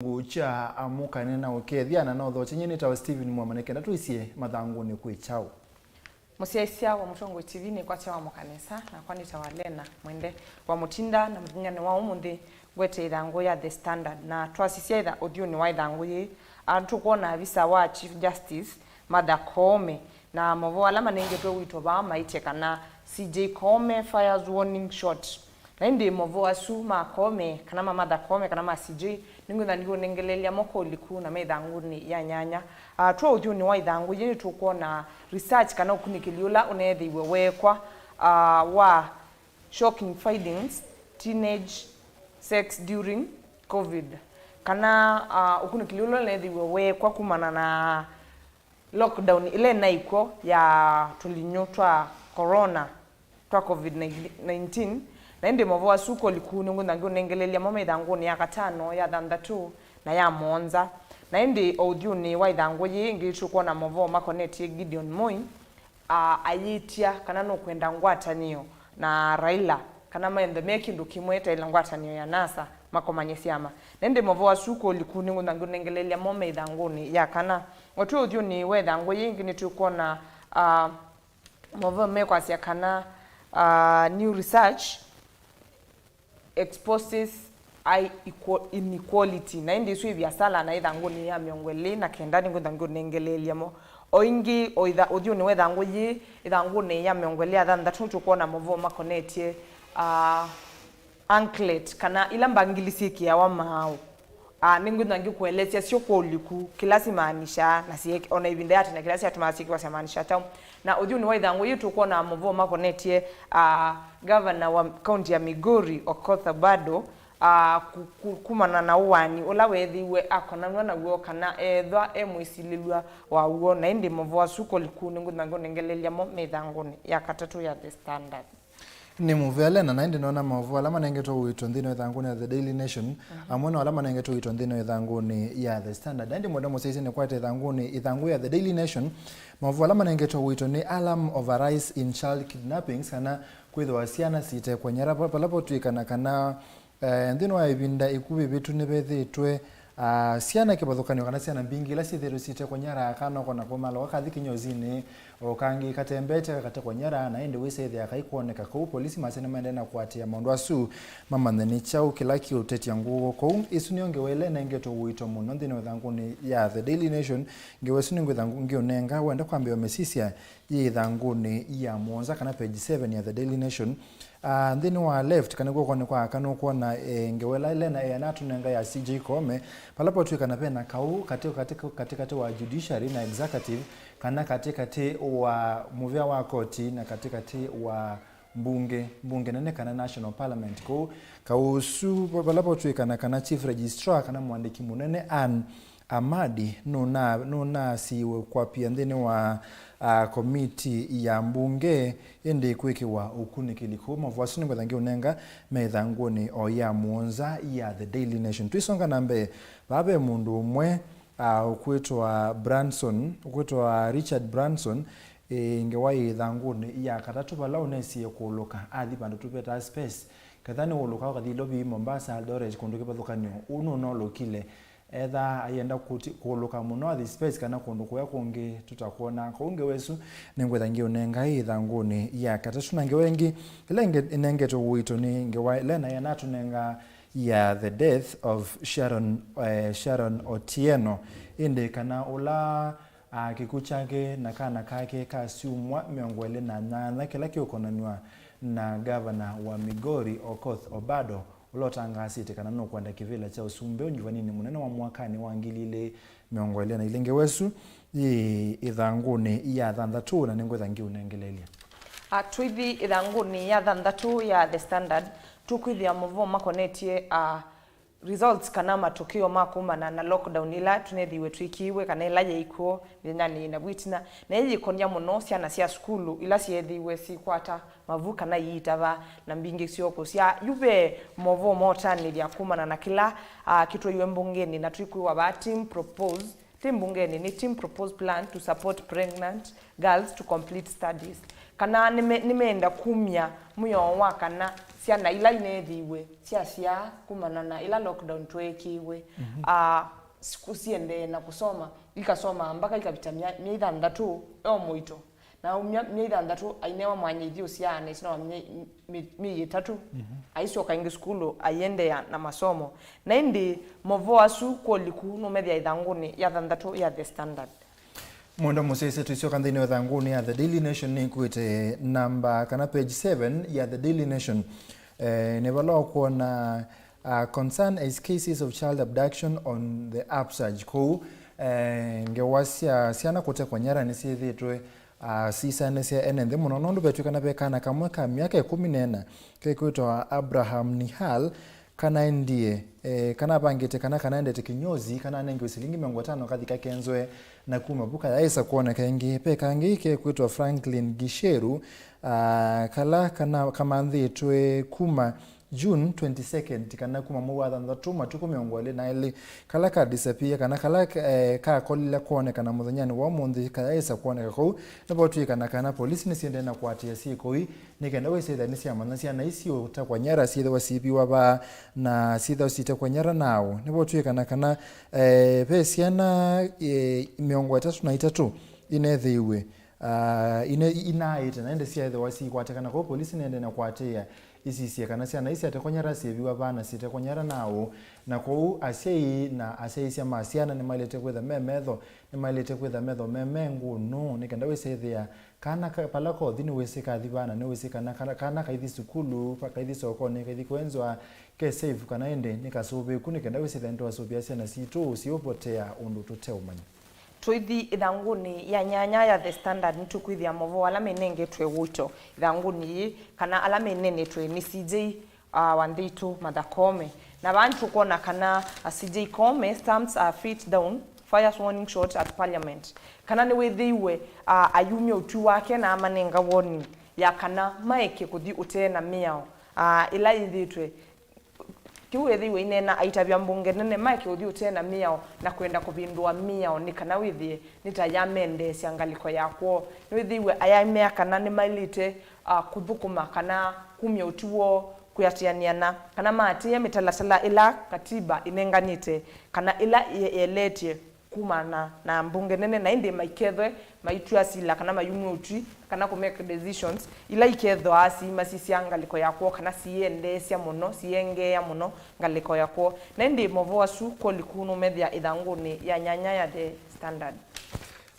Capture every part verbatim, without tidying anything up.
kĩlungu kya Amũka Nena Ũkethya, na no thokye nyie nĩtawa Stephen Mwamane kenda twĩsye mathangũnĩ kwĩ kyaũ. Mũsyaĩĩsya wa Mũtongoi T V nĩkwatya wa mũkanisa, nakwa nĩtawa Lena Mwende wa Mũtinda, na mũthenyanĩ wa ũmũnthĩ ngwete ĩthangũ ya The Standard, na twasisya ĩtha-, ũthyũnĩ wa ĩthangũ yĩĩ, a, tũkwona avisa wa Chief Justice Martha Koome, na mavoo ala manengetwe ũito vaa maĩtye kana C J Koome fires warning shot. Na ĩndĩ mavoo asu ma Koome, kana ma Martha Koome, kana ma C J, nĩngwĩtha nĩngũnengeleelya mo kwa ũliku na me ĩthangũnĩ ya nyanya. Ah, twa ũthyũnĩ wa ĩthangũ yĩĩ nĩtũkwona research kana ũkunĩkĩli ũla ũneethĩiwe weekwa, ah, wa shocking findings, teenage sex during covid, kana, ah, ũkunĩkĩli ũla ũneethĩiwe weekwa kumana na lockdown ĩla ĩnaĩ kw'o ya tũlinyũ twa corona twa covid nineteen, na ĩndĩ mavoo asu kwa ũliku nĩngwĩtha ngĩũnengeleelya mo me ĩthangũnĩ ya katano, ya thanthatũ, na ya mũonza. Na ĩndĩ o ũthyũnĩ wa ĩthangũ yĩĩ ĩngĩ tũkwona mavoo makonetye Gideon Moi, a, ayĩtya kana nũkwenda ngwatanĩo na Raila, kana maenthe me kĩndũ kĩmwe ta ĩla ngwatanĩo ya NASA makomany'e syama. Na ĩndĩ mavoo asu kwa ũliku nĩngwĩtha ngĩũnengeleelya mo me ĩthangũnĩ ya kana. O twĩ ũthyũnĩ wa ĩthangũ yĩĩ ĩngĩ nĩtũkwona, a, mavoo mekwasya kana, a, new research exposes high equal-, inequality. Na ĩndĩ ĩsu ĩ viasala na ĩthangũnĩ ya mĩongo ĩlĩ na kenda nĩngwĩtha ngĩũnengeleelya mo. O ĩngĩ, o ĩtha-, ũthyũnĩ wa ĩthangũ yĩĩ, ĩthangũnĩ ya mĩongo ĩlĩ ya thanthatũ, nĩtũkwona mavoo makonetye, ah, anklet, kana ila mbangili syĩkĩawa maaũ. Ah, nĩngwĩtha ngĩkũelesya syo kwa ũliku, kĩla simaanishaa, na syĩk-, o na ĩvinda ya tene kĩla syatũmaa syĩkĩwa syamaanisha kyaũ. Na ũthyũnĩ wa ĩthangũ yĩĩ tũkwona mavoo makonetye, ah, Gavana wa kaunti ya Migori, Okoth Obado, ah, ku-, ku-, kumana na ũwani ũla weethĩiwe akonanw'a naw'o kana eethwa e mwĩsilĩlw'a waw'o. Na ĩndĩ mavoo asu kwa ũliku nĩngwĩtha ngĩũnengeleelya mo me ĩthangũnĩ ya katatũ ya The Standard. Nĩ mũvea Lena, na ĩndĩ nona mavoo ala manengetwe ũito nthĩnĩ wa ĩthangũnĩ ya The Daily Nation, amwe na ala manengetwe ũito nthĩnĩ wa ĩthangũnĩ ya The Standard. Na ĩndĩ mwenda mũsyaĩĩsya nĩkwate ĩthangũnĩ, ĩthangũ ya The Daily Nation, mavoo ala manengetwe ũito nĩ Alarm over Rise in Child Kidnappings, kana kwĩthĩwa syana sitekwa nyara, va-, vala votw'ĩkana kana, eh, nthĩnĩ wa ĩvinda ĩkuvĩ ĩvĩtu nĩvethĩĩtwe, ah, syana kĩvathũkany'o kana syana mbingĩ ila syĩthĩĩtwe sitekwa nyara, kana ũkona kũmala kathi kĩnyozinĩ, o kangĩ katembete kakatekwa nyara, na ĩndĩ wĩsa ĩthĩa kaikwoneka kũu. Polisi masya nĩmaendee na kũatĩĩa maũndũ asu mamanye nĩ kyaũ kĩla kĩũtetya ngũũo kũu. Ĩsu nĩyo ngewa ĩla ĩnengetwe ũito mũno nthĩnĩ wa ĩthangũnĩ ya The Daily Nation. Ngewa ĩsu nĩngwĩtha ngĩũnenga wenda kwambĩĩa ũmĩsisya yĩ ĩthangũnĩ ya mũonza kana page seven ya The Daily Nation. Ah, nthĩnĩ wa left, kana kw'okonĩ kwa aka, nũkwona, eh, ngewa ĩla Lena eana atũnenga ya C J Koome, vala potw'ĩkana vena kaũ katĩ, katĩ, katĩkatĩ wa judiciary na executive, kana katĩkatĩ wa mũvea wa koti na katĩkatĩ wa mbunge, mbunge nene kana national parliament. Kũu kaũ ũsu, va-, vala potw'ĩkana kana chief registrar kana mũandĩki mũnene Anne Amadi nũna-, nũnasiiwe kwapia nthĩnĩ wa, ah, komiti ya mbunge, ĩndĩ kwĩkĩwa ũkunĩkĩli kũu. Mavoo asu nĩngwĩtha ngĩũnenga me ĩthangũnĩ o ya mũonza ya The Daily Nation. Twĩsonga na mbee, vaa ve mũndũ ũmwe, ah, ũkwĩtwa Branson, ũkwĩtwa Richard Branson, ĩ, ngewa yĩ ĩthangũnĩ ya katatũ, vala ũnesie kũũlũka athi vandũ tũvetaa space. Ketha nĩũũlũka ũkathi Nairobi, Mombasa, Eldoret, kũndũ kĩvathũkany'o, ũũ nũnolũkile. Etha ayenda kũti-, kũũlũka mũno athi space kana kũndũ kũya kũngĩ tũtakwona. Kwoou ngewa ĩsu nĩngwĩtha ngĩũnenga ĩ ĩthangũnĩ ya katatũ. Na ngewa ĩngĩ ĩla ĩnge-, ĩnengetwe ũito nĩ ngewa ĩla Lena eana atũnenga ya The Death of Sharon, eh, Sharon Otieno. Ĩndĩ kana ũla, ah, kĩkw'ũ kyake na kana kake ka syumwa mĩongo ĩlĩ na nyanya kĩla kĩũkonanw'a na ngavana wa Migori, Okoth Obado, ũla ũtangaasĩte kana nũkwenda kĩvĩla kya ũsumbĩ ũnyuvaninĩ mũnene wa mwakanĩ wa ngili ilĩ mĩongo ĩlĩ na ilĩ. Ngewa ĩsu yĩ ĩthangũnĩ ya thanthatũ, na nĩngwĩtha ngĩũnengeleelya. A, twĩthi ĩthangũnĩ ya thanthatũ ya The Standard, tũkwĩthĩa mavoo makonetye, a, results kana matokeo ma kumana na lockdown ĩla tũnethĩiwe twĩkĩiwe kana ĩla yaĩ kw'o mĩthenyanĩ yĩ na vu ĩtina, na ĩyĩkonya mũno syana sya sukulu ila syeethĩiwe sikwata mavu kana iitava, na mbingĩ syoo kũsyaa. Yu ve movoo mootanĩthya kumana na kĩla, ah, kĩtwaiwe mbungenĩ, na tũikwĩwa vaa team propose Theme mbungenĩ nĩ Team Propose Plan to Support Pregnant Girls to Complete Studies, kana nĩme- nĩmeenda kumya mwĩao wa kana syana ila ineethĩiwe syasyaa kumana na ĩla lockdown tweekĩiwe, ah, siku siendee na kũsoma, ikasoma mbaka ikavita mya- myei thanthatũ o mũito. Na mya- myei thanthatũ ainewa mwanya ithyĩ ũsyaa na ĩtina wa myei- mĩ- myei ĩtatũ, aisyoka ĩngĩ sukulu aiendeea na masomo. Na ĩndĩ movoo asu kwoli kuu nũmethĩa ĩthangũnĩ ya thanthatũ ya The Standard. Mwendo mũsyaĩĩsya, tũisyoka nthĩnĩ wa ĩthangũnĩ ya The Daily Nation, nĩkwĩte namba kana page seven ya The Daily Nation. Eh, nĩ vala ũkwona, uh, concern is cases of child abduction on the upsurge. Kũu, eh, ngewa sya syana kũtekwa nyara nĩsyĩthĩĩtwe, ah, sisanĩsya ene nthĩ mũno, nũndũ vetw'ĩkana ve kana kamwe ka myaka ĩkũmi na ĩna kekwĩtwa Abraham Nihal, kana endie, eh, kana avangĩte kana, kana endete kinyozi, kana anengiwe silingi mĩongo ĩtano kathi kakenzwe, na kuma vu kayaĩsa kwoneka ĩngĩ. Ve kangĩ kekwĩtwa Franklin Gisheru, ah, kala kana kamanthĩtwe kuma June twenty-second, kana kuma mwei wa thanthatũ, matukũ mĩongo ĩlĩ na elĩ, kala ka disappear, kana kala, eh, kakolile kwonekana mũthenyanĩ wa ũmũnthĩ, kayaĩsa kwoneka kũu. Nĩvotw'ĩkana kana polisi nĩsiendee na kũatĩĩa syĩko ii, nĩ kenda wĩsĩthya nĩsyamanya syana ii siũtekwa nyara syĩthĩwa siiviwa vaa, na syĩthĩwa sitekwa nyara naaũ. Nĩvotw'ĩkana kana, eh, ve syana, eh, mĩongo ĩtatũ na itatũ inethĩiwe, ah, ine- inaaĩte, na ĩndĩ syaĩthĩwa siikwatĩkana kũu, polisi nĩendee na kũatĩĩa isisye kana syana ii syatekwa nyara syĩviwa vaa na syĩtekwa nyara naaũ. Na kwoou asyai na asyaĩĩsya ma syana nĩmaĩlĩte kwĩtha me metho, nĩmaĩlĩte kwĩtha metho me me ngũnũ, nĩ kenda wĩsĩthĩa kana ka- vala kothi nĩwĩsĩ kathi vaa, na nĩwĩsĩ kana kana- kana kaithi sukulu, pa- kaithi sokonĩ, kaithi kwenzwa, ke safe, kana ĩndĩ nĩ kasũvĩĩku, nĩ kenda wĩsĩthĩa nĩtwasũvĩa syana sitũ siũpotea ũndũ tũteũmanya. Tũithi ĩthangũnĩ ya nyanya ya The Standard, nĩtũkwĩthĩa movoo ala menengetwe ũito ĩthangũnĩ yĩĩ, kana ala menenetwe nĩ C J, ah, Wanthĩitũ Martha Koome. Na vaa nĩtũkwona kana, ah, C J Koome stamps her feet down, fires warning shot at parliament. Kana nĩwĩthĩiwe, ah, ayumya ũtwi wake na amanenga warning ya kana maeke kũthi ũtee na mĩao, ah, ĩla yĩthĩĩtwe Kĩu ethĩiwe aineena aitavya mbunge nene maeke ũthi ũtee na mĩao na kwenda kũvĩndũa mĩao nĩ kana wĩthĩe nĩ ta yameendeesya ngalĩko ya kwoo. Nĩwĩthĩiwe ayamea kana nĩmaĩlĩte, ah, kũthũkũma kana kumya ũtwi woo kwĩatĩanĩa na kana maatĩĩa mĩtalatala ĩla katiba ĩnenganĩte kana ĩla ĩ- ĩeletye kumana na mbunge nene, na ĩndĩ maikethwe maitw'a sila kana mayumw'e ũtwi kana kũ make decisions ila ikethwaa siimasisya ngalĩko ya kwoo kana siyendeesya mũno, siyengeea mũno ngalĩko ya kwoo. Na ĩndĩ movoo asu kwoli kuu nũmethĩa ĩthangũnĩ ya nyanya ya The Standard.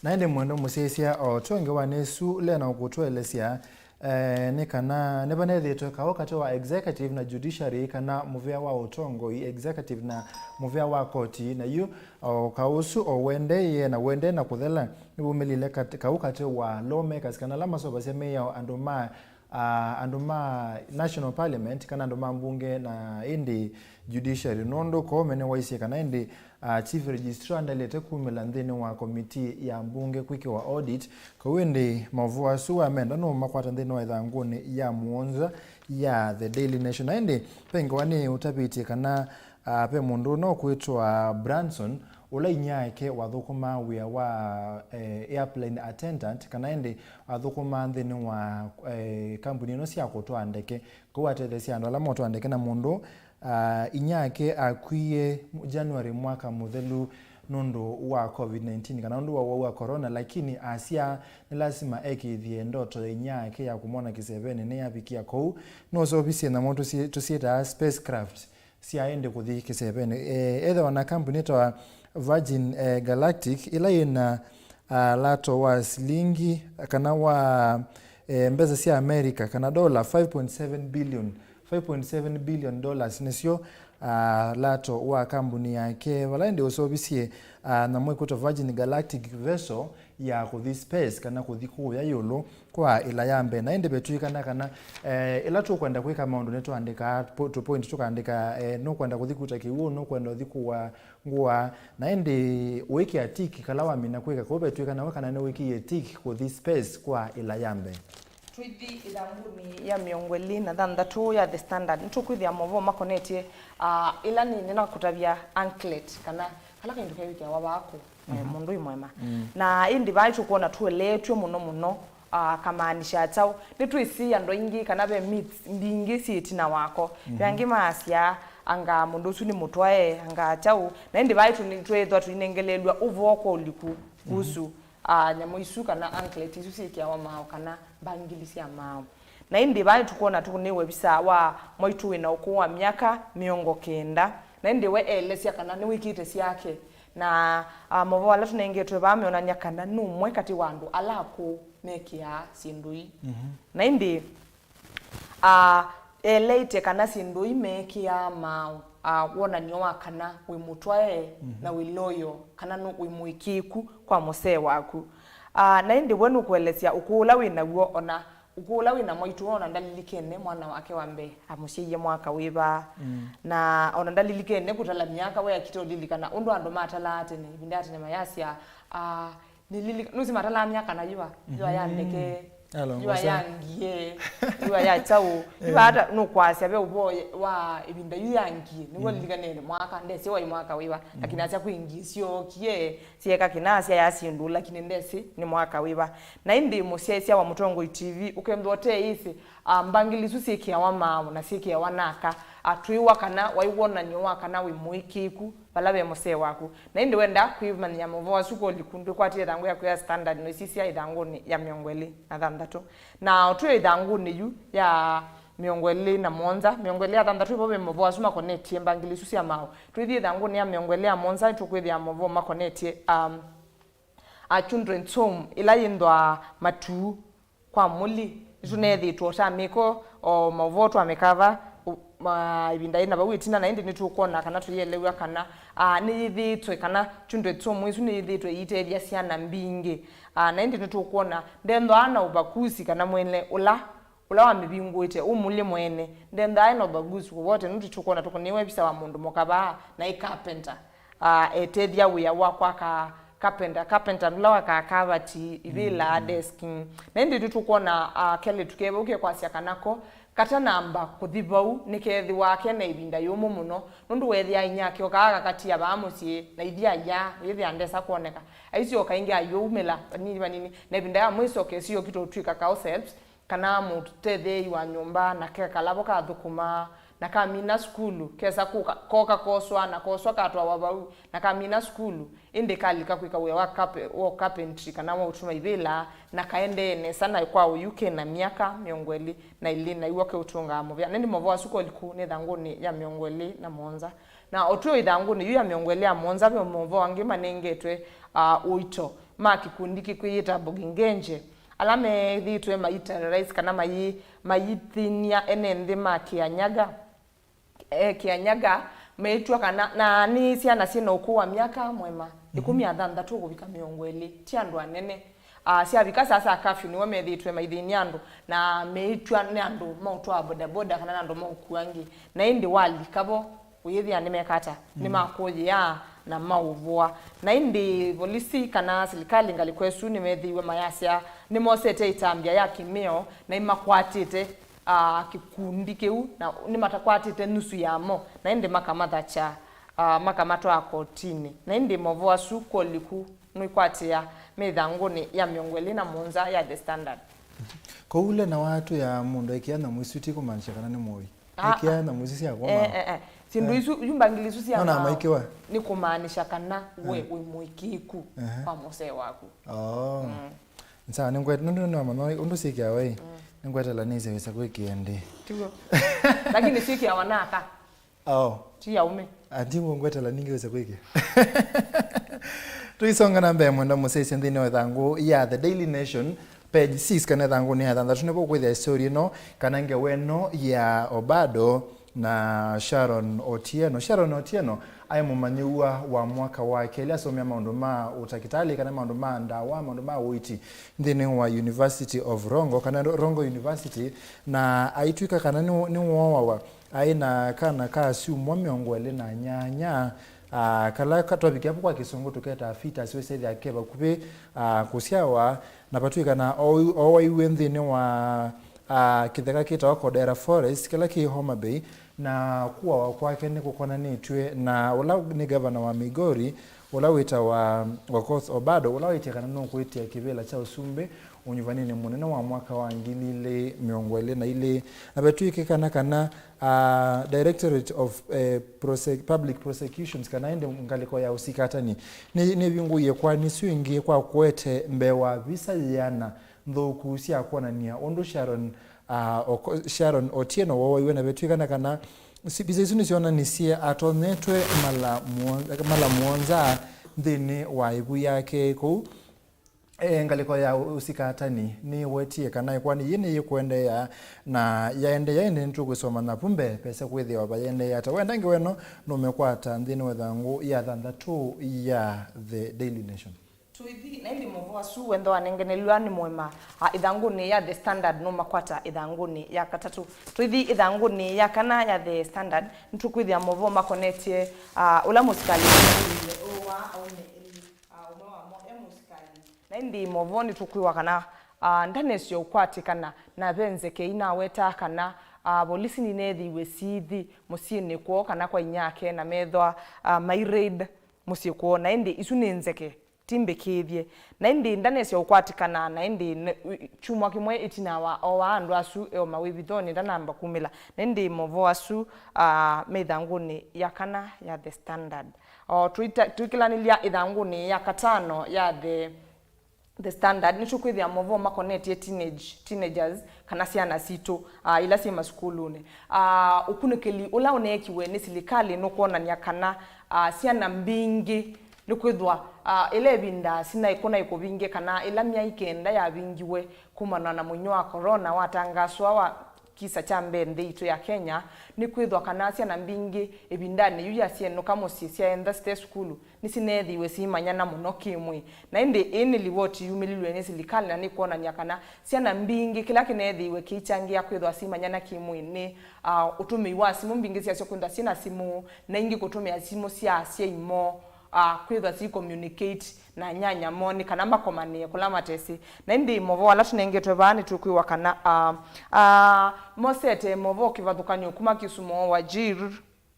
Na ĩndĩ mwendo mũsyaĩĩsya, o twongewanĩ ĩsu lena ũkũtũelesya, eh, nĩ kana nĩvanethĩĩtwe kaũ katĩ wa executive na judiciary, kana mũvĩa wa ũtongoi, executive na mũvĩa wa koti, na yu o kaũ ũsu o ũendeeie na ũendee na kũthela. Nĩvumĩlile kat- kaũ katĩ wa lawmakers, kana ala maseũvasya mĩao, andũ ma, ah, andũ ma national parliament, kana andũ ma mbunge, na ĩndĩ judiciary, nũndũ Koome nĩwaisye kana ĩndĩ, ah, chief registrar ndaĩlĩte kumĩla nthĩnĩ wa komitii ya mbunge kwĩkĩwa audit. Kwoou ĩndĩ maũvoo asu wamenda no ũmakwata nthĩnĩ wa ĩthangũnĩ ya mũonza ya The Daily Nation. Na ĩndĩ ve ngewa nĩ ũtavĩtye kana, ah, ve mũndũ ũna ũkwĩtwa Branson, ũla inyia wake wathũkũmaa wĩa wa, eh, airplane attendant, kana ĩndĩ wathũkũmaa nthĩnĩ wa, eh, kambuni ino sya kũtwaa ndeke. Kwoou atetheesya andũ ala motwaa ndeke, na mũndũ, ah, inyia wake akwie January mwaka mũthelu nũndũ wa covid nineteen, kana nũndũ wa ũwau wa corona, lakini asya nĩ lasima ekĩĩthye ndoto ya inyia wake ya kũmwona kĩsevenĩ nĩyavikia. Kwoou nũseũvisye nyamũ tũsyĩ- tũsyĩtaa spacecraft sya ĩndĩ kũthi kĩsevenĩ. Eh, ethĩwa na kambuni ĩtawa Virgin, eh, Galactic, ĩla yĩna, ah, lato wa silingi, kana wa, eh, mbesa sya America, kana dollar five point seven billion, five point seven billion dollars nĩsyo, ah, lato wa kambuni yake. Vala ĩndĩ ũseũvisye, ah, nyamũ ĩkwĩtwa Virgin Galactic vessel ya kũthi space, kana kũthi kũũya ĩũlũ kwa ĩla ya mbee. Na ĩndĩ vetw'ĩkana kana, eh, ĩla tũkwenda kwĩka maũndũ nĩtũandĩkaa po- tũ point, tũkaandĩka, eh, nũkwenda kũthi kuta kĩw'ũ, nũkwenda ũthi kũa ngũa, na ĩndĩ ũĩkĩa tick kala wamina kwĩka. Kwoou vetw'ĩkana we kana nĩwĩkĩie tick kũthi space kwa ĩla ya mbee. Tũithi ĩthangũnĩ ya mĩongo ĩlĩ na thanthatũ ya The Standard, nĩtũkwĩthĩa maũvoo makonetye, ah, ĩla nĩ, nĩnakũtavya anklet, kana kala kaĩndũ kewĩkĩawa vaaku, eh, mũndũ wĩ mwema. Na ĩndĩ vaa nĩtũkwona tũeleetw'e mũno mũno, ah, kamaanisha kyaũ. Nĩtwĩsĩ andũ aingĩ kana ve myths mbingĩ syĩ ĩtina wako. Ve angĩ maasya anga mũndũ ũsu nĩ mũtwae, anga kyaũ. Na ĩndĩ vaa nĩtũ-, nĩtwĩthwa tũinengeleelw'a ũvoo kwa ũliku kuhusu ah, nyamũ isu kana anklet isu syĩkĩawa maaũ kana mbangili sya maaũ. Na ĩndĩ vaa nĩtũkwona tũkũnĩwe visa wa mwaitũ wĩ na ũkũũ wa myaka mĩongo kenda, na ĩndĩ we elesya kana nĩwĩkĩte syake. Na, ah, maũvoo ala tũnengetwe vaa meonany'a kana nĩ ũmwe katĩ wa andũ ala akũũ mekĩaa syĩndũ ii. Na ĩndĩ, ah, eleĩte kana syĩndũ ii meekĩaa maaũ, ah, wonany'o wa kana wĩ mũtwae na wĩ loyal, kana nũ-, wĩ mũĩkĩĩku kwa mũsee waku. Ah, na ĩndĩ we nũkũelesya ũkũũ ũla wĩ naw'o, ona ũkũũ ũla wĩ na mwaitũ, ona ndalilikene mwana wake wa mbee amũsyaie mwaka wĩva. Na ona ndalilikene kũtala myaka, we akĩte ũlilikana ũndũ andũ matalaa tene, ĩvinda ya tene mayasya, ah, nĩlilika-, nũsĩ matalaa myaka na yũa, yũa ya ndeke, yũa ya ngie, yũa ya kyaũ, yũa hata nũkwasya ve ũvoo wa ĩvinda yu ya ngie, nĩw'o lilikanene mwaka, ndesĩ waĩ mwaka wĩva, lakini asya kwĩ ngie syookie, syeeka kĩna, syaya syĩndũ, lakini ndesĩ nĩ mwaka wĩva. Na ĩndĩ mũsyaĩĩsya wa Mũtongoi T V, ũkethĩwa ũteĩsĩ, ah, mbangili isu syĩkĩawa maaũ na syĩkĩawa naka, ah, twĩwa kana waĩ wonany'o wa kana wĩ mũĩkĩĩku vala ve mũsee waku. Na ĩndĩ wendaa kwĩmanyĩa maũvoo asu kwa ũliku, ndwĩkwatĩe ĩthangũ yaku ya Standard, no ĩsisya ĩthangũnĩ ya mĩongo ĩlĩ na thanthatũ. Na o twĩ ĩthangũnĩ yu ya mĩongo ĩlĩ na mũonza, mĩongo ĩlĩ ya thanthatũ, ĩvo ve maũvoo asu makonetye mbangili isu sya maaũ. Twĩthi ĩthangũnĩ ya mĩongo ĩlĩ ya mũonza, nĩtũkwĩthĩa maũvoo makonetye, um, a children's home ĩla yĩthwaa Matuu kwa Mũli. Nĩtũneethĩĩtwe ũtamĩko o maũvoo twamĩkava, ũ-, ma-, ĩvinda yĩna vau ĩtina, na ĩndĩ nĩtũkwona kana tũyĩelew'a kana, ah, nĩyĩthĩĩtwe, kana children's home ĩsu nĩyĩthĩĩtwe ĩitethya syana mbingĩ. Ah, na ĩndĩ nĩtũkwona ndethwaa na ũvakusi kana mwene ũla, ũla wamĩvingũĩte, ũ Mũli mwene, ndethwaa na ũvakusi wowote, nũndũ nĩtũkwona tũkũnĩwe visa wa mũndũ mũka vaa, na ĩ carpenter. Ah, etethya wĩa wa kwaka carpenter, carpenter nũla wakaa kavati, ivĩla, desk. Na ĩndĩ nĩtũkwona, ah, kelĩtu ke vau kekwasya kana ko katanamba kũthi vau, nĩkethĩwa kena ĩvinda yũmũ mũno, nũndũ weethĩa inyia akyo kaa kakatia vaa mũsyĩ, na ithyĩ aya, wĩthĩa ndesa kwoneka. Aisyoka ĩngĩ ayũumĩla vanini vanini, na ĩvinda ya mwĩso kesio kĩtũtw'ĩka cowshelves, kana mũtetheei wa nyũmba, na kekala vo kathũkũmaa, na kamina sukulu, kesa kũka, koka koswa, na koswa katwawa vau, na kamina sukulu, ĩndĩ kalika kwĩka wĩa wa carpe-, wa carpentry kana wa ũtuma ivĩla, na kaendee nesa, na kwa ũyu kena myaka mĩongo ĩlĩ na ĩlĩ, na iw'o keũtũngaa mũvea. Na ĩndĩ maũvoo asu koliku nĩ ĩthangũnĩ ya mĩongo ĩlĩ na mũonza. Na o twĩ o ĩthangũnĩ yu ya mĩongo ĩlĩ ya mũonza, ve maũvoo angĩ manengetwe, ah, ũito ma kĩkundi kĩkwĩyĩta Bogi Ngenje, ala methĩĩtwe maiterrorize kana mayi-, mayĩthĩny'a ene nthĩ ma Kĩanyaga, eh, Kĩanyaga, meĩtw'a kana, na nĩ syana syĩ na ũkũũ wa myaka mwema, ĩkũmi na thanthatũ kũvika mĩongo ĩlĩ, ti andũ anene. Ah, syavika saa sya curfew nĩw'o methĩĩtwe maithĩny'a andũ, na meĩtw'a nĩ andũ maũtwaa bodaboda kana nĩ andũ maũkua angĩ. Na ĩndĩ walika vo, ũyĩthĩa nĩmekata, nĩmakũyĩa na maũvũa. Na ĩndĩ volisi kana silikalĩ ngalĩko ĩsu nĩmethĩiwe mayasya nĩmosete ĩtambya ya kĩmĩo na nĩmakwatĩte, ah, kĩkundi kĩu, na nĩmatakwatĩte nusu yamo, na ĩndĩ makamathakya, ah, makamatwaa kotinĩ. Na ĩndĩ maũvoo asu koliku nũikwatĩa me ĩthangũnĩ ya mĩongo ĩlĩ na mũonza ya The Standard. Kwoou ũla na watwĩa mũndũ ekĩa nyamũ isu ti kũmaanisha kana nĩ mũĩ? Ah, ekĩa nyamũ isu sya kũma. Eh, eh, eh. Syĩndũ isu, yu mbangili isu sya no na mao maikĩwa. Nĩ kũmaanisha kana we wĩ mũĩkĩĩku kwa mũsee waku. Oh. Nsawa, nĩngwet-, nũndũ nĩwamanya ũndũ syĩkĩawa ĩ, nĩngwetela nĩsĩ wĩsa kwĩkĩa ndĩ. Tiguo. Lakini syĩkĩawa naka. Oh. Ti aũme. Ati ngwetela ningĩ wĩsa kwĩkĩa. Tũisonga na mbee, mwenda mũsyaĩĩsya nthĩnĩ wa ĩthangũ ya The Daily Nation, page six, kana ĩthangũnĩ ya thanthatũ, nĩvo ũkwĩthĩa story ĩno, kana ngewa ĩno ya Obado na Sharon Otieno. Sharon Otieno aĩ mũmanyĩw'a wa mwaka wa kelĩ, asomea maũndũ ma ũtakĩtalĩ, kana maũndũ ma ndawa, maũndũ ma ũiti nthĩnĩ wa University of Rongo, kana Ro-, Rongo University, na aitw'ĩka kana nĩ, nĩwooawa. Aĩ na kana ka syumwa mĩongo ĩlĩ na nyanya, ah, kala ka-, twavikia kwa Kĩsũngũ tũketaa fetus, wĩsethĩa ke vakuvĩ, ah, kũsyawa, na vatw'ĩkana o-, owaiw'e nthĩnĩ wa, ah, kĩtheka kĩtawa Cordera Forest, kĩla kĩ Homa Bay, na kũawa kwake nĩkũkonanĩtw'e na ũla nĩ ngavana wa Migori, ũla wĩtawa Okoth Obado, ũla waĩtye kana nũkwĩtĩa kĩvĩla kya ũsumbĩ ũnyuvaninĩ mũnene wa mwaka wa ngili ilĩ mĩongo ĩlĩ na ilĩ. Na vetw'ĩkĩkana kana, ah, Directorate of, eh, Prose-, Public Prosecutions, kana ĩndĩ ngalĩko ya ũsikatani, nĩ-, nĩvingũie kwani isu ingĩ kwa kũete mbee wa visa yĩana nthũku sya kwonany'a ũndũ Sharon, ah, Oko-, Sharon Otieno wowaiwe, na vetw'ĩkana kana si-, visa isu nĩsyonanisye atonyetwe mala mũon-, mala mũonza nthĩnĩ wa ĩvu yake kũu. E, ngalĩko ya ũsikatani nĩwetie kana ĩkwani yĩ nĩyĩkũendeea, na yaendeea ĩndĩ nĩtũkwĩsoma navu mbee pese kwĩthĩwa vayendeea ata. Wenda ngewa ĩno nũmĩkwata nthĩnĩ wa ĩthangũ ya thanthatũ ya The Daily Nation. Tũithi na ĩndĩ mavo asu wendo wanengenelw'a nĩ mũema, a, ĩthangũnĩ ya The Standard nũmakwata ĩthangũnĩ ya katatũ. Tũithi ĩthangũnĩ ya kana ya The Standard, nĩtũkwĩthĩa mavo makonetye, a, ũla mũsikalĩ ũmwe wa aume elĩ, a, ũmwe wamo e mũsikalĩ. Na ĩndĩ mavo nĩtũkwĩwa kana, a, ndanesi ũkwatĩkana na ve nzeke inaweta kana, a, volisi nineethiiwe siithi mũsyĩnĩ kwoo kana kwa inyake na methwa, a, mai raid mũsyĩ kwoo. Na ĩndĩ isu nĩ nzeke, ti mbĩkĩĩthye. Na ĩndĩ ndanesi ũkwatĩkana, na ĩndĩ ne-, wi-, kyumwa kĩmwe ĩtina wa owa andũ asu eo mawĩvithonĩ ndanamba kumĩla. Na ĩndĩ mavo asu, a, me ĩthangũnĩ ya kana ya The Standard. O, tũita-, tũikĩlanĩlya ĩthangũnĩ ya katano ya The, The Standard, nĩtũkwĩthĩa mavo makonetye teenage, teenagers, kana syana sitũ, a, ila syĩ masukulunĩ. A, ũkunĩkĩli ũla ũneekiwe nĩ silikalĩ nũkwonany'a kana, a, syana mbingĩ nĩkwĩthwa, a, ĩla ĩvinda sinaĩ kũnaĩ kũvinge kana ĩla myai kenda yavingiwe kumana na mũinyũ wa corona watangaswa wa kisa kya mbee nthĩ itũ ya Kenya, nĩkwĩthwa kana syana mbingĩ ĩvindanĩ yu ya syenũka mũsyĩ syaenda site sukulu, nĩsineethiiwe siimanyana mũno kĩ-mwĩĩ. Na ĩndĩ ĩĩ nĩ livoti yumĩlilw'e nĩ silikalĩ na nĩkwonany'a kana syana mbingĩ kĩla kĩneethiiwe kĩikyangĩa kwĩthwa siimanyana kĩ-mwĩĩ nĩ, ah, ũtũmĩi wa simũ, mbingĩ syasyo kwĩthwa syĩ na simũ, na ingĩ kũtũmĩa simũ sya asyai moo, ah, kwĩthwa si communicate na anyanya moo nĩ kana makomanĩe kũla matesĩ. Na ĩndĩ movoo ala tũnengetwe vaa nĩtũkwĩwa kana, ah, ah, mosete movoo kĩvathũkany'o kuma Kisumu, Wajir,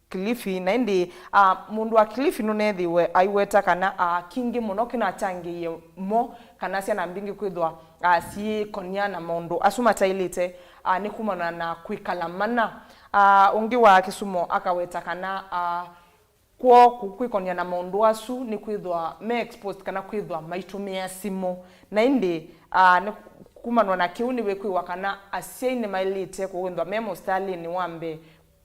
Kilifi, na ĩndĩ, ah, mũndũ wa Kilifi nũneethĩiwe aiweta kana, ah, kingĩ mũno kĩnatangĩie mo kana syana mbingĩ kwĩthwa, ah, syĩkonia na maũndũ asu mataĩlĩte, ah, nĩ kumana na kwĩkala mana. Ah, ũngĩ wa Kisumu akaweta kana, ah, kwoo kũ-, kwĩkonia na maũndũ asu nĩ kwĩthwa me exposed kana kwĩthwa maitũmĩa simũ. Na ĩndĩ, ah, nĩ kumanwa na kĩu nĩwĩkwĩwa kana asyai nĩmaĩlĩte kũĩthwa me mũsitalĩnĩ wa mbee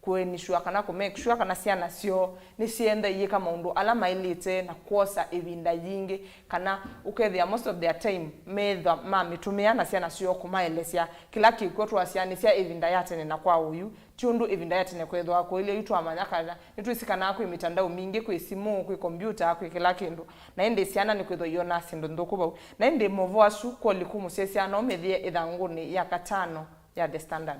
kũenishwa kana kũ make sure kana syana syoo nĩsyĩenda iyĩka maũndũ ala maĩlĩte na kwosa ĩvinda yingĩ, kana ũkethĩa most of their time meethwa mamĩtũmĩa na syana syoo kũmaelesya kĩla kĩkw'o. Twasyaanĩsya ĩvinda ya tene na kwa ũyu, ti ũndũ ĩvinda ya tene kwethĩwa kũilye. Yu twamanya kana nĩtwĩsĩ kana kwĩ mĩtandao mingĩ, kwĩ simũ, kwĩ kombiuta, kwĩ kĩla kĩndũ, na ĩndĩ syana nĩkwĩthwa ionaa syĩndũ nthũku vau. Na ĩndĩ movoo asu kwoli kũmũsyaĩsya no methĩe ĩthangũnĩ ya katano ya The Standard.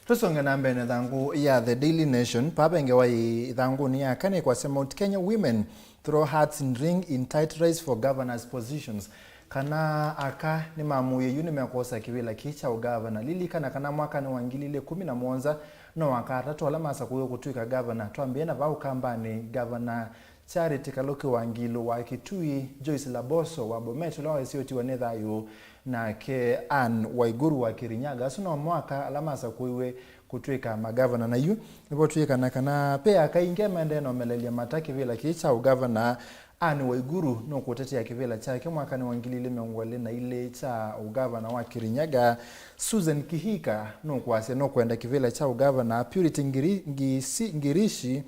Tũsonge na mbee na ĩthangũ ya The Daily Nation, vaa ve ngewa yĩ ĩthangũnĩ ya kana ĩkwasya Mount Kenya women throw hats in ring in tight race for governors positions. Kana aka nĩmamũie yu nĩmekwosa kĩvĩla kĩĩ kya ũgavana. Lilikana kana mwakanĩ wa ngili ilĩ kũmi na mũonza no aka atatũ ala masakũiwe kũtw'ĩka gavana. Twambĩe na vaa Ũkambanĩ, Gavana Charity Kaluki Wangilũ wa Kitui, Joyce Laboso wa Bomet ũla waisyotiwa nĩ thayũ, nake Anne Waiguru wa Kirinyaga. Asu no mo aka ala masakũiwe kũtw'ĩka magavana. Na yu nĩvo twĩkana kana ve aka ingĩ maendee na ũmelelya mata kĩvĩla kĩĩ kya ũgavana. Anne Waiguru nũkũtetea kĩvĩla kyake mwakanĩ wa ngili ilĩ mĩongo ĩlĩ na ilĩ kya ũgavana wa Kirinyaga. Susan Kihika nũkwasya nũkwenda kĩvĩla kya ũgavana. Purity Ngiri-, Ngisi-, Ngirishi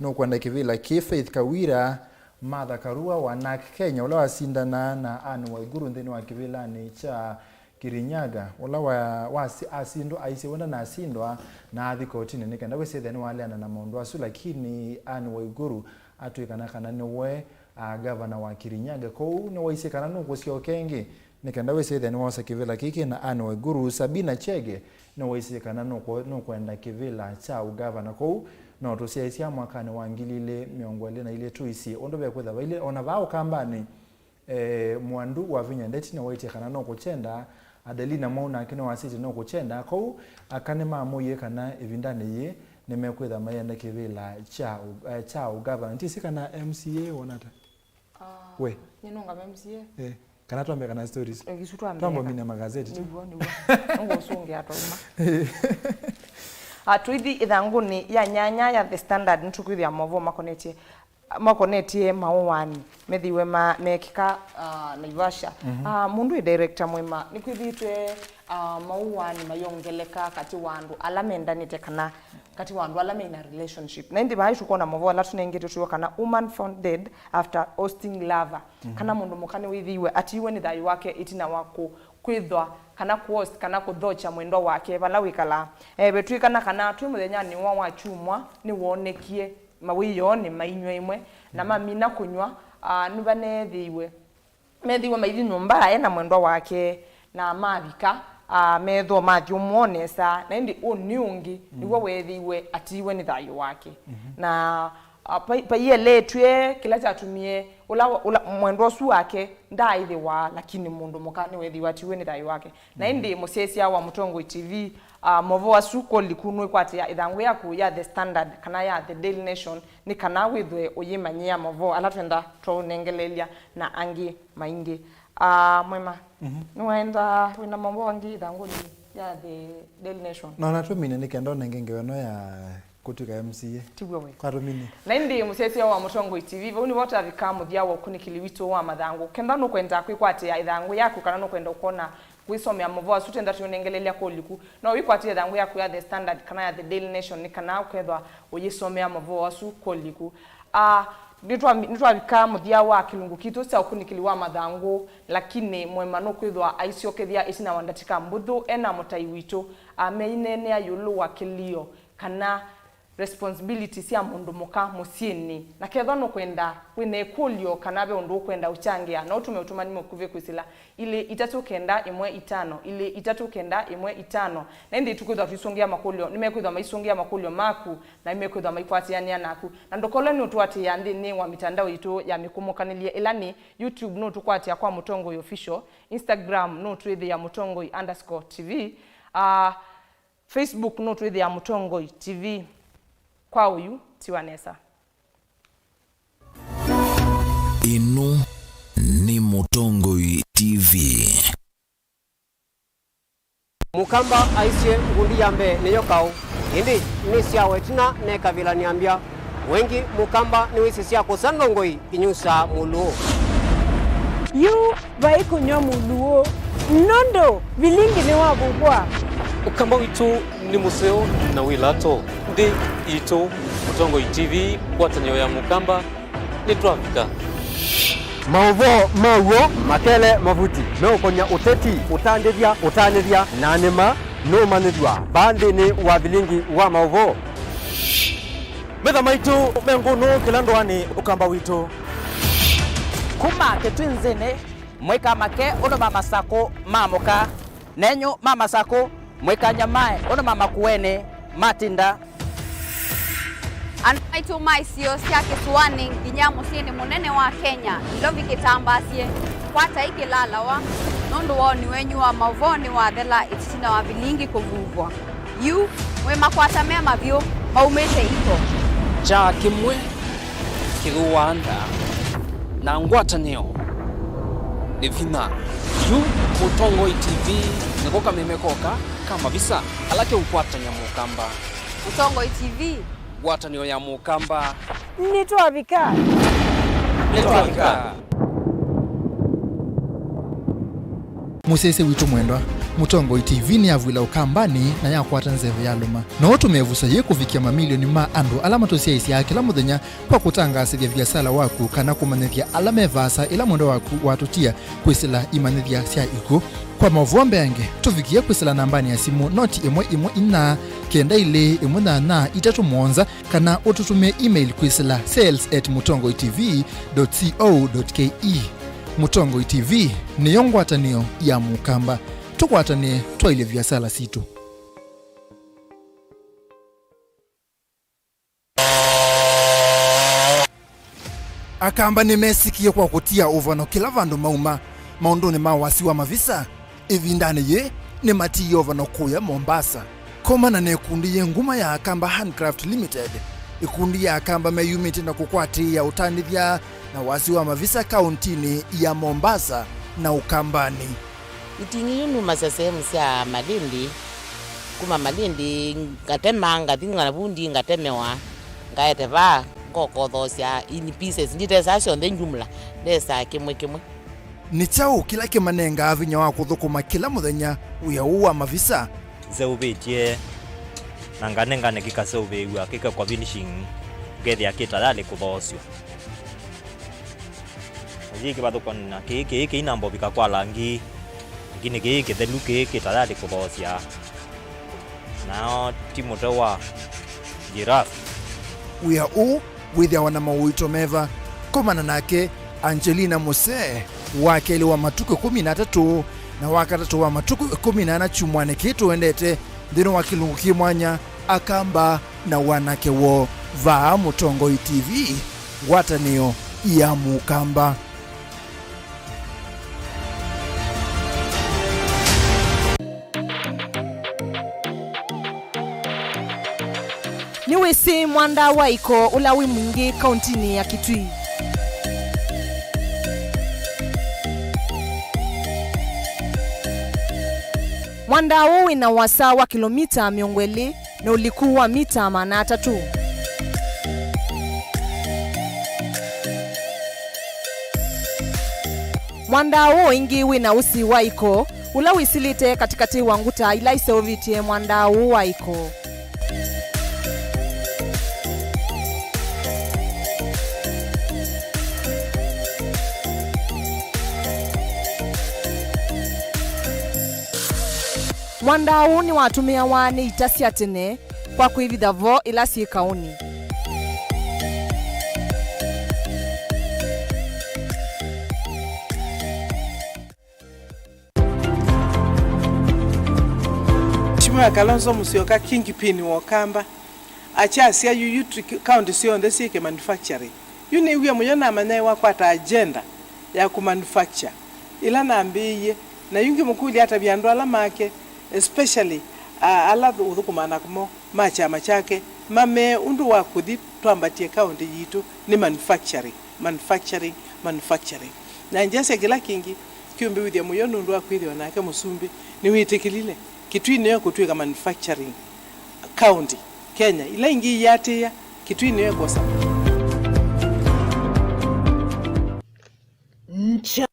nũkwenda kĩvĩla kĩĩ. Faith Kawira, Martha Karua wa NARC Kenya, ũla wasindanaa na Anne Waiguru nthĩnĩ wa kĩvĩlanĩ kya Kirinyaga, ũla wa, wa, asindwa, aisye we ndanasindwa na athi kotinĩ nĩ kenda wĩsĩthĩa nĩwaleana na maũndũ asu, lakini Anne Waiguru atw'ĩkana kana nĩwe, a, gavana wa Kirinyaga. Kwoou nĩwaisye kana nũkũsyoka ĩngĩ nĩ kenda wĩsĩthĩa nĩwosa kĩvĩla kĩĩ kĩ na Anne Waiguru. Sabina Chege nĩwaisye kana nũkũ-, nũkwenda kĩvĩla kya ũgavana. Kwoou no tũsyaĩĩsya mwakanĩ wa ngili ilĩ mĩongo ĩlĩ na ilĩ tũisye ũndũ vekwĩtha vailye. O na vaa Ũkambanĩ, eh, Mwandu wa Vinya Ndeti nĩwaĩtye kana no kũkyenda, Adelina Mwau nake nĩwasĩtye no kũkyenda. Kwoou aka nĩmamũie kana ĩvindanĩ yĩĩ nĩmekwĩtha maienda kĩvĩla kya ũ-, eh, kya ũgavana. Ndĩsĩ kana M C A wona ata? Ah, we. Nĩnũngame M C A. Eh, kana twambe kana stories? Eh, isu twambe. Twambe mina magazeti tu. Nĩw'o, nĩw'o. Nũngũsũngĩa twauma. Ah, tũithi ĩthangũnĩ ya nyanya ya The Standard, nĩtũkwĩthĩa maũvoo makonetye, makonetye maũaani methĩiwe ma-, meekĩka, ah, Naivasha. Mhm. Ah, mũndũ wĩ director Mwema, nĩkwĩthĩĩtwe, ah, maũaani mayongeleka katĩ wa andũ ala mendanĩte kana katĩ wa andũ ala mena relationship. Na ĩndĩ vaa tũkwona maũvoo ala tũnengetwe twĩwa kana woman found dead after ousting lover. Mhm. Kana mũndũ mũka nĩwĩthĩiwe atiiwe nĩ thayũ wake ĩtina wa kũ-, kwĩthwa kana kũ-host kana kũthokya mwendwa wake vala wĩkalaa. Eh, vetw'ĩkana kana twĩ mũthenyanĩ wa, wa kyumwa nĩwoonekie mawĩoonĩ mainyw'a ĩmwe na mamina kũnyw'a, ah, nĩvaneethĩiwe. Methĩiwe maithi nyũmba e na mwendwa wake, na mavika, ah, meethwa mathyũmũa nesa, na ĩndĩ ũnĩ ũngĩ nĩw'o weethĩiwe atiiwe nĩ thayũ wake. Mhm. Na, ah, vai-, vaieleetw'e kĩla kyatumie ũla, ũla mwendwa ũsu wake ndaaĩthĩwa, lakini mũndũ mũka nĩweethĩiwe atiiwe nĩ thayũ wake. Na ĩndĩ mũsyaĩĩsya wa Mũtongoi T V, ah, maũvoo asu kũliku nũĩkwatĩa ĩthangũ yaku ya The Standard kana ya The Daily Nation, nĩ kana wĩthwe ũyĩmanyĩa maũvoo ala twenda twaũnengeleelya na angĩ maingĩ. Ah, Mwema, mhm, nĩwaenda wĩna maũvoo angĩ ĩthangũnĩ ya The Daily Nation? No, na tũmine nĩ kenda ũnenge ngewa ĩno ya kũtw'ĩka M C A. Tiw'o we. Kwa tũmine. Na ĩndĩ mũsyaĩĩsya wa Mũtongoi T V, vau nĩvo twavika mũthya wa ũkunĩkĩli witũ wa mathangũ. Kenda nũkwenda kwĩkwatĩa ĩthangũ yaku kana nũkwenda ũkona kwĩsomea maũvoo asu twenda tũnengeleelya kũliku, no wĩkwatĩe ĩthangũ yaku ya The Standard kana ya The Daily Nation nĩ kana ũkethwa ũyĩsomea maũvoo asu kũliku. Ah, nĩtwa-, nĩtwavika mũthya wa kĩlungu kitũ kya ũkunĩkĩli wa mathangũ, lakini Mwema nũkwĩthwa aisyokethya ĩtina wa ndatĩka mbũthũ e na mũtai witũ, ah, meineenea ĩũlũ wa kĩlio kana responsibility sya mũndũ mũka mũsyĩnĩ. Na kethwa nũkwenda wĩna ĩkũlyo kana ve ũndũ ũkwenda ũkyangĩa, no ũtũme ũtũmani mũkuvĩ kwĩsĩla ilĩ itatũ kenda ĩmwe itano, ilĩ itatũ kenda ĩmwe itano. Na ĩndĩ tũkwĩthwa tũisũngĩa makũlyo, nĩmekwĩthwa maisũngĩa makũlyo maku, na nĩmekwĩthwa maikwatĩanĩa naku. Na ndũkolwe nũtũatĩĩa nthĩnĩ wa mitandao yitũ ya mĩkũmũkanĩlye, ĩla nĩ YouTube nũtũkwatĩa kwa Mũtongoi Official, Instagram nũtwĩthĩa Mũtongoi underscore T V, ah, Facebook nũtwĩthĩa Mũtongoi T V. Kwa ũyu, tiwa nesa. Ĩno nĩ Mũtongoi T V. Mũkamba aisye, ngundi ya mbee nĩyo kaũ, ĩndĩ nĩ syawa ĩtina nekavĩla nĩambya. Wengi Mũkamba nĩwĩsĩ sya kũsa ndongoi inyusaa mũlũũ. Yu vai kũnyw'a mũlũũ, nũndũ vilingi nĩwavuvwa. Ũkamba witũ nĩ mũseo na wĩ lato. Nthĩ yitũ, Mũtongoi T V, ngwatanĩo ya Mũkamba, nĩtwavika. Maũvoo ma w'o makele mavuti meũkonya ũteti, ũtandĩthya, ũtanĩthya, na nĩma nũmanyĩthw'a vaa nthĩnĩ wa vilingi wa maũvoo. Metha maitũ me ngũnũ kĩla ndũanĩ Ũkamba witũ. Kuma kĩtwinzĩnĩ, mũikamake ũndũ ma Masakũ maamũka, nenyu ma Masakũ mũikanyamae ũndũ ma Makueni matinda. Andũ maitũ ma isio sya kĩsũanĩ nginya mũsyĩnĩ mũnene wa Kenya, Nairobi kĩtambaasye, kwatai kĩlalawa, nũndũ woni wenyu wa maũvoo nĩwathela ĩtina wa vilingi kũvuvwa. Yu, mwĩ makwata me mavyũ maumĩte iko. Kyaa kĩmwe kĩthũaa nda, na ngwatanĩo nĩ vinya. Yu, Mũtongoi T V nĩko kameme koka ka mavisa ala keũkwatany'a Mũkamba. Mũtongoi T V. Ngwatanĩo ya Mũkamba. Nĩtwavika. Nĩtwavika. Mũsyaĩĩsya witũ mwendwa, Mũtongoi T V nĩyavw'ĩla Ũkambanĩ na yakwata nzeve yalũma. No ũtũme ĩvuso yĩĩ kũvikĩa mamilioni ma andũ ala matũsyaĩĩsyaa kĩla mũthenya kwa kũtangaasĩthya viasala waku kana kũmanyĩthya ala me vaasa ĩla mwendwa waku watũtia kwĩsĩla imanyĩthya sya ikw'ũ. Kwa maũvoo mbeange, tũvikĩe kwĩsĩla nambanĩ ya simũ noti ĩmwe ĩmwe inya kenda ilĩ ĩmwe nyanya itatũ mũonza, kana ũtũtũmĩe email kwĩsĩla sales at mũtongoi T V dot co dot K E. Mũtongoi T V nĩyo ngwatanĩo ya Mũkamba. Tũkwatanĩe twaĩlye viasala sitũ. Akamba nĩmesikie kwa kũtia ũvano kĩla vandũ mauma maũndũnĩ ma wasi wa mavisa. Ĩvindanĩ yĩĩ, nĩmatiie ũvano kũya Mombasa. Komana na ĩkundi yĩ nguma ya Akamba Handcraft Limited, ĩkundi ya Akamba meyumĩtye na kũkwatĩĩa ũtanĩthya na wasi wa mavisa kaũntinĩ ya Mombasa na Ũkambanĩ. Iting'i yu numasya sehemu sya Malindi, kuma Malindi ngatema, ngathi nganavundi ngatemewa, ngaete vaa, ngokothoosya in pieces, nditesaa syonthe jumla, ndesaa kĩmwe kĩmwe. Nĩ kyaũ kĩla kĩmanengaa vinya wa kũthũkũma kĩla mũthenya wĩa ũũ wa mavisa? Nzeũvĩtye na nganengane kĩkaseũvĩw'a kĩkekwa finishing, ngethĩa kĩ tayarĩ kũthoosw'a. Na yĩ kĩvathũkany'o na kĩĩ, kĩĩ kĩina mbovika kwa langi, lakini kĩĩ kĩthelu, kĩĩ kĩ tayarĩ kũthoosya. Nao ti mũtwe wa giraffe. Wĩa ũũ wĩthĩawa na maũito meva? Komana nake Angelina Musee, wa kelĩ wa matukũ ĩkũmi na atatũ na wa katatũ wa matukũ ĩkũmi na ana kyumwanĩ kĩĩ tũendete, nthĩnĩ wa kĩlungu kĩ mwanya, Akamba na wanake woo, vaa Mũtongoi T V, ngwatanĩo ya Mũkamba. Nĩwĩsĩ mwandaa wa iko ũla wĩ mwingĩ kauntinĩ ya Kitui? Mwandaa ũũ wĩ na ũasa wa kĩlomita mĩongo ĩlĩ na ũliku wa mita maana atatũ. Mwandaa ũũ ĩngĩ wĩ na ũsi wa iko ũla wĩsilĩte katĩkatĩ wa nguta ila iseũvĩtye mwandaa ũũ wa iko. Mwandaa ũũ nĩwatũmĩawa nĩ ita sya tene kwa kwĩvitha vo ĩla syĩ kaũnĩ. Mheshimiwa Kalonzo Musyoka, kingpin wa Ũkamba, akyasya yu, yu ti kaunti syonthe syĩke manufacturing. Yu nĩw'e mũyo namanya ĩwakwata agenda ya kũmanufacture ĩla nambĩĩie, na yu ngĩmũkũlya atavye andũ ala make, especially, a, ala ũthũkũmaa namo ma kyama kyake, mamee ũndũ wa kũthi twambatie kaunti yitũ nĩ manufacturing, manufacturing, manufacturing. Na ngyasya kĩla kĩngĩ kĩũmbĩw'ĩthya mũyo nũndũ wa kwĩthĩwa nake mũsumbĩ nĩwĩtĩkĩlile Kitui nĩyo kũtw'ĩka manufacturing county Kenya. Ila ingĩ iatĩĩa, Kitui nĩyo ĩkwosa. Ncha.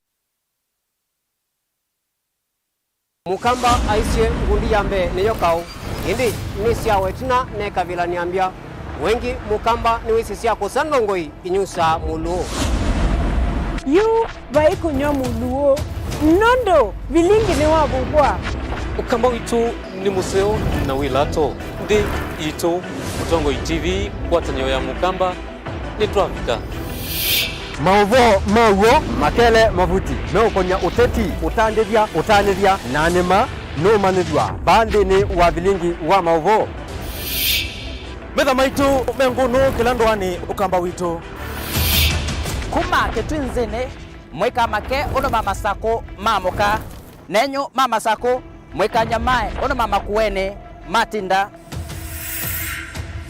Mũkamba aisye, ngundi ya mbee nĩyo kaũ, ĩndĩ nĩsyawa ĩtina nekavĩla nĩambya. Wengĩ Mũkamba nĩwĩsĩ sya kũsa ndongoi inyusaa mũlũũ. Yu vai kũnyw'a mũlũũ, nũndũ vilingi nĩwavuvwa. Ũkamba witũ nĩ mũseo na wĩ lato. Nthĩ itũ, Mũtongoi T V, ngwatanĩo ya Mũkamba, nĩtwavika. Maũvoo ma w'o makele mavuti meũkony'a ũteti, ũtandĩthya, ũtanĩthya, na nĩma nũũmanyĩthw'a vaa nthĩnĩ wa vilingi wa maũvoo. Metha maitũ me ngũnũ kĩla ndũanĩ Ũkamba witũ. Kuma Kitui nzĩnĩ, mũikamake ũndũ ma masakũ ma mũka. Nenyu ma masakũ, mũikanyamae ũndũ ma makuenĩ matinda.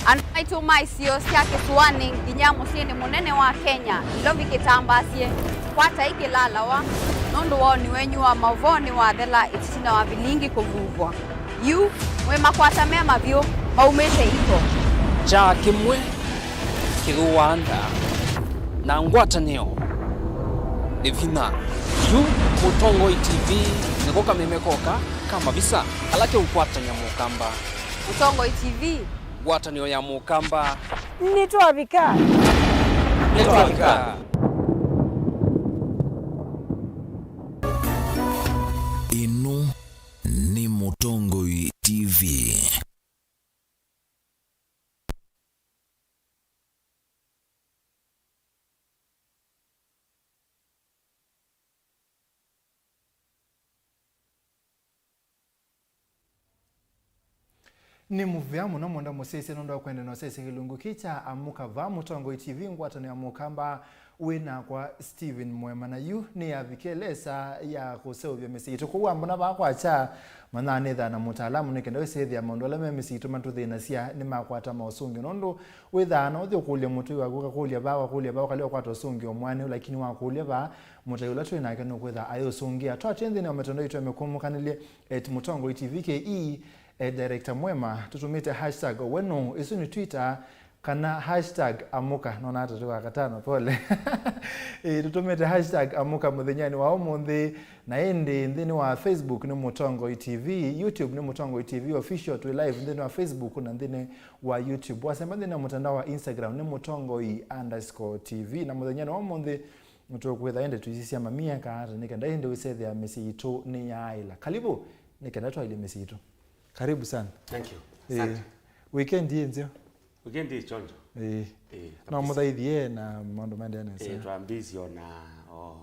Andũ maitũ ma isio sya kĩsũanĩ nginya mũsyĩnĩ mũnene wa Kenya, Nairobi kĩtambaasye, kwatai kĩlalawa, nũndũ woni wenyu wa maũvoo nĩwathela ĩtina wa vilingi kũvuvwa. Yu, mwĩmakwata me mavyũ, maumĩte iko. Kyaa kĩmwe kĩthũaa ndaa, na ngwatanĩo nĩ vinya. Yu Mũtongoi T V nĩko kameme koka ka mavisa ala keũkwatany'a Mũkamba. Mũtongoi T V. Ngwatanĩo ya Mũkamba. Nĩtwavika. Nĩtwavika. Ĩno nĩ Mũtongoi T V. Nĩ mũvea mũno mwenda mũsyaĩĩsya nũndũ wa kwenda na ũsyaĩĩsya kĩlungu kĩĩ kya Amũka vaa Mũtongoi T V, ngwatanĩo ya Mũkamba. Wĩ nakwa Steven Mwema, na yu nĩ yavikele saa ya kũseũvya mĩsyĩ yitũ. Kwoou wambona vaa kwakya, manya nĩthaa na mũtaalamu nĩ kenda wĩsĩthĩa maũndũ ala me mĩsyĩ yitũ matũthĩnasya nĩmakwata maũsũngĩo. Nũndũ wĩthaa no ũthi ũkũlya mũtũi waku, ũkakũlya vaa, wakũlya vaa, ũkalea ũkwata ũsũngĩo mwanĩu, lakini wakũlya vaa, mũtai ũla twĩ nake nũkwĩtha ayĩũsũngĩa. Twatw'e nthĩnĩ wa mĩtandao yitũ ya mĩkũmũkanĩlye, at Mũtongoi T V K E, at Director Mwema, tũtũmĩte hashtag we nũ, ĩsu nĩ Twitter, kana hashtag amũka, nona ata twĩ wa katano, pole. Ĩĩ, tũtũmĩte hashtag amũka mũthenyanĩ wa ũmũnthĩ, na ĩndĩ nthĩnĩ wa Facebook nĩ Mũtongoi T V, YouTube nĩ Mũtongoi T V Official, twĩ live nthĩnĩ wa Facebook na nthĩnĩ wa YouTube. Wasemba nthĩnĩ wa mũtandao wa Instagram nĩ Mũtongoi underscore T V, na mũthenyanĩ wa ũmũnthĩ nĩtũkwĩtha ĩndĩ tũisisya mamia kaata nĩ kenda ĩndĩ wĩsethĩa mĩsyĩ yitũ nĩ yaaĩla. Karibu, nĩ kenda twaĩlye mĩsyĩ yitũ. Karibu sana. Thank you. Eh, asante. Weekend yĩ nzeo? Weekend yĩ chonjo. Eh. Eh, no kabisa. Mũthaithie na maũndũ maendee nesa. Eh, twambĩĩsye ona o,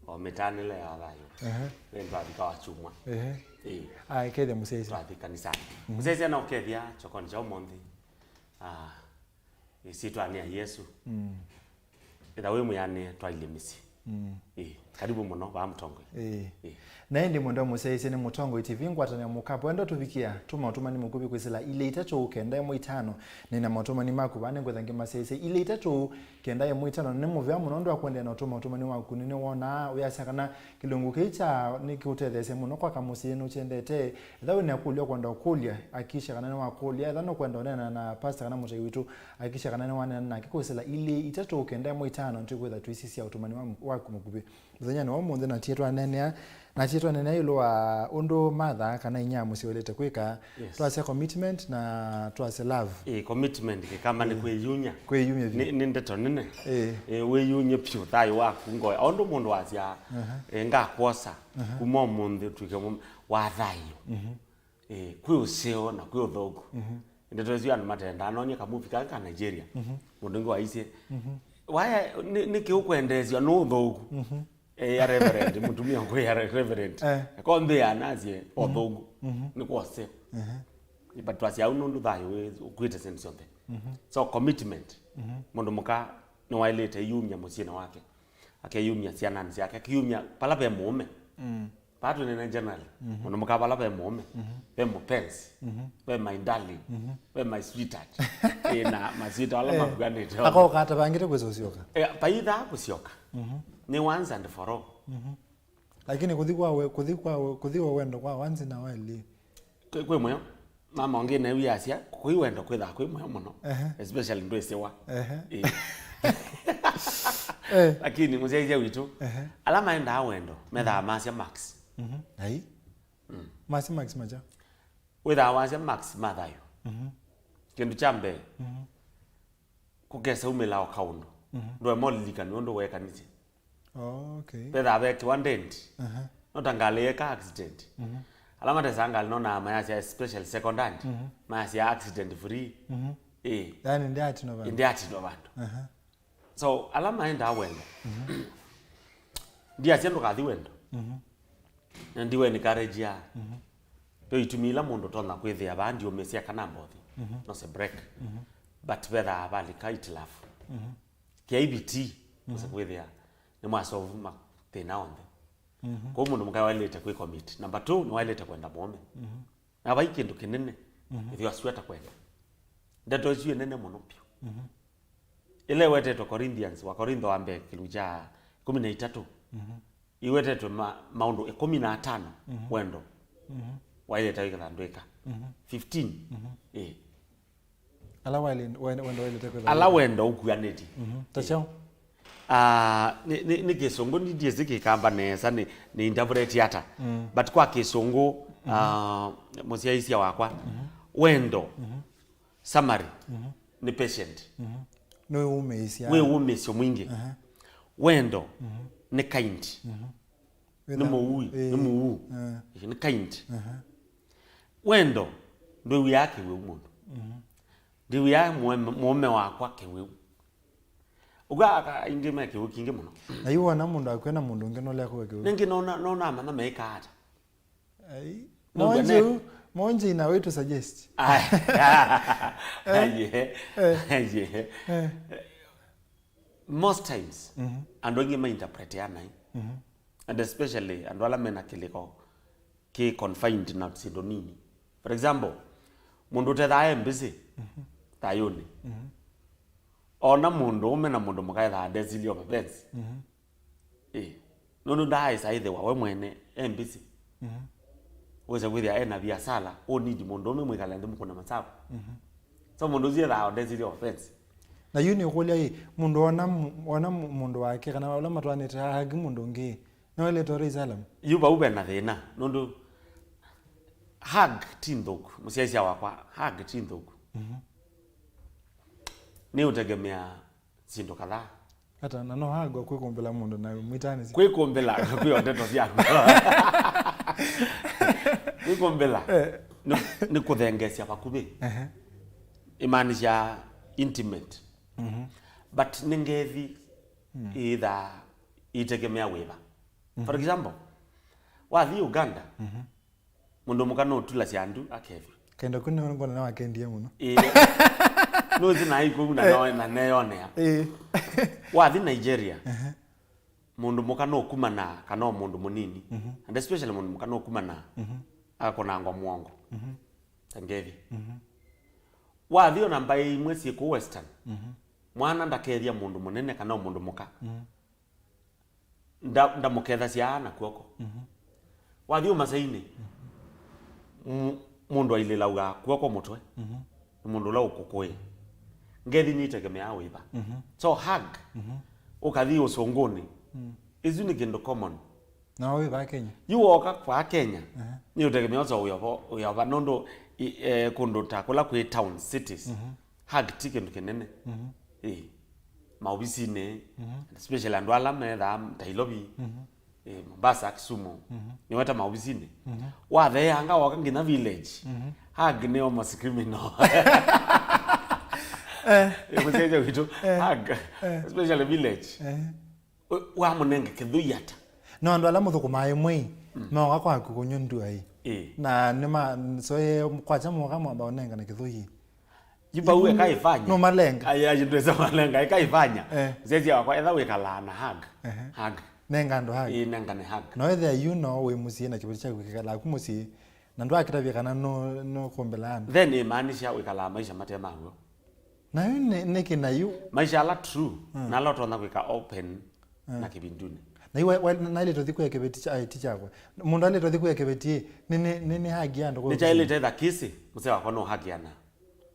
o mĩtanĩle ya thayũ. Ehe. Nĩ twavika wa chumwa. Ehe. Eh. Ah, ĩkethĩa mũsyaisya. Twathi kanisani. Mhm. Mũsyaisya na ũkethĩa chokoni cha ũmũnthĩ. Ah, ĩsyĩtwanĩ ya Yesũ. Mm. Ĩtha wĩ mwĩanĩe twailye mĩsyĩ. Mm. Ĩĩ, karibu mũno vaa Mũtongoi. Ĩĩ. Ĩĩ. Na ĩndĩ mwendwa mũsyaĩĩsya nĩ Mũtongoi T V ngwatanĩo mũkapo. Enda tũvikĩa, tũma ũtũmani mũkuvĩ kwĩsĩla ilĩ itatũ kenda ĩmwe itano. Nĩna maũtũmani maku vaa nĩngwĩtha ngĩmasyaĩĩsya ilĩ itatũ kenda ĩmwe itano. Na nĩ mũvea mũno ũndũ wa kũendeea na ũtũma ũtũmani waku. Nĩnĩwonaa ũyasya kana kĩlungu kĩĩ kya nĩkĩũtetheesya mũno kwaka mũsyĩ nũkyendete. Ethĩwa wĩ na ĩkũlyo ũkwenda ũkũlya, hakikisha kana nĩwakũlya. Ethĩwa nũkwenda ũneena na pastor kana mũtai witũ, hakikisha kana nĩwaneena nake kwĩsĩla ilĩ itatũ kenda ĩmwe itano, nĩtũkwĩtha tũisisya ũtũmani wa, waku mũkuvĩ. Mũthenyanĩ wa ũmũnthĩ natie twaneenea, natie twaneenea ĩũlũ wa ũndũ Martha kana inyia mũsyĩ waĩlĩte kwĩka. Yes. Twasya commitment na twasya love. Ĩĩ, commitment Kĩkamba nĩ, ĩĩ, kwĩyumya. Kwĩyumya vyũ. Nĩ, nĩ ndeto nene. Ĩĩ. Ĩĩ, wĩyumye vyũ thayũ waku ngoya. O ũndũ mũndũ wasya, aha, ĩĩ, ngakwosa, aha, kuma ũmũnthĩ ũtuĩke mũm-, wa thayũ. Mhm. Ĩĩ, kwĩ ũseo na kwĩ ũthũku. Mhm. Ndeto isu andũ matendaa, nonie kamuvi kaka ka Nigeria. Mhm. Mũndũ ũngĩ waisye, mhm, waya, nĩ, nĩkĩ ũkwendeesya nũ ũthũku? Mhm. Eh, ya Reverend, mũtumia ũkwĩa Re-, Reverend. Eh. Ekombĩa nasye, mhm, ũthũku. Mhm. Nĩ kwose. Mhm. But twasya au nũndũ thayũ wĩ, ũkwĩte sĩndũ syonthe. Mhm. So commitment. Mhm. Mũndũ mũka nĩwaĩlĩte ĩyumya mũsyĩnĩ wake. Akeyumya syananĩ syake, akeyumya pala ve mũũme. Mm. Vaa twĩnene generally. Mhm. Mũndũ mũka vala ve mũũme, mhm, ve mũpenzi, mhm, ve my darling, mhm, ve my sweetheart. Ĩĩ, na maswita ala, eh, makuanĩte. Akoka atavangĩte kwĩsa ũsyoka. Eh, vaithaa kũsyoka. Mhm. Nĩ once and for all. Mhm. Lakini kũthi kwa we-, kũthi kwa we-, kũthi wa wendo kwa once na waĩlĩ. Kwĩ, kwĩ mũyo. Mama ũngĩ neew'ie asya, kwĩ wendo kwĩthaa kwĩ mũyo mũno. Ehe. Especially ndwĩsĩwa. Ehe. Ĩĩ. Eh. Lakini mũsyaĩĩsya witũ, ehe, ala maendaa wendo, methaa, mhm, masya max. Mhm. Ai. Mm. Masya max makya? Wĩthaa wasya max ma thayũ. Mhm. Kĩndũ kya mbee, mhm, kũkesaumĩla o kaũndũ. Mhm. Ndũema ũlilikana ũndũ weekanisye. Oh, okay. Vethaa veekĩwa dent. Aha. No ta ngalĩ yeka accident. Mhm. Ala matesaa ngalĩ nonaa mayasya, especially second hand, mhm, mayasya accident free. Mhm. Ĩĩ. Yaani, ndĩatinwa vandũ. Ndĩatinwa vandũ. Aha. So, ala maendaa wendo. Mhm. Ndiasya ndũkathi wendo. Mhm. Na ndiwe encourage ya. Mhm. Ve itumi ila mũndũ ũtonya kwĩthĩa vaa ndiũmĩsya kana mbothi. Mhm. No se break. Mhm. But vethaa valika itilafu. Mhm. Kĩai vitii, mhm, ũse kwĩthĩa nĩmwasolve mathĩna onthe. Mhm. Kwoou mũndũ mũka waĩlĩte kwĩ commit. Number two, nĩwaĩlĩte kwenda mũũme. Mhm. Na vai kĩndũ kĩnene, mhm, ĩthĩwa asu atakwenda. Ndeto ĩsu ĩnene mũno vyũ. Mhm. Ĩla ĩwetetwe Corinthians, Wakorintho wa mbee kĩlungu kya ĩkũmi na itatũ. Mhm. Iwetetwe ma-, maũndũ ĩkũmi na atano, mhm, wendo. Mhm. Waĩlĩte wĩkĩla ndwĩka. Mhm. Fifteen. Mhm. Ĩĩ. Ala waĩlĩ-, wendo, wendo waĩlĩte kwĩthĩwa. Ala wendo ũkuanĩtye. Mhm. Ta kyaũ? Ah, nĩ, nĩ, nĩ Kĩsũngũ, nĩ ndiĩsĩ Kĩkamba nesa, nĩ, nĩ interpret ata. Mm. But kwa Kĩsũngũ, mhm, ah, mũsyaĩĩsya wakwa, mhm, wendo, mhm, summary, mhm, nĩ patient. Mhm. Nĩ wĩwũmĩĩsya. Wĩ wũmĩĩsyo mwingĩ. Aha. Wendo, mhm, nĩ kind. Mhm. Nĩ mũui, ĩĩ, nĩ mũuu. Eh. Nĩ kind. Aha. Wendo ndwĩw'ĩaa kĩwĩu mũndũ. Mhm. Ndiw'ĩaa mũũme, mũũme wakwa kĩwĩu. Ũkw'a aka aingĩ me kĩwĩu kingĩ mũno. Na yu wona mũndũ akwĩa na mũndũ ũngĩ nũlea kũw'a kĩwĩu. Nĩngĩ nona, nona amanya meĩkaa ata. Ai. Nũkw'a monje ne- u-, monje ina wĩtũ suggest. Ai. Eh. Ai, eh. Eh. Ai, eh. Eh. Most times, mhm, andũ aingĩ mainterpretea naĩ. Mhm. And especially andũ ala mena kĩlĩko kĩ confined na syĩndũ nini. For example, mũndũ ũtethaa e mbĩsĩ, mhm, thayũnĩ. Mhm. Ona mũndũ ũme na mũndũ mũka ethaa ndesili of offense. Mhm. Ĩĩ. Nũndũ ndaaĩsa ĩthĩwa we mwene e mbĩsĩ. Mhm. Wĩse kwĩthĩa ena viasala, ũnidi mũndũ ũme mwĩkale nthĩ mũkũne masavu. Mhm. So mũndũ ũsu ethaa ndesili of offense. Na yu nĩ ũkũlya ĩ, mũndũ ona mu-, ona mu-, mũndũ wake, kana ũla matwanĩte hahagi mũndũ ũngĩ, no ĩlĩtore isalama? Yu vau vena thĩna, nũndũ hug ti nthũku, mũsyaĩĩsya wakwa, hug ti nthũku. Mhm. Nĩ ũtegemea syĩndũ kadhaa. Ata, na no hug kwĩkũmbĩla mũndũ na mwĩtanĩsya? Kwĩkũmbĩla, kwĩ o ndeto syaku. Kwĩkũmbĩla, eh, nĩ, nĩ kũthengeesya vakuvĩ. Ehe. Imaanisha intimate. Mhm. But nĩ ngethi, mm, ĩthaa itegemea wĩva. For, mhm, example, wathi Uganda, mhm, mũndũ mũka nũtulasya ndu akevya. Kenda kũu nĩ ngona nĩwakendie mũno. Ĩĩ. Nũthi naĩ kũu na, eh, no, na neyonea. Ĩĩ. Wathi Nigeria, ehe, mũndũ mũka nũkumanaa kana o mũndũ mũnini. Mhm. And especially mũndũ mũka nũkumanaa, mhm, akakonangwa mũongo. Mhm. Ta ngethi. Mhm. Wathi ona mbaĩ imwe syĩ kũu Western, mhm, mwana ndakethya mũndũ mũnene kana o mũndũ mũka. Mhm. Nda-, ndamũkethasya na kw'oko. Mhm. Wathi ũmasainĩ, mhm, mu-, mũndũ ailĩlaw'a kw'oko mũtwe. Mhm. Nĩ mũndũ ũla ũkũkũĩ. Ngethi nĩitegemeaa wĩva. Mhm. So hug, mhm, ũkathi ũsũngũnĩ. Mm. Ĩsu nĩ kĩndũ common. Na wĩ va Kenya? Yu woka kwa Kenya, aha, nĩ ũtegemea ũsa ũyova, ũyova nũndũ i-, eh, kũndũ ta kũla kwĩ town, cities, mhm, hug ti kĩndũ kĩnene. Mhm. Ĩĩ. Maovisinĩ, mhm, especially andũ ala methaa Nairobi, mhm, ĩĩ, Mombasa, Kisumu, mhm, nĩweta maovisinĩ. Mhm. Watheeanga woka nginya village, mhm, hug nĩ almost criminal. Eh. Ĩĩ, mũsyaĩĩsya witũ, eh, hug, eh, especially village. Eh. Ũ-, wamũnenge kĩthũi ata? No andũ ala mũthũkũmaa ĩmwe-ĩ, mm, mooka kwaku kũnywa ndua-ĩ. Ĩĩ. Na nĩma-, soe kwakya mooka mwamba ũnengane kĩthũi-ĩ. Yu vau eka ifanya. Nũmalenga. Aya, yu ndwesa malenga, eka ifanya. Eh. Msyaĩĩsya wakwa, etha wĩkalaa na hug. Ehe. Hug. Nenga andũ hug. Ĩĩ, nengane hug. No ethĩa yu no wĩ mũsyĩ na kĩveti kyaku kĩkalaa ku mũsyĩ, na ndwakĩtavya kana nũ-, nũkũmbĩla andũ. Then imaanisha wĩkalaa maisha mate maw'o. Na yu nĩ, nĩkĩ na yu? Maisha ala true, mm, na ala ũtonya kwĩka open, mm, na kĩvindunĩ. Na yu wa-, wa-, naĩlĩte ũthi kwĩa kĩveti kya, ti kyakwa. Mũndũ aĩlĩte ũthi kwĩa kĩveti, nĩ, nĩ, nĩ, nĩ hagi andũ kwa. Nĩkyaĩlĩte etha kĩsĩ, mũsee wakwa no hagi ana.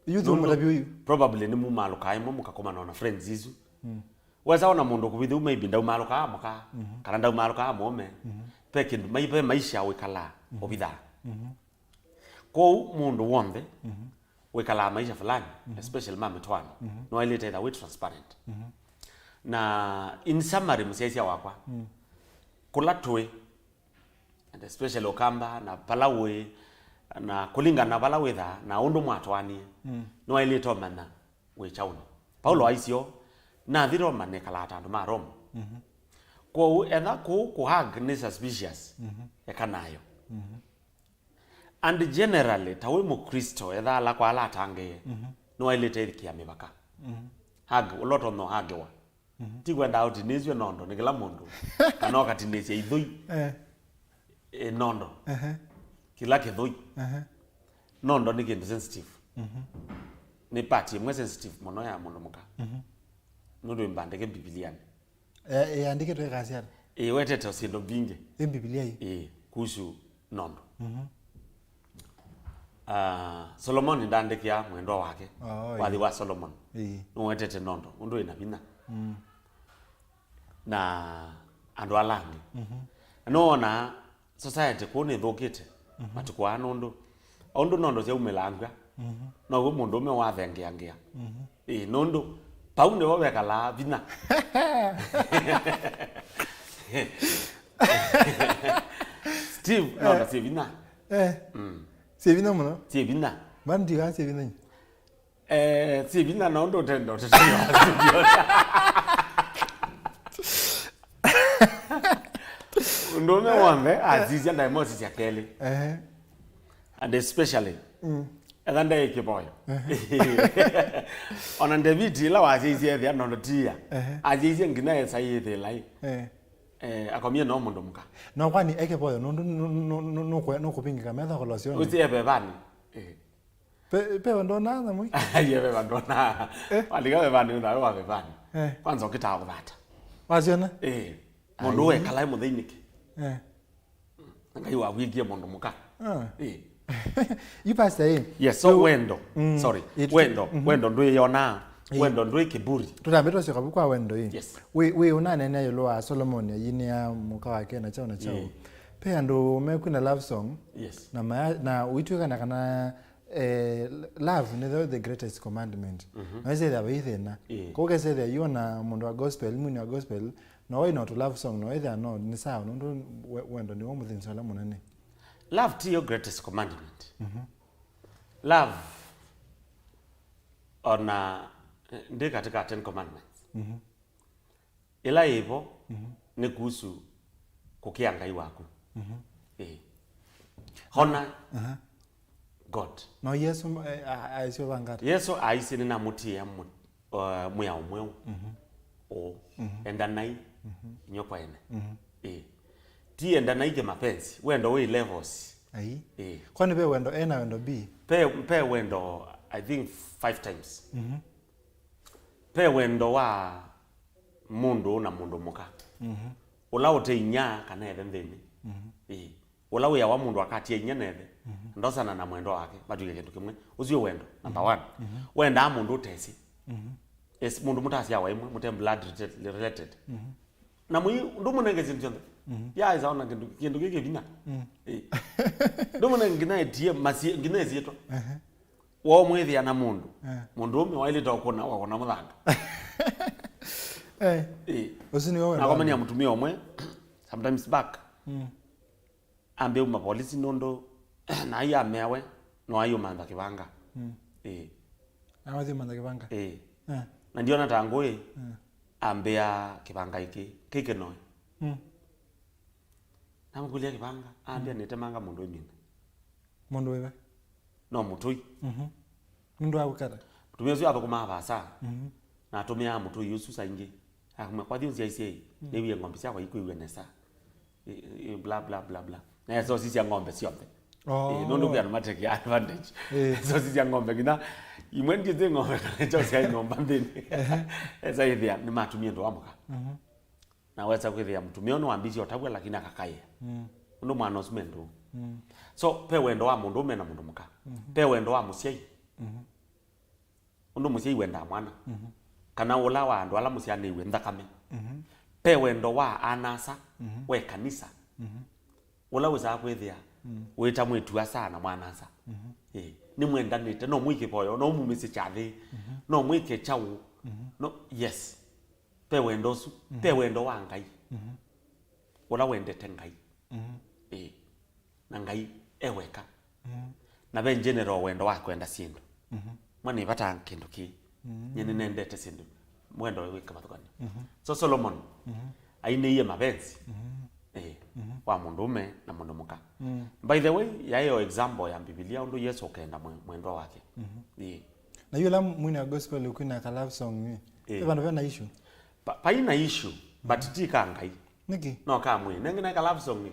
Yu thũ mũtavya ũyu. Probably nĩmumalũkaa ĩmwe mũkakomana na friends isu. Mm. Wesa ona mũndũ kũvithya u maybe ndaumalũkaa mũka, mhm, kana ndaumalũkaa mũũme. Mhm. Ve kĩndũ, mai-, ve maisha wĩkalaa, mhm, ũvithaa. Mhm. Kwoou mũndũ w'onthe, mhm, wĩkalaa maisha fulani, mhm, especially ma mĩtwaano, mhm, nĩwaĩlĩte etha wĩ transparent. Mhm. Na in summary, mũsyaĩĩsya wakwa, mm, kũla tũĩ, and especially Ũkamba, na vala ũĩ, na kũlingana na vala wĩthaa, na ũndũ mwatwaanie, mm, nĩwaĩlĩte ũmanya wĩ kyaũnĩ. Paulo, mm, aisye ũũ, nathi Roma nekalaa ta andũ ma Roma. Mhm. Kwoou etha kũu kũ hug nĩ suspicious, mhm, eka nayo. Mhm. And generally, ta wĩ Mũkristo, etha ala kwa ala atangĩĩe, mhm, nĩwaĩlĩte ĩthikĩa mĩvaka. Mhm. Hug, ũla ũtonya ũhagĩwa. Mhm. Ti kwenda ũtinĩsw'e nondo nĩ kĩla mũndũ, kana ũkatinĩsya ithũi. Eh. Ĩ, nondo. Ehe. Kĩla kĩthũi. Ehe. Nondo nĩ kĩndũ sensitive. Mhm. Nĩ part ĩmwe sensitive mũno ya mũndũ mũka. Mhm. Nũndũ ĩmbandĩke Mbivilianĩ. Eh, ĩandĩkĩtwe ĩkasya ata? Ĩwetete syĩndũ mbingĩ. Ĩ Mbivilia ĩ? Ĩĩ, kuhusu nondo. Mhm. Ah, Solomoni ndaandĩkĩa mwendwa wake, oh, wathi, ĩĩ, wa Solomoni. Ĩĩ. Nĩwetete nondo, ũndũ wĩna vinya. Mm. Na andũ ala angĩ. Mhm. Na nĩwona society kũu nĩthũkĩte, mhm, matukũ aa, nũndũ o ũndũ nondo syaumĩlangw'a, mhm, now'o mũndũũme wathengeangĩa. Mhm. Ĩĩ, nũndũ vau nĩvo vekalaa vinya. Steve, nondo, eh, syĩ vinya. Eh. Mm. Syĩ vinya mũno. Syĩ vinya. Mbona ndikaa syĩ vinya? Eh, syĩ vinya na ũndũ ũtenda ũtetewa studio. Mũndũũme w'onthe asisya ndaimosi sya kelĩ. Ehe. And especially, mm, Etha nde kĩvoyo. Ona Ndeviti ĩla wasyaisye ethĩa nondo tiya. Ehe. Asyaisye nginya Esai ĩthĩlaĩ. Eh. Eh, akomie no mũndũ mũka. No kwani e kĩvoyo nũndũ nũ- nũ- nũ- nũkwe- nũkũvingĩka metha kolosyonĩ. Ũsie vevanĩ. Eh. Pe- pewe ndona nyamũ ii? Ye veva ndona. Eh. Walika vevanĩ, ũthawe wa vevanĩ. Eh. Kwanza ũkĩtaa kũthata. Wasyona? Eh. Mũndũ wekalae mũtheinĩke. Eh. Ngai wavwĩkie mũndũ mũka. Ah. Eh. Yu pastor, eh. Yes, so wendo. Mm. Sorry. It- Wendo, mhm. Wendo ndwĩyonaa. Eh. Wendo ndwĩ kĩburi. Tũtambe twasyoka vu kwa wendo, eh. Yes. Wĩ wĩ ũnanene ĩũlũ wa Solomoni ayinĩa mũka wake na chao na chao. Eh. Pe andũ mekwina love song. Yes. Na maya- na ũitwĩkana kana eh, love nĩyo the greatest commandment. Mhm. Na wĩsethĩa vai thĩna. Eh. Kau kesethĩa yu ona mũndũ wa gospel, mwini wa gospel, no waina ũtũ love song, no wĩthĩa no nĩ sawa, nũndũ we- wendo nĩwo mũthĩnzĩo ũla mũnene. Love ti yo greatest commandment. Mhm. Love ona eh, ndi katika ten commandments. Mhm. Ĩla ĩvo, mhm, nĩ kuhusu kũkĩa Ngai waku. Mhm. Ĩĩ. Honor, aha, God. No Yesu eh, a- aisye vangata? Yesu aisye nĩnamũtiĩa mũ- uh, mwĩao mweũ. Mhm. Ũũ. Mhm. Endanai, mhm, inywe kwa ene. Mhm. Ĩĩ. Ti endanai kĩmapenzi, wendo wĩ levels. Ai. Ĩĩ. Kwani ve wendo A na wendo B? Pe, pe wendo, I think, five times. Mhm. Pe wendo wa mũndũ na mũndũ mũka. Mhm. Ũla ũte inyia kana ĩthe nthĩnĩ. Mhm. Ĩĩ. Ũla wĩawa mũndũ akatia inyia na ĩthe, mhm, ndosana na mwendwa wake, matw'ĩke kĩndũ kĩmwe. Ũsu wĩ wendo, number one. Mhm. Wendaa mũndũ ũtesĩ. Mhm. Yes, mũndũ mũtasyawa ĩmwe, mũte blood related. Mhm. Na mũi ndũmũnenge syĩndũ syonthe. Mhm. Yaĩsa ona kĩndũ kĩndũ kĩkĩ vinya. Mm. Eh. Ndũmũnenge nginya etie masie nginya esietwa. Ehe. Womwĩthĩa na mũndũ. Eh. Mũndũ ũme wailĩte ũkũna wakũna mũthanga. Eh. Eh. Ũsu nĩwe wendo. Nakomania mũtumia ũmwe sometimes back. Mm. Ambĩa uma polisi nũndũ na ai ameawe no ai ũmantha kĩvanga. Mm. Eh. Awathi mantha kĩvanga. Eh. Eh. Na ndiona ta ngũĩ. Mm. Ambĩa kĩvanga iki kĩkĩnoe. Mm. Namũkũlya kĩvanga, ambĩa, mm, nĩtemanga mũndũ ĩmina. Mũndũ wĩva? No mũtũi. Mhm. Nũndũ wa gũkata? Mũtumĩa ũsu athũkũmaa vaasa, mhm, na atũmĩaa mũtũi ũsu saa ingĩ. Akamwĩa, kwathi ũnzyaisye ĩ, mm, nĩwie ng'ombe syakwa ikwĩw'e nesa. Ĩ, ĩ, bla, bla, bla, bla. Na esosisya ng'ombe syonthe. Oh. Ĩ, nũndũ kwĩ andũ matekeaa advantage. Ĩ. Esosisya ng'ombe nginya imwe ndithi ng'ombe kana kyaũ syaĩ nyũmba nthĩnĩ. Ehe. Esa ĩthĩa nĩmatumie ndũa mũka. Mhm. Na wesa kwĩthĩa mũtumĩa ũyũ nĩwambĩĩsye ũtavw'a, lakini akakaĩa. Mm. Ũndũ mwana ũsu me ndũũ. Mm. So, pe wendo wa mũndũũme na mũndũ mũka. Mhm. Pe wendo wa mũsyai. Mhm. Ũndũ mũsyai wendaa mwana. Mhm. Kana ũla wa andũ ala mũsyaanĩw'e nthakame. Mhm. Pe wendo wa ana-a-asa, mhm, we kanisa. Mhm. Ũla wĩsaa kwĩthĩa, mm, wĩ ta mwĩĩtu-a-asa na mwana-a-asa. Mhm. Ĩĩ. Nĩmwendanĩte, no mwĩke voyo, no mumĩsye kyathĩ, mhm, no mwĩke kyaũ. Mhm. No, yes. Pe wendo ũsu, mhm, pe wendo wa Ngai. Mhm. Ũla wendete Ngai. Mhm. Ĩĩ. Na Ngai e weka. Mhm. Na ve general wendo wa kwenda syĩndũ. Mhm. Mwa nĩvataa kĩndũ kĩĩ. Mhm. Nyie nĩnendete syĩndũ. Wendo wĩ kĩvathũkany'o. Mhm. So Solomon, mhm, ainĩie mapenzi. Mhm. Ĩĩ. Mhm. Wa mũndũũme na mũndũ mũka. Mhm. By the way, yaĩ o example ya Mbivilia ũndũ Yesu ũkenda mwe- mwendwa wake. Mhm. Ĩĩ. Na yu ĩla mwini wa gospel ũkwina ka love song, ĩ, ĩĩ, ve vandũ vena issue? Pa- paina issue, but ti ka Ngai. Nĩkĩ? No ka mwĩĩ. Nengĩ naĩ ka love song ĩ.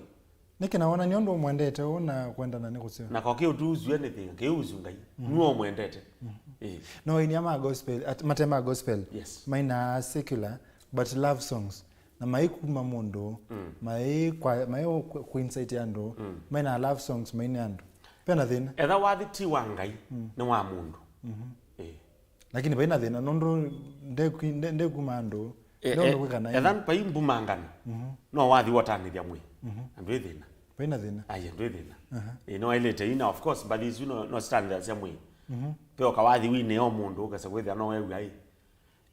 Nĩkĩ na wonany'a ũndũ ũmwendete ũũ na kwendana nĩ kũseo? Na ko kĩũtuuzw'e nĩ thĩna, kĩũuzu Ngai. Mhm. Nue ũmwendete. Mhm. Ĩĩ. No ainia ma gospel, at- mate ma gospel, yes, mainaa secular, but love songs. Na maikuma mũndũ, mm, maikwa- mai- ku- kuincite andũ, mm, mainaa love songs, maine andũ. Pena thĩna. Etha wathi ti wa Ngai, mm, nĩ wa mũndũ. Mhm. Ĩĩ. Lakini vai na thĩna, nũndũ ndekwi- nde- ndekuma andũ, e- ndeũndũ e- kwĩka na etha vai mbumangano, mhm, no wathi wotanĩthya mwĩĩ. Mhm. Na ndwĩ thĩna. Vai na thĩna. Aye, ndwĩ thĩna. Aha. Ĩ, no ailĩte ina, of course, mbathi isu no, no citanĩthasya mwĩĩ. Mhm. Pe ũkawathi winĩ o mũndũ, ũkesa kwĩthĩa no wew'a ĩ,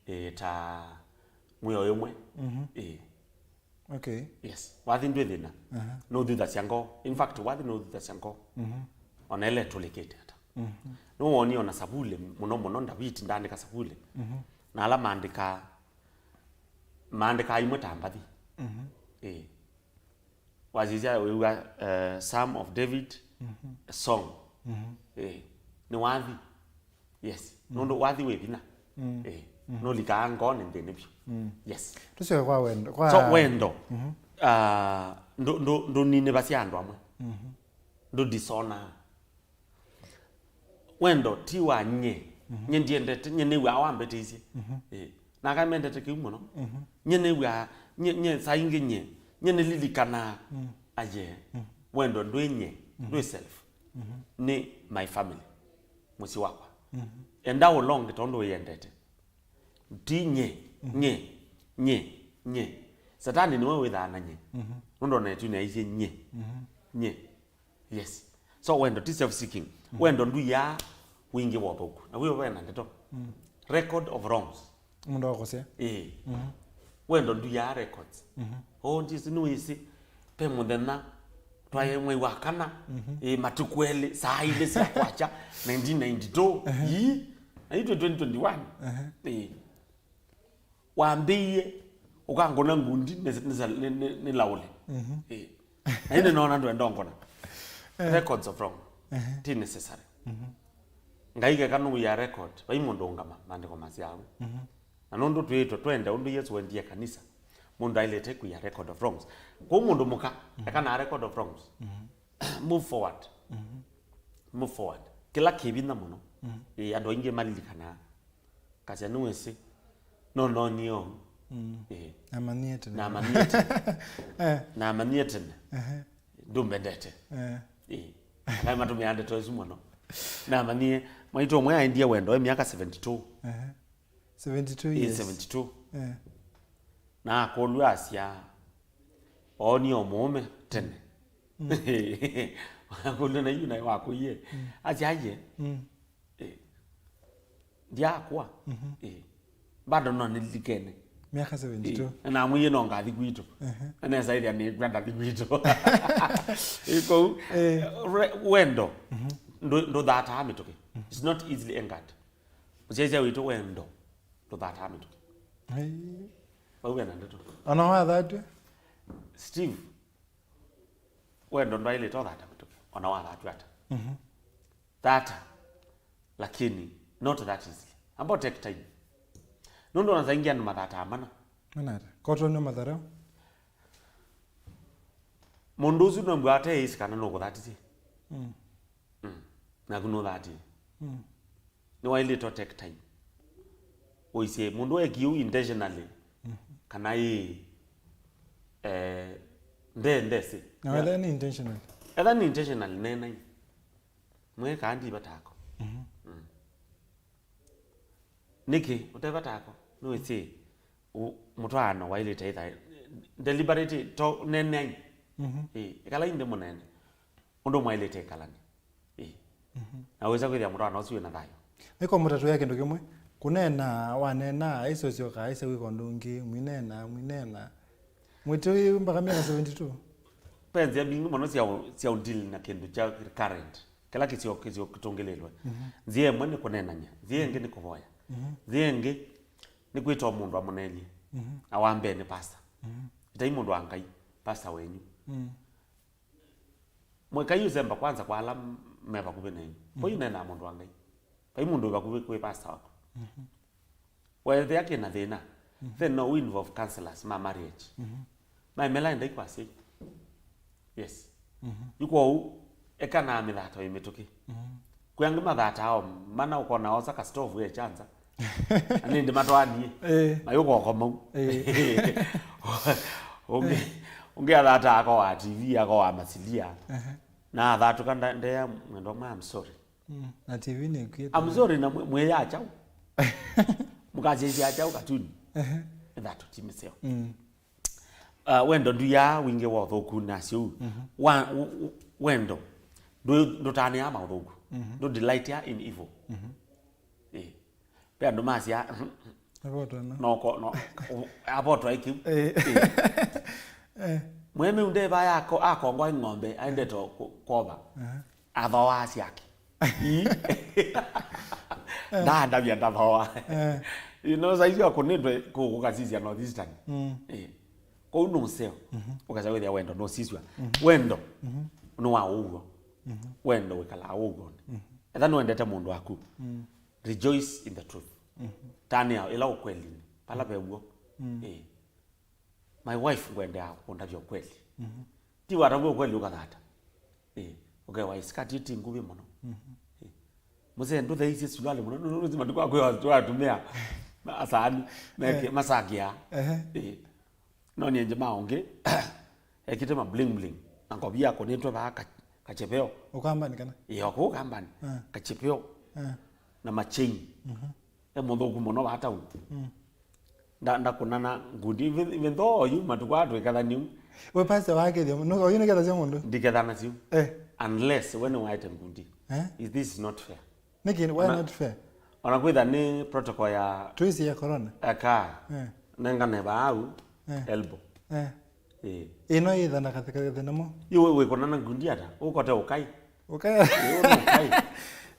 ĩ, ta mwĩo ĩmwe. Mhm. Ĩ. Okay. Yes. Wathi ndwĩ thĩna. Aha. Nũthuthasya ngoo. In fact, wathi nũthuthasya ngoo. Mhm. Ona ĩla ĩtũlĩkĩte ata. Mhm. Nĩwoni ona savulĩ, mũno mũno Ndaviti ndaandĩka savulĩ. Mhm. Na ala maandĩkaa, maandĩkaa imwe ta mbathi. Mhm. Ĩĩ. Wasisya wĩw'a, eh, Psalm of David, mhm, a song. Mhm. Ĩĩ. nĩ wathi. Yes. Nũndũ wathi wĩ vinya. Eh. Nũlikaa ngoonĩ nthĩnĩ vyũ. Yes. Tũsyoke kwa wendo. Kwa So wendo. Ah, ndũ- ndũ- ndũninĩvasya andũ amwe. Ndũ disona. Wendo ti wa nye. Nye ndiendete, nye nĩw'aa wambĩtĩisye. Eh. Nake mendete kĩu mũno. Nye nĩw'aa, nye, nye saa ingĩ nye, nye nĩlilikanaa. Aye. Wendo ndwĩ nye, ndwĩ self. Nĩ my family. Mũsyĩ wakwa. Enda ũlonge tondũ wĩyendete. Ti nye, nye, nye, nye. Satani nĩwe wĩthaa na nye. Nũndũ ona ĩtunĩ aisye nye. Nye. Yes. So wendo ti self seeking. Wendo nduiaa wingĩ wa ũthũku. Na wĩo wena ndeto. Record of wrongs. Mũndũ wakũsya. Ĩĩ. Wendo nduiaa records. Oh, ndisi nĩwĩsĩ. Pe mũthenya twaĩ mwei wa kana. Ĩĩ, matukũ elĩ, saa ilĩ sya kwakya, nineteen ninety-two. Ii. Na itwe twenty twenty-one. Ĩĩ. Wambĩie ũkangũna ngundi nĩ- nĩ- nĩ- nĩ- nĩlaũle. Ĩĩ. Na ĩndĩ nona ndwenda ũngũna. Records of wrong. Ti necessary. Ngai keka nũya record, vai mũndũ ũngama, maandĩko masya ũu. Na nũndũ twĩĩtwe twende ũndũ Yesũ wendie kanisa, mũndũ ailĩte kwia record of wrongs. Kwoou mũndũ mũka, eka na record of wrongs. Move forward. Move forward. Kĩla kĩ vinya mũno. Ĩĩ, andũ aingĩ malilikanaa. Kasya nĩwĩsĩ. No nonie ũu. Ĩĩ. Namanyie tene. Namanyie tene. Eh. Namanyie tene. Ehe. Ndũmbendete. Eh. Ĩĩ. Naĩ matũmĩa ndeto isu mũno. Namanyie, mwaitũ ũmwe aendie wendo e myaka seventy-two. Ehe. Seventy-two Ĩĩ, years. Seventy-two. Eh. Na akũlw'a asya, oonie o mũũme tene. Akũlw'a na yu naĩ wakũie. Asya aye. Mm. Eh. Ndiakwa. Eh. Bado no nililikene. Miaka seventy-two. Eh. Na namwĩie no ngathi kwitũ. Ehe. Na nesa ĩthĩa nĩkw'a ndathi kwitũ. Eh, kũu, Eh. re- wendo ndũ- ndũthataa mĩtũkĩ. It's not easily angered. Mũsyaĩĩsya witũ wendo ndũthataa mĩtũkĩ. Ai. Vau vena ndeto. Ona wathatw'e? Steve, wendo ndwaĩlĩte ũthata mĩtũkĩ, ona wathatw'e ata. Mhm. Thata, lakini not that easily. Amba take time. Nũndũ ona saa ingĩ andũ mathataa mana. Manata. Koto nĩ matharau. Mũndũ ũsu nũmbwa ate ĩsi kana nũkũthatisye. Mm. Mm. Naku nũthatie. Mm. Nĩwaĩlĩte take time. Ũisye mũndũ ekie ũu intentionally, mhm, kana ĩ, eh, nde ndesĩ. Na whether nĩ intentional. Etha nĩ intentional, neenai. Mwĩkaa ndivatako. Mhm. Mm. Nĩkĩ ũtevatako? Nĩwĩsĩ ũ- mũtwaano waĩlĩte ĩtha deliberate to neenai. Mhm. Ĩ, ĩkalai nthĩ mũneene. Ũndũ mwaĩlĩte ĩkalani. Ĩ. Mhm. Na wĩsa kwĩthĩa mũtwaano ũsu wĩna thayũ. Nĩko mũtatũĩa kĩndũ kĩmwe. Kũneena, waneena, aisye ũsyoka, aisye wĩka ũndũ ũngĩ, mwĩneena, mwĩneena. Mwĩtĩĩu mpaka myaka seventy-two. Ve nzĩa mbingĩ mũno sya ũ- sya ũdeal na kĩndũ kya current. Kĩla kĩsio kĩsio kĩtũngĩlĩlwe. Mhm. Nzĩa ĩmwe nĩ kũneenany'a, nzĩa ĩngĩ nĩ kũvoya. Mhm. Nzĩa ĩngĩ nĩ kwĩta o mũndũ amũneenie. Mhm. Na wa mbee nĩ pastor. Mhm. Ĩtai mũndũ wa Ngai, pastor wenyu. Mhm. Mwĩkai ũsemba kwanza kwa ala me vakuvĩ nenyu. Vai ũneenaa mũndũ wa Ngai. Vai mũndũ wĩ vakuvĩ kwĩ pastor waku. Mhm. Weethĩa kĩna thĩna, mhm, then no involve counselors ma marriage. Mhm. Maimela endai kwa asyai. Yes. Mhm. Yu kwoou, eka na mĩthato ĩ mĩtũkĩ. Mhm. Kwĩ angĩ mathataa o mana ũkona osa ka stove e chanza. Anindi matwaanie. Eh. Mayũka ũkomau. Eh. Ũngĩ, ũngĩ athataa ako wa T V, ako wa masilia. Aha. Na athatũka nda- ndeya mwendwa mwa, "I'm sorry." Mm. Na T V nĩkwĩte. "I'm sorry," na mwĩ- mwĩya kyaũ. Mũkasyaisya kyaũ katuni. Aha. Ĩthatũ ti mĩseo. Mm. Uh, wendo nduyaa wingĩ wa ũthũku na syũu. Mhm. Wa, w- w- wendo ndũ- ndũtanĩaa maũthũku. Mhm. Ndũ delightia in evil. Mhm. Eh. Ve andũ masya, Avotwa na. Noko, no, avotwa ikiu. Eh. Eh. Eh. Mwene ndeva yako akongwa ng'ombe aendete ku- kwova. Aha. Athoa syake. Ii. Ndandavya ndathoa. Eh. You know, saizi akunĩtwe kũkasisya North Eastern. Mm. Eh. Kũu nũseo. Mhm. Ũkasa wĩthĩa wendo nũsiswa. Mhm. Wendo. Mhm. Nĩ wa ũw'o. Mhm. Wendo wĩkalaa ũw'onĩ. Mhm. Etha nĩwendete mũndũ waku, mm, rejoice in the truth. Mhm. Tanĩa ĩla ũkwelini, pala ve w'o. Mm. Eh. My wife ngwendeaa kũndavya ũkweli. Mhm. Ti watavw'a ũkweli ũkathata. Eh. Ũkewa isikati ti nguvĩ mũno. Mhm. Eh. Mũsee ndũtheisye silwali mũno, nũndũ nũsĩ matukũ akwĩ wa atumĩa asaani meke, eh, masakĩa. Ehe. Eh. No nienje ma ũngĩ, ekĩte ma bling bling, na ngovia akũnĩtwe vaa ka-, kachepeo. Ũkambani kana? Ĩĩ, o kũu Kambani. Ah. Kachepeo. Ah. Na machain. Mhm. E mũthũku mũno vaa town. Mm. Nda-, ndakũnana ngundi. Even, even though oyu matukũ aa twĩkethaniu. We pastor wakethia, no, oyu nĩkethasya mũndũ? Ndikethanasyu. Eh. Unless we nĩwaete ngundi. Eh? Is, this is not fair. Nĩkĩ, why ona, not fair? Ona kwĩtha nĩ protocol ya twĩsĩ ya corona. Eka. Eh. Nengane vau, eh, elbow. Eh. Eh. Ĩno ĩtha na kathĩ kathĩ namo. Yu wĩ, wĩkona na ngundi ata? Ũkote ũkai. Ũkai. Ĩ, ũna ũkai.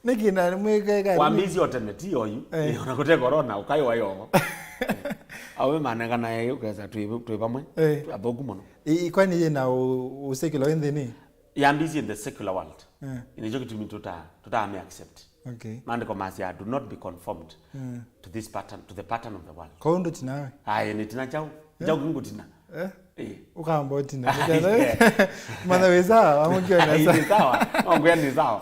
Nĩkĩ na mwĩkeka? Wambĩĩsye o tene, ti oyu. Eh. Ĩ, ona kũte corona, ũkai wa yovo. Awe manengana ĩ, ũkesa twĩ, twĩ vamwe. Eh. Athũku mũno. Ĩ, ĩ, kwani yĩ na ũ-, ũsekĩlo ĩ nthĩnĩ? Yambĩĩsye in the secular world. Eh. Nĩkyo kĩtumi tũta-, tũtaamĩ accept. Okay. Maandĩko masya, "Do not be conformed, mm, to this pattern, to the pattern of the world." Kwa ũndũ tinawe? Aye, nĩ tina chau. Eh? Chau kingũtina. Eh? Eh. Ũkamba ũtina. Aye. Mana wĩ sawa, amũkĩona. Aye, sawa. Nĩ sawa. No ngwĩa nĩ sawa.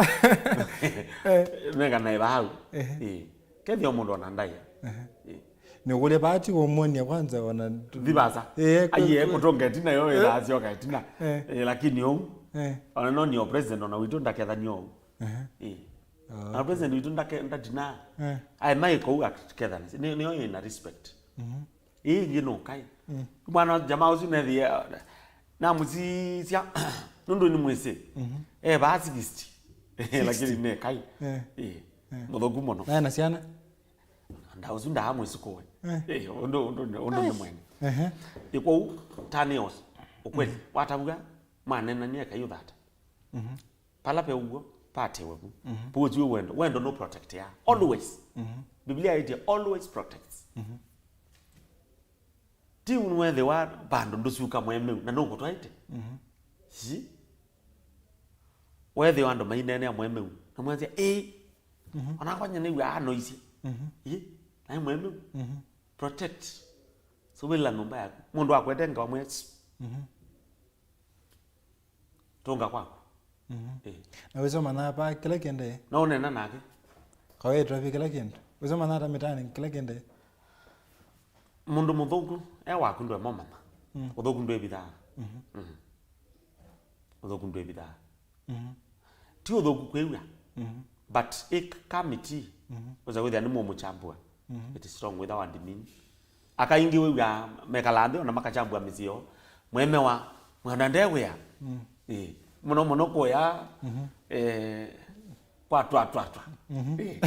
Eh. Meka na ĩvau. Ehe. Eh. Kethio mũndũ ona ndaĩa. Ehe. Eh. Nĩũkũlya vaa ti kũmwonia kwanza ona tu- Thi vasa. Eh, ku- Aiye, ku- kũtũnga ĩtina yo, eh, ĩthaasyoka ĩtina. Eh. Eh, lakini ũu. Eh. Ona no nĩ o president ona witũ ndakethania ũu. Ehe. Eh. Ah, na okay. President witũ ndake-, ndatinaa. Eh. Aĩ maĩ kũu akethana. Nĩ, nĩyo ĩna respect. Mhm. Ĩĩ ĩngĩ nũkai. Mm. Mwana wa jamaa ũsu nethie, namũsisya, nũndũ nĩ mwĩsĩ. Mhm. Eh, vaa sixty. Lakini nĩ kai. Eh. Eh. Eh. Mũthũku mũno. Na ena syana? Nda ũsu ndaa mwĩsukũwe. Eh. Eh, ũndũ, ũndũ, ũndũ nĩ mwene. Ehe. Ĩ kwoou, tanios, ũkweli, mm, watavw'a, mwanenanie kai ũthata. Mhm. Pala pe ũw'o, pate wevu. Mhm. Puzi wendo. Wendo no protect ya. Always. Mhm. Biblia ĩtye always protects. Mhm. Ti ũnũ wethĩwa vandũ ndũsuka mwemeu, na nũkũtwaĩte. Mhm. Si? Wethĩwa andũ maineenea mwemeu, na mwasya, "Ĩĩ." Mhm. Onakwa nyie nĩw'aa anoisye. Mhm. Ĩĩ, naĩ mwemeu. Mhm. Protect. Suvĩla nyũmba yaku. Mũndũ akwete ngamwe. Mhm. Tũnga kwaku. Mhm. Ĩĩ. Na wĩsoma na pa kĩla kĩendee? No ũneena nake. Kawaitwa vi kĩla kĩndũ. Wĩsoma na ata mĩtaanĩ kĩla kĩendee? Mũndũ mũthũku, e waku ndwe momanya. Mm. Ũthũku ndwĩvithaa. Mhm. Mhm. Ũthũku ndwĩvithaa. Mhm. Ti ũthũku kwĩw'a. Mhm. But ĩ kamiti, mhm, ũsa kwĩthĩa nĩ mũmũchambua. Mhm. It is wrong without admin. Aka ingĩ wĩw'aa mekalaa nthĩ ona makachambua mĩseo. Mwemewa, mwana ndewĩa. Mm. Ĩĩ. Mũno mũno kũya, mhm, eh, kwa twa, twa, twa. Mhm. Ĩĩ.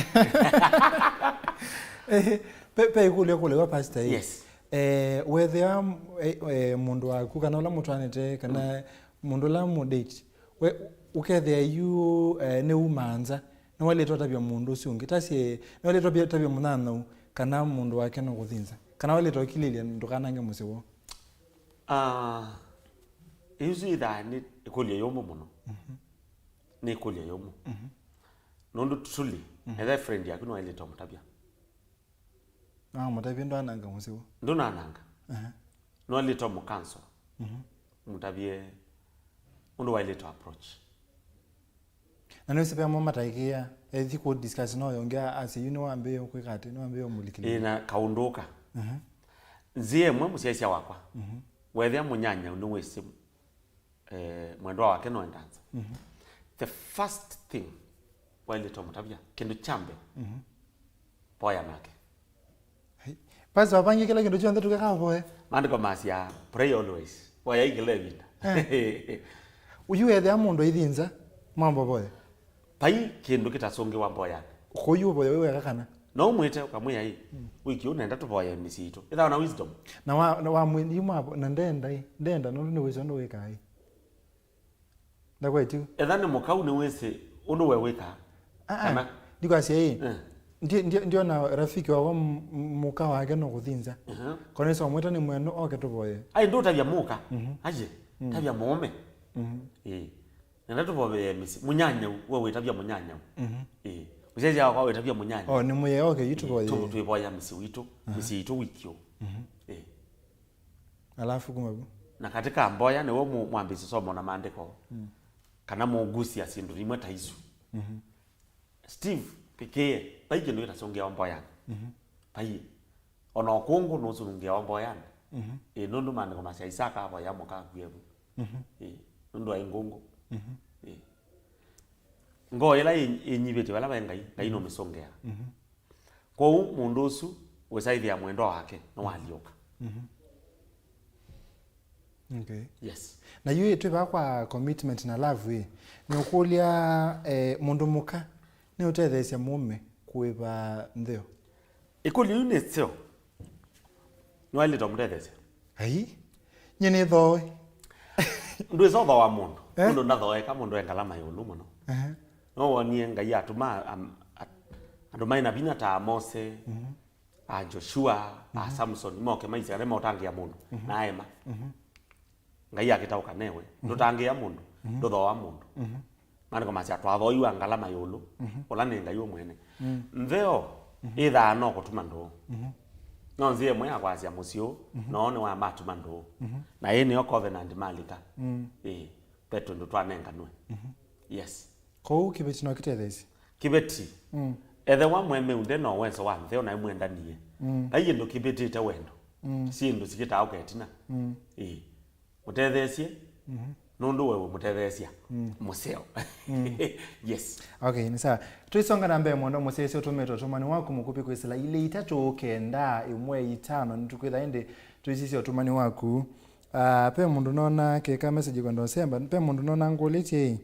Eh, pe, pe ĩkũlyo kũlĩwa pastor ĩ. Yes. Eh, wethĩa, eh, eh, mũndũ waku kana ũla mũtwanĩte kana, mm, mũndũ ũla mũ date, we, ũkethĩa yu, eh, nĩ umaa nza, nĩwaĩlĩte ũtavya mũndũ ũsu ũngĩ. Tasye, nĩwaĩlĩte ũtavya mũnyanyaũ kana mũndũ wake no kũthĩnza. Kana waĩlĩte ũkilĩlya ndũkanange mũsyĩ woo. Ah, ĩsu yĩthaa nĩ ĩkũlyo yũmũ mũno. Mhm. Nĩ ĩkũlyo yũmũ. Mhm. Nũndũ truly, mhm, etha friend yaku nĩwaĩlĩte ũmũtavya. No mũtavye ndwananga mũsyĩ woo. Ndũnananga. Aha. Nĩwaĩlĩte ũmũcancel. Mhm. Mũtavye ũndũ waĩlĩte approach. Na nĩwĩsĩ ve amwe mataĩkĩĩa, ethi kũ discuss no yonge asya, "Yu nĩwambĩĩe kwĩka atĩ, nĩwambĩĩe ũmũlikĩlĩlya." Ĩĩ, na kaũndũ ũka. Mhm. Nzĩa ĩmwe mũsyaĩĩsya wakwa. Mhm. Wethĩa mũnyanya nĩwĩsĩ eh, mwendwa wake no endanza. Mhm. The first thing waĩlĩte ũmũtavya, kĩndũ kya mbee, mhm, voya nake. Hai. Pastor, wapangie kĩla kĩndũ kyonthe tũkeka voya. Maandĩko masya, "Pray always." Voyai kĩla ĩvinda. Eh. Ũyu ethĩa mũndũ aithĩnza, mwamba voya. Vai kĩndũ kĩtasũngĩwa mboyanĩ. Kũyu ũvoya wĩ weka kana? No ũmwĩte ũkamwĩa ĩ, mm, wiki ũũ nenda tũvoye mĩsyĩ itũ. Ĩthawa na wisdom. Na wa, na wamwĩthima na ndenda ĩ, ndenda nũndũ nĩwĩsĩ ũndũ wĩkaa ĩ. Ndakwetu. Etha nĩ mũkau nĩwĩsĩ ũndũ we wĩkaa. Ah, ah. Kana? Ndikwasya ĩ. Eh. Ndi, ndi, ndiona rafiki wakwa m-, m-, mũka wake no kũthĩnza. Mhm. Konesa ũmwĩta nĩ mwenu oke tũvoye. Ai, ndũtavya mũka. Mhm. Aje. Mm. Tavya mũũme. Mhm. Ĩĩ. Nenda tũvoyee mĩsyĩ. Mũnyanyau, we wĩtavya mũnyanyau. Mhm. Ĩĩ. Mũsyaĩĩsya wakwa wĩtavya mũnyanyau. Oh, nĩ mũyeo, okay, yu tũvoyee. Tũ-, twĩvoya mĩsyĩ witũ, aha, mĩsyĩ itũ wikyo. Mhm. Ĩĩ. Alafu kuma vu? Na katika mboya nĩwe mũ-, mwambĩĩsya somo na maandĩko. Mm. Kana mũngusya syĩndũ imwe ta isu. Mhm. Steve, pikie, vai kĩndũ kĩtasũngĩawa mboyanĩ. Mhm. Vai. O na ũkũngũ nũsũngĩawa mboyanĩ. Mhm. Ĩĩ, nũndũ maandĩko masya Isaka avoya mũka akue vu. Mhm. Ĩĩ, nũndũ aĩ ngũngũ. Mhm. Ĩĩ. Ngoo ĩla ĩ-, ĩnyivĩtye vala ve Ngai, Ngai nũmĩsũngĩaa. Mhm. Kwoou mũndũ ũsu wĩsaĩthĩa mwendwa wake nĩwalyũka. Mhm. Okay. Yes. Na yu twĩ vaa kwa commitment na love ĩ, nĩũkũlya, eh, mũndũ mũka nĩũtetheesya mũũme kũĩva ntheo? Ĩkũlyo yu nĩ seo. Nĩwaĩlĩte ũmũtetheesya? Ai, nyie nĩ thooe. Ndwĩsa ũthooa mũndũ. Eh? Mũndũ ndathooeka, mũndũ e ngalama ĩũlũ mũno. Ehe. No wonie Ngai atũma am-, at-, andũ maĩ na vinya ta Mose, mhm, a Joshua, a, mhm, Samson, moke maisye kana maũtangĩa mũndũ, mhm, na aema. Mhm. Ngai akĩtaũka newe, mhm, ndũtangĩa mũndũ, mhm, ndũthooa mũndũ. Mhm. Maandĩko masya, "Twathooiwa ngalama ĩũlũ, mhm, ũla nĩ Ngai we mwene." Mm. Ntheo, mhm, ĩthaa no kũtuma ndũũ. Mhm. No nzĩa ĩmwe ya kwasya mũsyĩ ũũ, mhm, noo nĩwamatuma ndũũ. Mhm. Na ĩĩ nĩyo covenant malika. Mm. Ĩĩ, ve tũndũ twanenganwe. Mhm. Yes. Kwoou kĩveti no kĩtetheesye? Kĩveti. Mm. Ethĩwa mwemeu nde na ũweso wa ntheo na imwendanie, mm, vai kĩndũ kĩvĩtĩte wendo. Mm. Syĩndũ sikĩtaũka ĩtina. Mm. Ĩĩ. Mũtetheesye. Mhm. Nũndũ we wĩmũtetheesya. Mm. Mũseo. Mm. Yes. Okay, nĩ sawa. Tũisonga na mbee mũno, mũsyaĩĩsya ũtũmĩte ũtũmani waku mũkupĩ kwĩsĩla ilĩ itatũ kenda ĩmwe itano. Nĩtũkwĩtha ĩndĩ tũisisya ũtũmani waku. Ah, pe mũndũ nona kĩka message kwenda ũsemba. Pe mũndũ nona ngũlĩtye ĩ.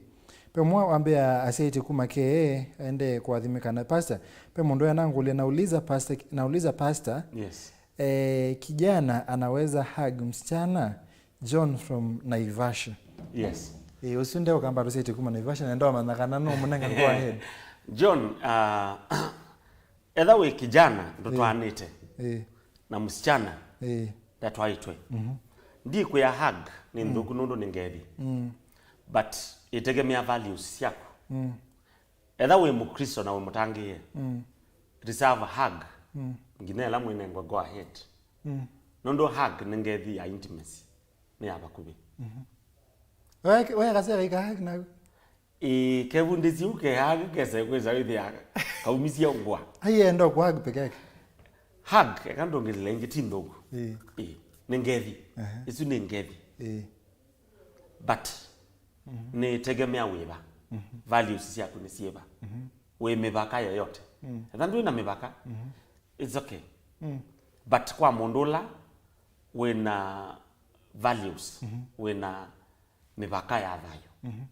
Pe mwa wambĩa asyaĩtye kuma kee, ende kũathimĩka na pastor. Pe mũndũ ena ngũlya, nauliza pastor, nauliza pastor. Yes. Eh, kijana anaweza hug msichana? John from Naivasha. Yes. Eh, ũsu nde ũkamba tũsyaĩtye kuma Naivasha, na ndawamanya kana no mũnenga go ahead. John, uh, etha wĩ kijana ndũtwaanĩte, eh, na msichana, eh, ndatwaĩtwe. Mhm. Ndikwĩa hug nĩ, mm, nthũku nũndũ nĩ ngethi. Mm. But ĩtegemea values syaku. Mm. Etha wĩ Mũkristo na wĩ mũtangĩĩe, mm, reserve a hug, mm, nginya ĩla mwĩnengwa go ahead. Mm. Nũndũ hug nĩ ngethi ya intimacy, nĩ ya vakuvĩ. Mhm. We, we kasya kaika hug naku? Ĩĩ, kevundĩsye ũke hug kese kwĩsa wĩthĩa kaumisye ngwa. Aienda kũ hug peke yake? Hug, eka ndũngĩlĩla ĩngĩ ti nthũku. Ĩĩ. Ĩĩ, nĩ ngethi. Aha. Ĩsu nĩ ngethi. Ĩĩ. But, mhm, nĩtegemea wĩva. Mhm. Values syaku nĩ syĩva. Mhm. Wĩ mĩvaka yoyote. Mm. Etha ndwĩ na mĩvaka, mhm, it's okay. Mm. But kwa mũndũ ũla wĩ na values, mhm, wĩ na mĩvaka ya thayũ, mhm,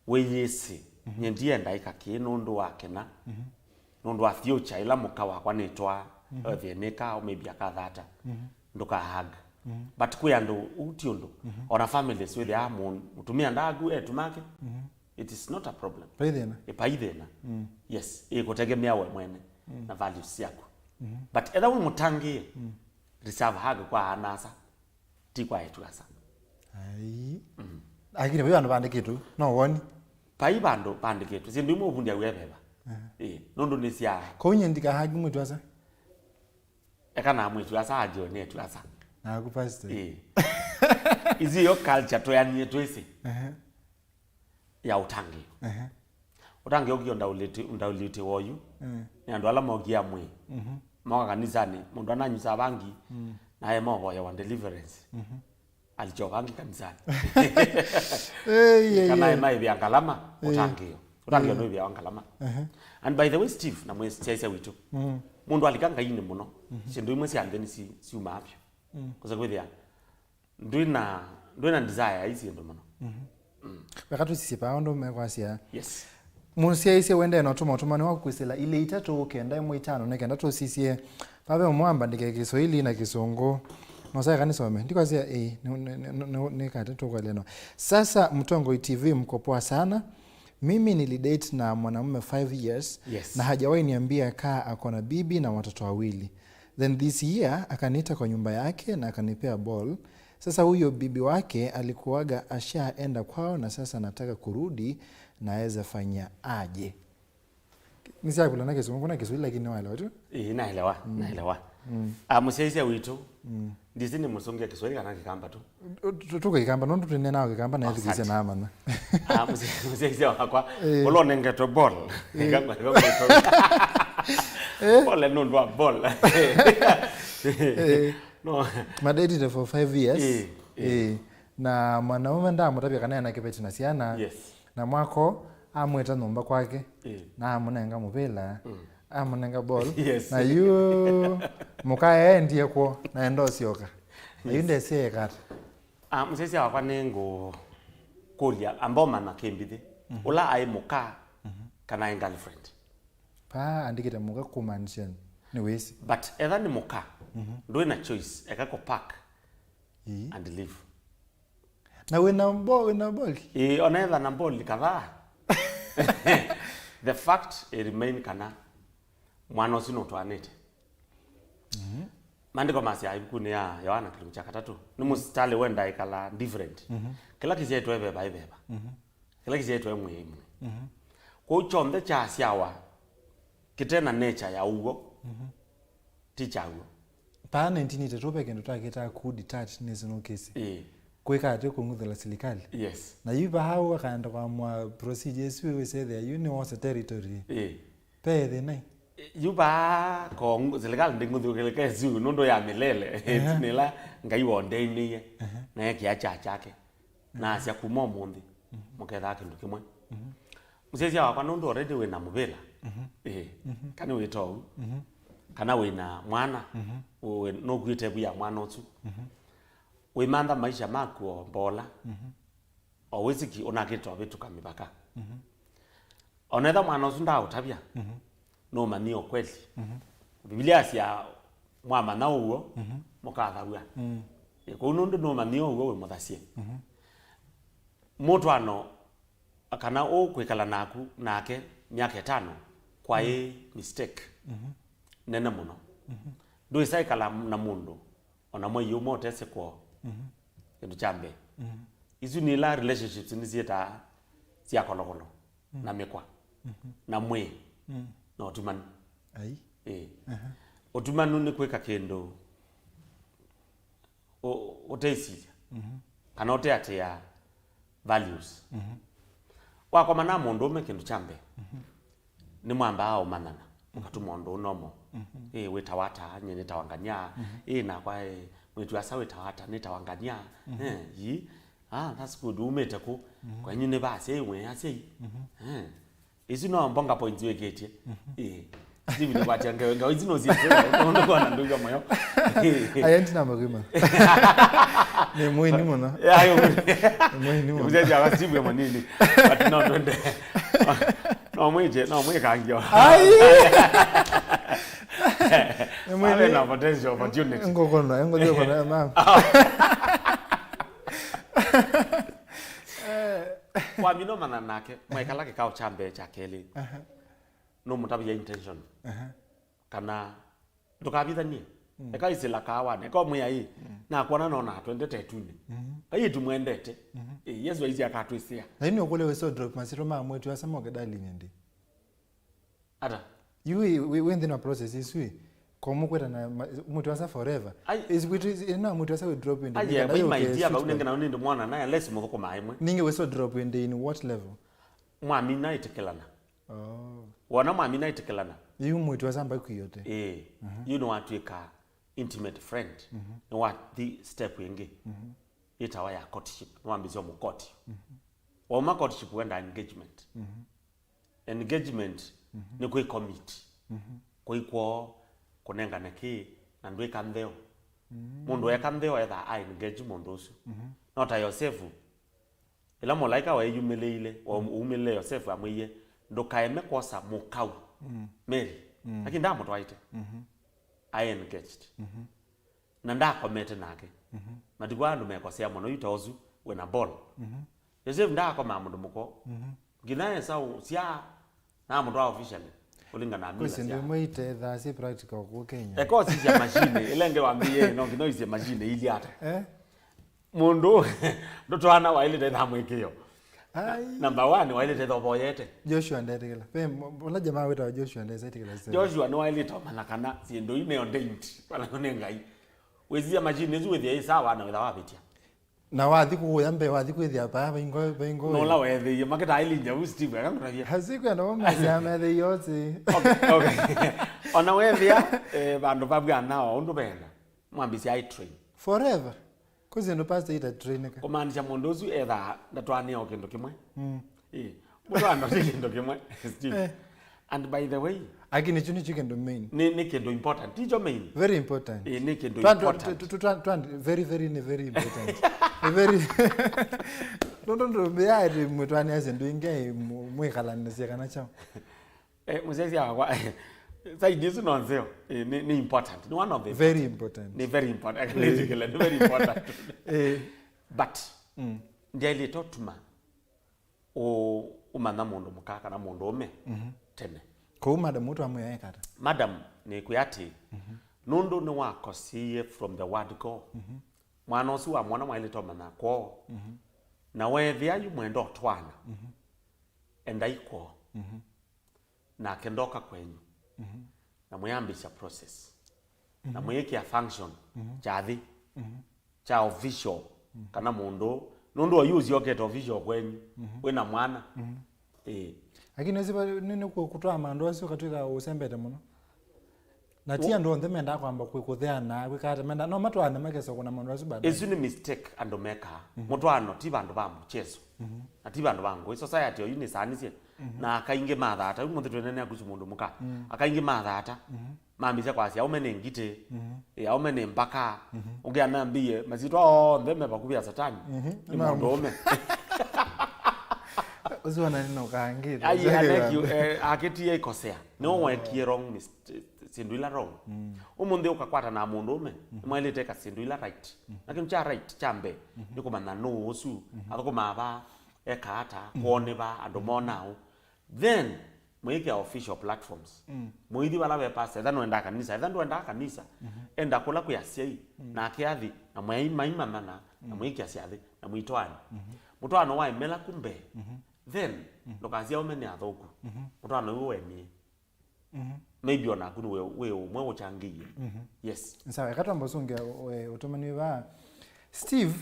wĩyĩsĩ, mhm, nye ndienda ĩka kĩĩ nũndũ wa kĩna, mhm, nũndũ wa future ĩla mũka wakwa nĩtwaa, mhm, ethĩnĩka, au maybe akathata, mhm, ndũka hug. Mhm. But kwĩ andũ, ũu ti ũndũ. Mhm. Ona families wĩthĩaa mũ-, mũtumia ndaagu etu make, mhm, it is not a problem. Vai thĩna. Ĩ, vai thĩna. Mm. Yes, ĩkũtegemea we mwene, mm, na values syaku. Mhm. But etha wĩ mũtangĩĩe, mm, reserve hug kwa anasa, ti kwa etu asa. Ai. Mm. Lakini vai vandũ vandĩkĩtwe, no woni? Vai vandũ vandĩkĩtwe. Syĩndũ imwe ũvundĩa wĩeveva. Aha. Ĩĩ, nũndũ nĩ sya. Kwoou nyie ndika hug mwĩtu asa? Eka na mwĩtu asa ajiwe nĩ etu asa. Naku pastor. Ĩĩ. Isu yo culture tweanie twĩsĩ. Aha. Ya ũtangĩĩo. Aha. Ũtangĩĩo ũkio ndaũlĩtĩ, ndaũlĩtĩ woyu. Mm. Nĩ andũ ala mokia mwĩĩ. Mhm. Moka kanisanĩ, mũndũ ananyusa vangi, mm, naye movoyewa deliverance. Mhm. Alicho vangi kanisanĩ. Ei, ei, kana ei. Emaĩvĩa ngalama, eh, ũtangĩĩo. Ũtangĩĩo, eh, nũĩvĩawa ngalama. Aha. And by the way, Steve, na mwĩsyaĩsya witũ, mm, mũndũ alika Ngainĩ mũno, mhm, syĩndũ imwe sya nthĩ nĩsi-, siumaa vyũ. Mm. Kũsa kwĩthĩa, ndwĩ na, ndwĩ na desire ya isi syĩndũ mũno. Mhm. Mm. Weka tũsisye paa ũndũ mekwasya. Yes. Mũsyaĩĩsya wendee na ũtũma ũtũmani waku kwĩsĩla ilĩ itatũ kenda ĩmwe itano nĩ kenda tũsisye. Vave ũmwe ambandĩke Kiswahili na Kĩsũngũ. Nosaka nĩsome. Ndikwasya, ĩĩ, nĩ, nĩ, nĩ, nĩ, nĩ kate tũkweleno. Sasa Mtongoi T V mko poa sana. Mimi nilidate na mwanamume five years, yes, na hajawahi niambia kaa ako na bibi na watoto wawili. Then this year, akaniita kwa nyumba yake na akanipea ball. Sasa huyo bibi wake alikuwaga ashaenda kwao na sasa anataka kurudi, naweza fanya aje? Nisiakula na Kizungu, kuna Kiswahili lakini naelewa tu. Ĩĩ, naelewa, naelewa. Ah, mũsyaĩĩsya witũ, ndisi nĩ mũsũngĩa Kiswahili kana Kĩkamba tu. Tu- tu- Tũkĩkamba, nũndũ tũneenaa Kĩkamba na ethikĩsya na amanya. Ah, mũsya- mũsyaĩĩsya wakwa, ũla ũnengetwe ball. Ball nũndũ wa ball. No. Madetite for five years. Ĩĩ, ĩĩ. Ĩĩ. Na mwanaume ndamũtavya kana ena kĩveti na syana. Yes. Na mwako amwĩta nyũmba kwake. Ĩĩ. Na amũnenga mũvĩla. Amũnenga ball. Yes. Na yu mũka eendie kw'o na enda ũsyoka. Na yu ndesĩ eka ata. Ah, mũsyaĩĩsya wakwa nĩngũkũlya, amba ũmanya kĩmbithĩ. Ũla aĩ mũka kana aĩ girlfriend. Paa andĩkĩte mũka kumaanisha nĩ wĩsĩ. But etha nĩ mũka, ndwĩ na choice, eka kũ pack Ii. And leave. Na wĩna bo-, wĩna boli? Ĩĩ, ona etha na boli kadhaa. The fact it remain kana mwana ũsu nũtwaanĩte. Maandĩko masya ĩvukunĩ ya Yoana kĩlungu kya katatũ, nĩ mũsitalĩ wendaa ĩkala different. Kĩla kĩsyaĩtwe ĩveva ĩveva. Kĩla kĩsyaĩtwe mwĩĩ mwĩĩ. Kwoou kyonthe kyasyawa kĩte na nature ya ũw'o, ti kyaw'o. Paa nineteen eighty-two ve kĩndũ twakĩtaa coup d'etat nĩsĩ nũkĩsĩ. Ĩĩ. Kwĩka atĩ kũng'uthũla silikalĩ. Yes. Na yu vaa ũu akaenda kwamũa procedure ĩsu wĩsethĩa yu nĩ wose territory. Ĩĩ. Ve thĩna ĩ? Yu vaa ko silikalĩ ndĩng'uthũkĩlĩka ĩsu nũndũ ya mĩlele. Ehe. Nĩla Ngai wondeinĩie na ekĩa kya kyake. Na asya kuma ũmũnthĩ mũkethaa kĩndũ kĩmwe. Mũsyaĩĩsya wakwa, nũndũ already wĩna mũvĩla, ĩĩ, kana wĩta ũu, kana wĩna mwana, wĩ- nũkuĩte vu ya mwana ũsu, wĩmantha maisha maku o mbola, o wĩsĩki ũnakĩte ũvĩtũka mĩvaka. Ona etha mwana ũsu ndaaũtavya, nũmanyie ũkweli. Bibilia yasya, "Mwamanya ũw'o, mũkathaw'a." Ĩ, kwoou nũndũ nũmanyie ũw'o wĩ mũthasye. Mũtwaano kana ũkwĩkala naku nake myaka ĩtano kwaĩ mistake nene mũno. Ndwĩsa ĩkala na mũndũ ona mwei ũmwe ũtesĩ kwoo. Kĩndũ kya mbee, isu nĩ ila relationships nĩsyĩtaa sya kolokolo na mĩkwa na mwĩĩ na ũtumanu. Ai. Ĩĩ. Ũtumanu nĩ kwĩka kĩndũ ũ- ũteĩsilya kana ũteatĩĩa values. Wakoma na mũndũũme, kĩndũ kya mbee nĩmwambaa ũmanyana, mũkatuma ũndũ ũnomo. Ĩ, wĩtawa ata? Nyie nĩtawa Ngania. Ĩ, nakwa, ĩ, mwĩĩtu asa wĩtawa ata? Nĩtawa Ngania. Eh, yi. Ah, that's good. Umĩte kũ? Kwenyu nĩ va asyai? Mwĩ asyai. Eh. Isu no mbonga points wĩkĩtye. Ĩĩ. Steve nĩkwatia ngeo, ngeo isu no siese, ũndũ kona ndũiwa moyo. Aya ntina magima. Nĩ mũini mũno. Ya, yo. Nĩ mũini mũno. Mzee wa Steve ya manini. But no twende. No mwije, no mwikangio. Ai. Nĩ mũini. Ave na potential opportunity. Ngokona, ngokona, mama. Wamina ũmanya nake, mwaikala kĩkao kya mbee kya kelĩ, nũmũtavya intention. Kana ndũkavithanie. Eka isila kaawanĩ, eka ũmwĩa ĩ, nakwona nona twendete ĩtunĩ. Ai ĩtu mwendete. Ĩ, Yesu aisye akatwĩsĩa. Na ĩnĩ ũkũlya wĩsĩ drop masyĩtwa ma mwĩĩtu asa moke darling ĩndĩ. Ata? Yu wĩ, wĩ, wĩ nthĩnĩ wa process isu ĩ, ko mũkwĩtana ma- mwĩĩtu asa forever. Ai. Is mwĩĩtu is- ĩno mwĩĩtu asa wĩ drop ĩndĩ. Aye, nĩkana bai my dear, vau nenge nao nĩndĩ mwana naye, unless mũthũkũmaa ĩmwe. Ningĩ wĩsĩ drop ĩndĩ in what level? Mwamina ĩtĩkĩlana. Oh. Wona mwamina ĩtĩkĩlana. Yu mwĩĩtu asa mbaku yote. Ĩĩ. Yu nĩwatw'ĩka intimate friend. Nĩwathi step ĩngĩ. Yĩtawa ya courtship. Nĩwambĩsya mũkoti. Wauma courtship wenda engagement. Engagement nĩ kwĩ commit. Kwĩ kwoo kũnengane kĩ na ndwĩka ntheo. Mũndũ eka ntheo etha a engage mũndũ ũsu. No ta Yosevu, ĩla mũlaĩka weeyumĩlĩile, waumĩlĩle Yosevu amwĩie, "Ndũkaeme kwosa mũkau Mary." Lakini ndaamũtwaĩte. A engaged. Na ndakomete nake. Matukũ aa andũ mekosea mũno, yu ta ũsu wĩna ball. Yosevu ndaakomaa mũndũ mũko. Nginya Esau sya namũtwaa officially kũlingana na mila sya. Kwĩsĩ ndĩ mwĩite thaa syĩ practical kũu Kenya. Eka ũsisya machine, ĩla ĩngĩ wambĩie, no nginya ũisye machine ilia ata. Eh? Mũndũ ndũtwaana waĩlĩte ĩtha mwĩkĩo. Ai. Number one, waĩlĩte ĩtha ũvoyete. Joshua ndetĩkĩla. Ve m- ũla jamaa wĩtawa Joshua ndesĩtĩkĩla story. Joshua nĩwaĩlĩte ũmanya kana syĩndũ ii nĩ ordained, kana nĩ Ngai. Wĩsisya machine ĩsu wĩthĩa ĩ sawa na wĩtha wavĩtya. Na wathi kũũya mbee, wathi kwĩthĩa paa vaingo vaingo. Nola weethĩie makĩtaa Elijah vu Steve akangũtavya. Hasikwenda wamũsya meethĩie ũsĩ. Okay, okay. Ona weethĩa eh, vandũ vavw'ana o ũndũ venda, mwambĩsya ai train. Forever. Kũsĩ ndũ pasta ita train ka. Kũmaanisha mũndũ ũsu ethaa ndatwanĩa o kĩndũ kĩmwe. Mm. Ĩ, mũtwaano nĩ kĩndũ kĩmwe, Steve. Eh. And by the way, Aki nĩkyo nĩkyo kĩndũ main. Nĩ, nĩ kĩndũ important, tikyo main. Very important. Ĩ, nĩ kĩndũ Twa- twa- important. twa- twa- twa- twa- very very nĩ very important. Nĩ very. Nũndũ ndũmbĩaĩte mwĩtwanĩasya ndũ ingĩ mwĩkalanĩsya kana kyaũ. Eh, mũsyaĩsya wakwa, side isu no nzeo. Ĩ, nĩ, nĩ important. Nĩ one of the very important. Nĩ very important. Nĩtĩkĩle, nĩ very important. Eh, But mm. Ndyaĩlĩte ũtuma ũ- ũmanya mũndũ mũka kana mũndũ ũme tene. Kũu madam ũtwamwĩa ekata. Madam nĩkwĩa atĩ nũndũ nĩwakosie from the word go, mwana ũsu wamwona mwaĩlĩte ũmanya kwoo, na weethĩa yu mwenda ũtwaana, endai kwoo, nake ndoka kwenyu, na mwĩambĩsya process, na mwĩĩkĩa function kyathĩ kya official, kana mũndũ, nũndũ oyu ũsyokete official kwenyu wĩna mwana. Ĩĩ. Lakini ũsi va- nĩ nĩ kũ- kũtwaa maũndũ asu ũkatwĩka ũsembete mũno. Na ti andũ onthe mendaa kwamba kwĩ- kũtheana kwĩka ata, mendaa no matwaane makesa kũna maũndũ asu baadaye. Ĩsu nĩ mistake andũ mekaa. Mũtwaano ti vandũ va mũchezo, na ti vandũ va ngũĩ. Society oyu nĩsaanĩsye, na akaingĩ mathata. Ũmũnthĩ twĩneenea kuhusu mũndũ mũka. Akaingĩ mathata. Mambĩsya kwasya aũme nĩ ngitĩ, ĩ, aũme nĩ mbaka. Ũngĩ anambĩie masyĩtwa onthe me vakuvĩ ya Satani nĩ mũndũũme. Ũsu ona nĩnũkangĩte. Ai, aneki, eh, akĩtie ĩkosea. Nĩwe wekie wrong mist- syĩndũ ila wrong. Ũmũnthĩ ũkakwata na mũndũũme, nĩmwaĩlĩte eka syĩndũ ila right. Na kĩndũ kya right kya mbee nĩ kũmanya nũũ ũsu, athũkũmaa va, eka ata, kwoo nĩ va, andũ monaa ũũ. Then, mũyĩkĩa official platforms. Mũithi vala ve pastor, etha nũendaa kanisa, etha ndũendaa kanisa, enda kũla kwĩ asyai, nake athi, na mwai maimanyana, na mũyĩkĩa syathĩ, na mũitwaana. Mũtwaano waemela ku mbee, then, ndũkasya aũme nĩ athũku. Mũtwaano w'o waemie. Maybe onaku nĩ wĩ wĩ ũmwe ũkyangĩie. Yes. Sawa, eka twamba ũsũngĩa, eh, ũtũmani vaa. Steve,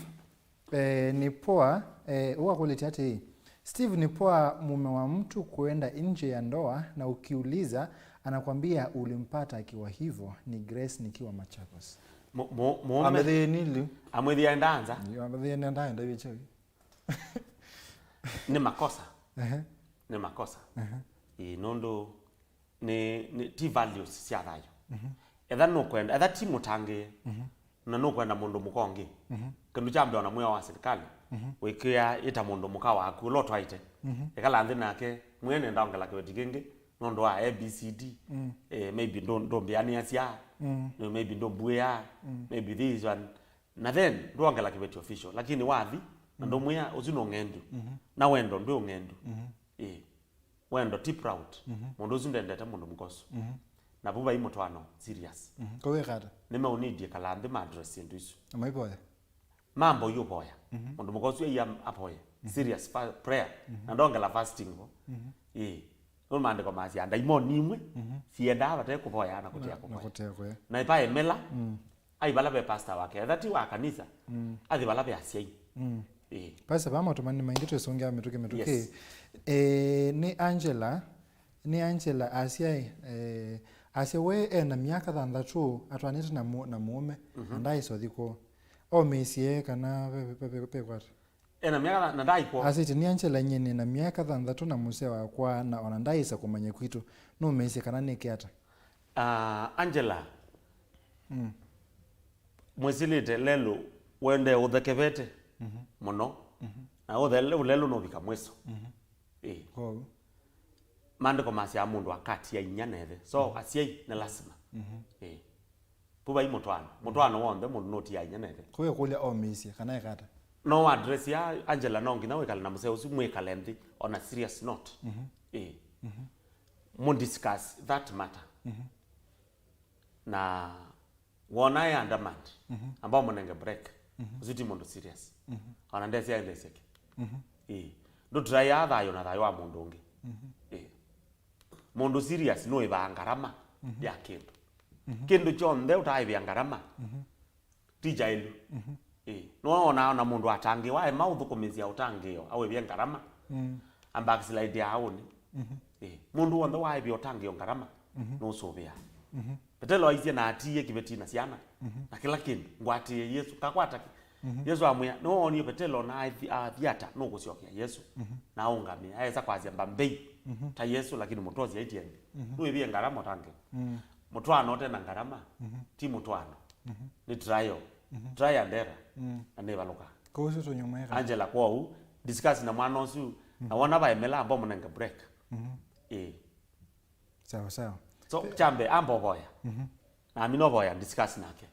eh, ni poa, eh, ũũ akũlĩtye atĩĩ, Steve, ni poa mume wa mtu kuenda nje ya ndoa na ukiuliza anakwambia ulimpata akiwa hivyo? Ni Grace nikiwa Machakos. Mu- mu- mũũme- Ambethĩĩe nĩ lĩu. Amwĩthĩa endaa nza. Ambethĩĩe nĩ ndaenda vĩkyaũ. Nĩ makosa. Ehe. Nĩ makosa. Ehe. Ĩĩ, nũndũ nĩ, nĩ, ti values sya thayũ. Etha nũkwenda, etha ti mũtangĩĩe, na nũkwenda mũndũ mũka ũngĩ, kĩndũ kya mbee ona mwĩao wa silikalĩ wĩkĩa ĩta mũndũ mũka waku ũla ũtwaĩte, ĩkala nthĩ nake, mwĩe nenda ongela kĩveti kĩngĩ nũndũ wa A B C D. Eh, maybe ndũ- ndũmbĩanĩasya, maybe ndũmbuĩaa, maybe this one. Na then ndwongela kĩveti official, lakini wathi na ndũmwĩa ũsu nĩ ũng'endu. Na wendo ndwĩ ũng'endu. Ĩĩ. Wendo ti proud. Mũndũ ũsu ndendete mũndũ mũka ũsu. Na vu vai mũtwaano serious. Kũwĩka ata? Nĩmeũnidie kala nthĩ ma address syĩndũ isu. Amaivoya. Mamba ũyũvoya. Mũndũ mũka ũsu aiya avoye. Serious fa- prayer. Na ndongela fasting vo. Ĩĩ. Nũndũ maandĩko masya ndaimoni imwe siendaa vate kũvoya na kũtea kũvoya. Na kũtea kũya. Na ĩpaemela. Ai vala ve pastor wake, etha ti wa kanisa, athi vala ve asyai. Ĩĩ. Pastor, vaa maũtũmani maingĩ twĩsũngĩa mĩtũkĩ mĩtũkĩ. Yes. Eh, nĩ Angela, nĩ Angela asya, eh, asya we ena myaka thanthatũ atwanĩte na mu- na mũũme, na ndaaĩsa ũthi kwoo. Omĩisye kana ve- ve- ve- ve- vekwata. Ena myaka tha- na ndaaĩ kwoo. Asĩtye, nĩ Angela, nyie nĩ na myaka thanthatũ na mũsee wakwa, na ona ndaaĩsa kũmanya kwitũ. Nũmĩisye kana nĩke ata? Ah, Angela, mwĩsĩlĩte lelũ wendee ũthekevete mũno, na ũthe- ũlelũ nũvika mwĩso. Ĩĩ. Kwoou. Maandĩko masyaa mũndũ akatia inyia na ĩthe. So, asyai nĩ lasima. Ĩĩ. Vu vai mũtwaano. Mũtwaano w'onthe mũndũ nũtiaa inyia na ĩthe. Kũu ĩkũlya omĩisye kana eka ata? No address ya Angela, no nginya wĩkale na mũsee ũsu, mwĩkale nthĩ on a serious note. Ĩĩ. Mũ discuss that matter. Na wona e undermined, amba ũmũnenge break. Ũsu ti mũndũ serious. Ona ndesĩ aendesye kĩ. Ĩĩ. Ndũtũlaĩa thayũ na thayũ wa mũndũ ũngĩ. Ĩĩ. Mũndũ serious nũĩvaa ngarama ya kĩndũ. Kĩndũ kyonthe ũtaaĩvĩa ngarama, ti kyaĩlu. Ĩĩ. Nĩwona ona mũndũ atangĩĩwa, aema ũthũkũmĩsya ũtangĩĩo, awĩvye ngarama. Ambackslide aũnĩ. Ĩĩ. Mũndũ w'onthe waaĩvya ũtangĩĩo ngarama, nũsũvĩaa. Petelo aisye na atiie kĩveti na syana, na kĩla kĩndũ, ngwatĩĩe Yesũ, ngakwata kĩ? Yesũ amwĩa, nĩwoonie Petelo na athi- athiata, nũkũsyokea Yesũ, na aũngamĩe, aesa kwasya mbambei ta Yesũ, lakini mũtosya aitye nthĩ. Nũĩvie ngarama ũtangĩĩo. Mũtwaano ũte na ngarama, ti mũtwaano. Nĩ trial. Try and error. Na nĩvalũka. Kũu sio tũnyũmweka. Angela, kwoou, discuss na mwana ũsu, na wona vaemela, amba ũmũnenge break. Ĩĩ. Sawa, sawa. So, kyambe, amba ũvoya. Na ami novoya, discuss nake.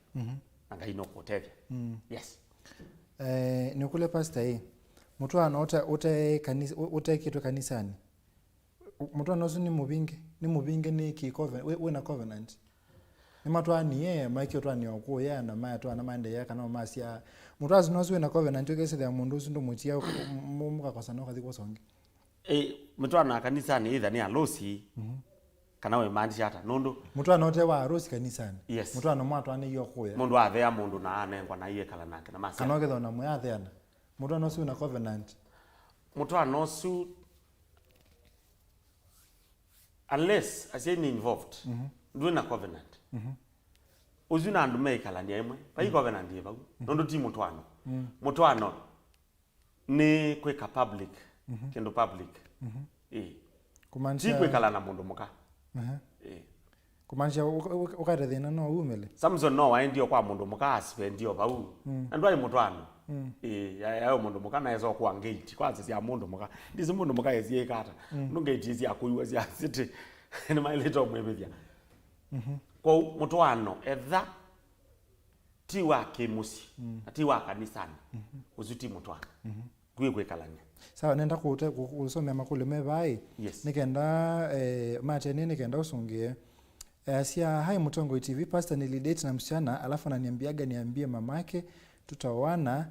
Na Ngai nũkũtethya. Yes. Eh, nĩkũlya pastor ĩ, mũtwaano ũte, ũte kanisa, ũ- ũtekĩtwe kanisani. Ũ- mũtwaano ũsu nĩ mũvinge, nĩ mũvinge nĩ kĩ coven- wĩ- wĩna covenant. Nĩmatwaanie, maĩkĩe ũtwaanĩo kũya, na mayatwaana maendeea, kana masya. Mũtwaano ũsu wĩna covenant, ũkesĩthĩa mũndũ ũsu ndũmũtia, m- m- mũkakosana, ũkathi kwosa ũngĩ. Ĩ, mĩtwaano ya kanisanĩ either nĩ alũsi, kana wĩmaanisha ata? Nũndũ mũtwaano ũte wa alũsi kanisanĩ. Yes. Mũtwaano mwatwaanĩie kũya. Mũndũ athea mũndũ na anengwa na iekala nake na masya. Kana ũkethwa na mwe atheana. Mũtwaano ũsu wĩna covenant. Mũtwaano ũsu, unless asyai nĩ involved, ndwĩna covenant. Ũsu na andũ meikalania ĩmwe, vai covenant yĩ vau. Nũndũ ti mũtwaano. Mũtwaano nĩ kwĩka public, kĩndũ public. Ĩĩ. Ti kwĩkala na mũndũ mũka. Ĩĩ. Kũmaanisha ũka- ũka- ũkate thĩna no umĩle. Samson no waendie kwa mũndũ mũka asipendie o vau. Na ndwaĩ mũtwaano. Ĩĩ, ya- yayo mũndũ mũka naesa kwa ngate. Kwanza sya mũndũ mũka. Ndisi mũndũ mũka esiĩka ata. Nũ ngate sya kũiwa sya city. Nĩmaĩlĩte ũmwĩvĩthya. Kwoou mũtwaano etha ti wa kĩmũsyĩ, na ti wa kanisanĩ. Ũsu ti mũtwaano. Kwĩ kwĩkalany'a. Sawa, nenda kũte- kũ- kũsomea makũlyo me vaĩ. Yes. Nĩkenda, eh, matenie nĩkenda ũsũngĩe. Eh, asya, "Hi Mũtongoi T V, pastor nilidate na msichana, alafu ananiambiaga niambie mamake tutaoana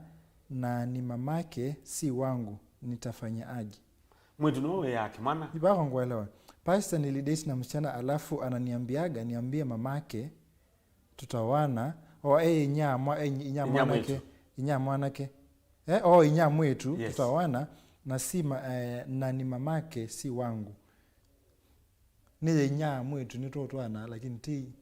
na ni mamake si wangu, nitafanya aje?" Mwĩtu nĩwe wĩaa kĩmwana. Ivako ngũelewa. Pastor nilidate na msichana, alafu ananiambiaga niambie mamake tutaoana, o e inya mwa- e inya mwanake, inya mwanake. Eh, o inya mwĩtu, yes, tutaoana, na si ma- eh, na ni mamake si wangu. Nĩ inya mwĩtu nĩtũtwaana, lakini ti.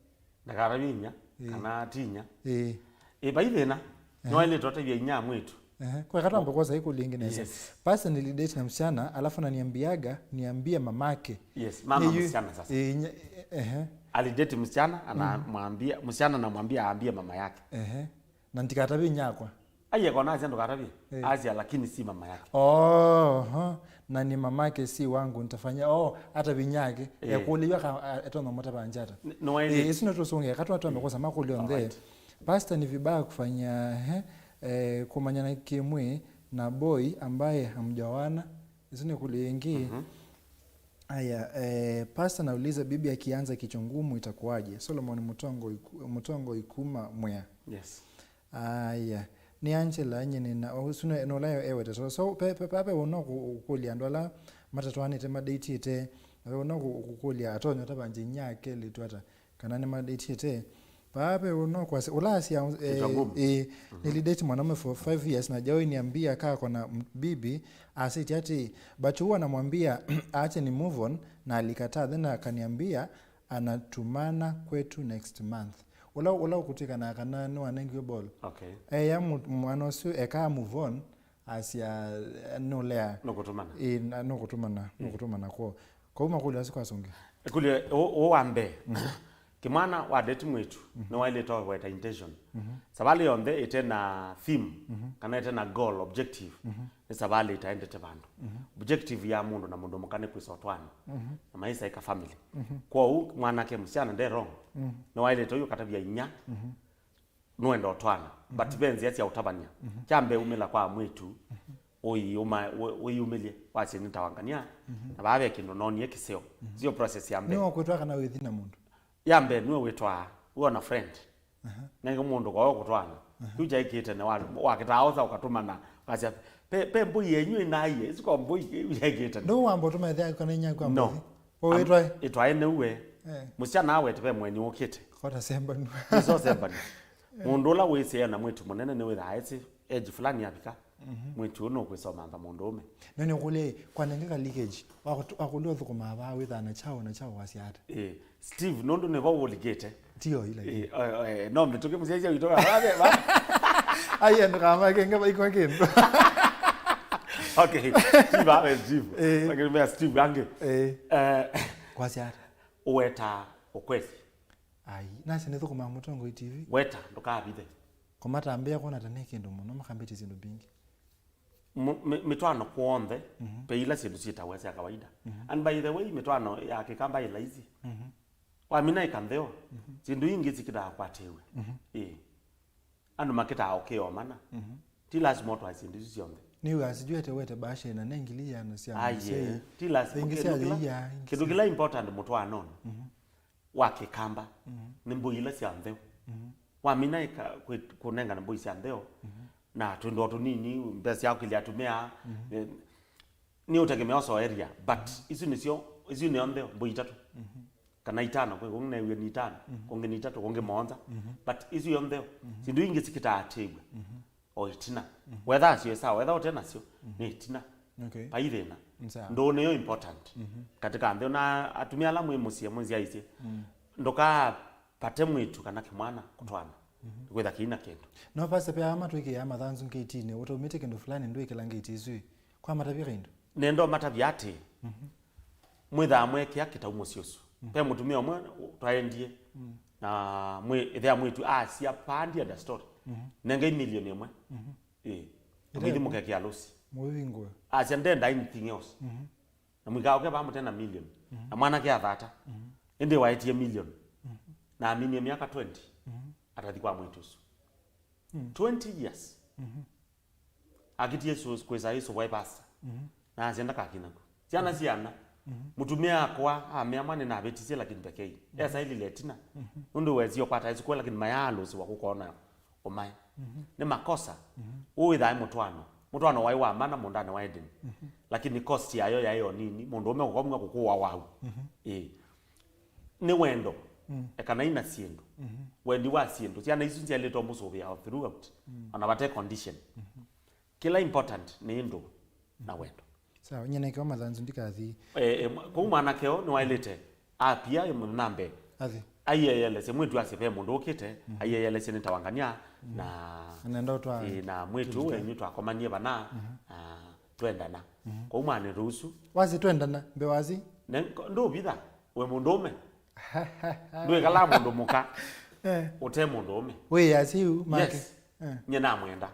Ndakatavye inya, ĩĩ, kana ti inya. Ĩĩ. Ĩ, vai thĩna. Ehe. Nĩwaĩlĩte ũtavya inya mwĩtu. Ehe. Kwa katwamba kwosa ikũlyo ingĩ nesa. Yes. Basi nilidate na msichana, alafu ananiambiaga niambie mamake. Yes, mama. Nĩyu- msichana sasa. Ĩĩ, nya- ehe. Alidate msichana, anamwambia, msichana anamwambia aambie mama yake. Ehe. Na ndikatavye inyakwa. Aiye kona asya ndũkatavye. Eh. Asya lakini si mama yake. Oh, huh. Na ni mamake si wangu, nitafanya. Oh, hata vinyake. Eh. Ekũlĩw'a ka- a- etonya mũtava njata. N- nĩwaĩlĩ- Eh, ĩsu nĩtũsũngĩa, katwa twambe kũsa makũlyo nthe. Alright. Pastor, ni vibaya kufanya, eh, eh, kumanyana kimwĩ na boy ambaye hamjawana. Ĩsu nĩ kũlyo ĩngĩ. Mhm. Aya, eh, pastor, nauliza, bibi akianza kichwa ngumu itakuwaje? Solomon Mutongo Iku- Mutongo Ikuma Mwea. Yes. Aya. Nĩ Angela nyene na ũsu nũla ewetete. So, so pe- pe- pape ũno kũkũlya andũ ala matatwaanĩte madeitĩte, na we ũno kũkũlya atonya ũtavangye inyake lĩtwata kana nĩmadeitĩte. Pape ũno kwasya ũla asya, eh, eh, nilidate mwanaume for five years na jawai niambia kaa kona m- bibi, asĩtye ati, but huwa namwambia aache ni move on, na alikataa, then akaniambia anatumana kwetu next month. Ũla, ũla ũkũtwĩkana kana nĩwanengiwe ball. Okay. Eya mũ- mwana ũsu eka move on, asya, eh, nũlea. Nũkũtũmana. Ĩ, na- nũkũtũmana, nũkũtũmana kwoo. Kwoou makũlyo asu kwasũngĩa. Ĩkũlyo ũũ wa mbee. Kĩmwana wa date mwĩtu, nĩwaĩlĩte ũweta intention. Savalĩ yonthe ĩte na theme, kana ĩte na goal, objective. Nĩ savalĩ ĩtaendete vandũ. Objective ya mũndũ na mũndũ mũka nĩ kwĩsa ũtwaano. Na maisa ĩka family. Kwoou mwanake mũsyana nde wrong. Nĩwaĩlĩte ũyũ katavya inya. Nũenda ũtwaana. But ve nzĩa sya ũtavany'a. Kya mbee umĩla kwa mwĩtu, ũiũma- ũ- ũiumĩlye, wasye nĩtawangania, na vaa ve kĩndũ noonie kĩseo. Sio process ya mbee. Nĩwe ũkwĩtwa kana wĩthi na mũndũ? Ya mbee nĩwe wĩtwaa, wĩona friend. Nenge mũndũ kwa ũkũtwaana. Kĩu kyaĩ kĩ tene, wa- wakĩtaa osa ũkatũmana, ũkasya, "Pe, pe mbũi yenyu ĩnaie, ĩsu ko mbũi ĩu yaĩ kĩ tene." Ndũ wamba ũtũma ĩthĩa kana inya kwa No. mbũi. Ũwĩtwae? Ĩtwae nĩu we. Eh. Mũsyana awete ve mweni ũkĩte. Kota sembanua. Nĩso sembani. Mũndũ ũla wĩsĩ ena mwĩtu mũnene nĩwĩthaa esi age fulani avika. Mwĩtu ũyũ nũkwĩsomantha mũndũũme. No nĩũkũlye, kwanenge ka leakage, wakũlya ũthũkũmaa vaa wĩthaa na chao na chao wasya ata? Eh, Steve, nũndũ nĩvo ũlikĩte. Tio ila. Eh, eh, eh, no mĩtũkĩ mũsyaisya witũ va- va- va- Ai, andũ kama kenge vaikwa kĩndũ. Okay, Steve, awe Steve. Eh. Lakini mea Steve ange. Eh. Eh, Kwasya ata? Ũweta ũkweli. Ai, nasi nĩthũkũmaa Mũtongoi T V. Weta, ndũkavithe. Kũmatambĩa kwona ta nĩ kĩndũ mũno, makambĩtye syĩndũ mbingĩ. Mu- mi- mĩtwaano kw'onthe, ve ila syĩndũ syĩtawa sya kawaida. And by the way, mĩtwaano ya Kĩkamba ĩ laisi. Wamina ĩka ntheo, syĩndũ ingĩ sikĩtaa kwatĩĩwe. Ĩĩ. Andũ makĩtaa ũkĩomana. Ti lasima ũtwae syĩndũ isu syonthe. Nĩw'a sijui ete wete bashe na ne ngili iana sya Aye, mũsyai. Ti lasima. Ingĩ Kĩndũ kĩla- syathia, ingĩ kĩndũ sya- kĩla important mũtwaanonĩ, wa Kĩkamba nĩ mbũi ila sya ntheo. Wamina ĩka- kwĩ- kũnengane mbũi sya ntheo na twĩndũ tũnini, mbesa sya ũkĩlya atumĩa, eh, nĩ ũtegemea ũso area, but isu nĩsyo, isu nĩo ntheo, mbũi itatũ kana itano, kwĩ kũngĩ neewie nĩ itano, kũngĩ nĩ itatũ, kũngĩ mũonza, but isu io ntheo. Syĩndũ ingĩ sikĩtaa atĩw'a. O ĩtina. Wetha asyo ĩ sawa, wetha ũte nasyo, nĩ ĩtina. Okay. Vai thĩna. Nĩ sawa. Ndũũ nĩyo important. Katika nthĩ, na atumĩa ala mwĩ mũsyĩ, mũnzyaisye, ndũkapate mwĩtu kana kĩmwana kũtwaana. Kwĩtha kĩina kĩndũ. No pastor, pe ama twĩkĩaa mathanzu ngetinĩ, ũtaumĩte kĩndũ fulani ndwĩkĩla ngeti isu ĩ. Kwa matavya kĩndũ? Nenda ũmatavya atĩ, mwĩthaa mwekĩa kĩtau mũsyĩ ũsu. Ve mũtumĩa ũmwe twaendie, na mwĩ- ĩthĩa mwĩtu asya paa ndienda story. Nengei milioni ĩmwe. Ĩĩ. Na mwĩthi mũkekĩa lũsi. Mũvingũe. Asya ndenda anything else. Na mwĩkaa ũke vaa mũte na milioni. Na mwanake athata. Ĩndĩ waetie milioni. Na aminie myaka twenty. Atathi kwa mwĩtu ũsu. Twenty years. Akĩtie su- kwĩsa ĩsũvwa ĩ pastor. Na asya ndakakina ku. Syana syana. Mũtumĩa akwa amea mwana navĩtisye lakini pekei. Esa ilile ĩtina. Nũndũ wesie ũkwata ĩsukua lakini mayaalũsiwa kũkona ũmae. Nĩ makosa. Ũũ wĩthaa ĩ mũtwaano. Mũtwaano waĩ wa mana mũndanĩ wa Edeni. Lakini cost yayo yaĩ o nini. Mũndũ ũme kũkomw'a kũkũwa wau. Ĩĩ. Nĩ wendo. Ekanai na syĩndũ. Wendi wa syĩndũ. Syana isu nzyaĩlĩte ũmũsũvĩa throughout. Ona vate condition. Kĩla important nĩ ĩndũ na wendo. Sawa, nyie naĩkĩwa mathanzu ndikathi. Eh, eh, mwa- kũu mwanake ũũ nĩwaĩlĩte apia ĩmwe na mbee. Athi. Aieyelesye mwĩtu asye ve mũndũ ũkĩte, aieyelesye nĩ tawangania na Anaenda ũtwaa eh, na mwĩtu ũũ wenyu twakomanie vana, ah, twendana. Kũu mwanĩtu ũsu Wasi twendana, mbe wasi? Ne- ko- ndũvitha, we mũndũũme. Ndwĩkalaa mũndũ mũka Eh. Ũte mũndũũme. Wĩ yasi yu make. Yes. Eh. Nye namwenda.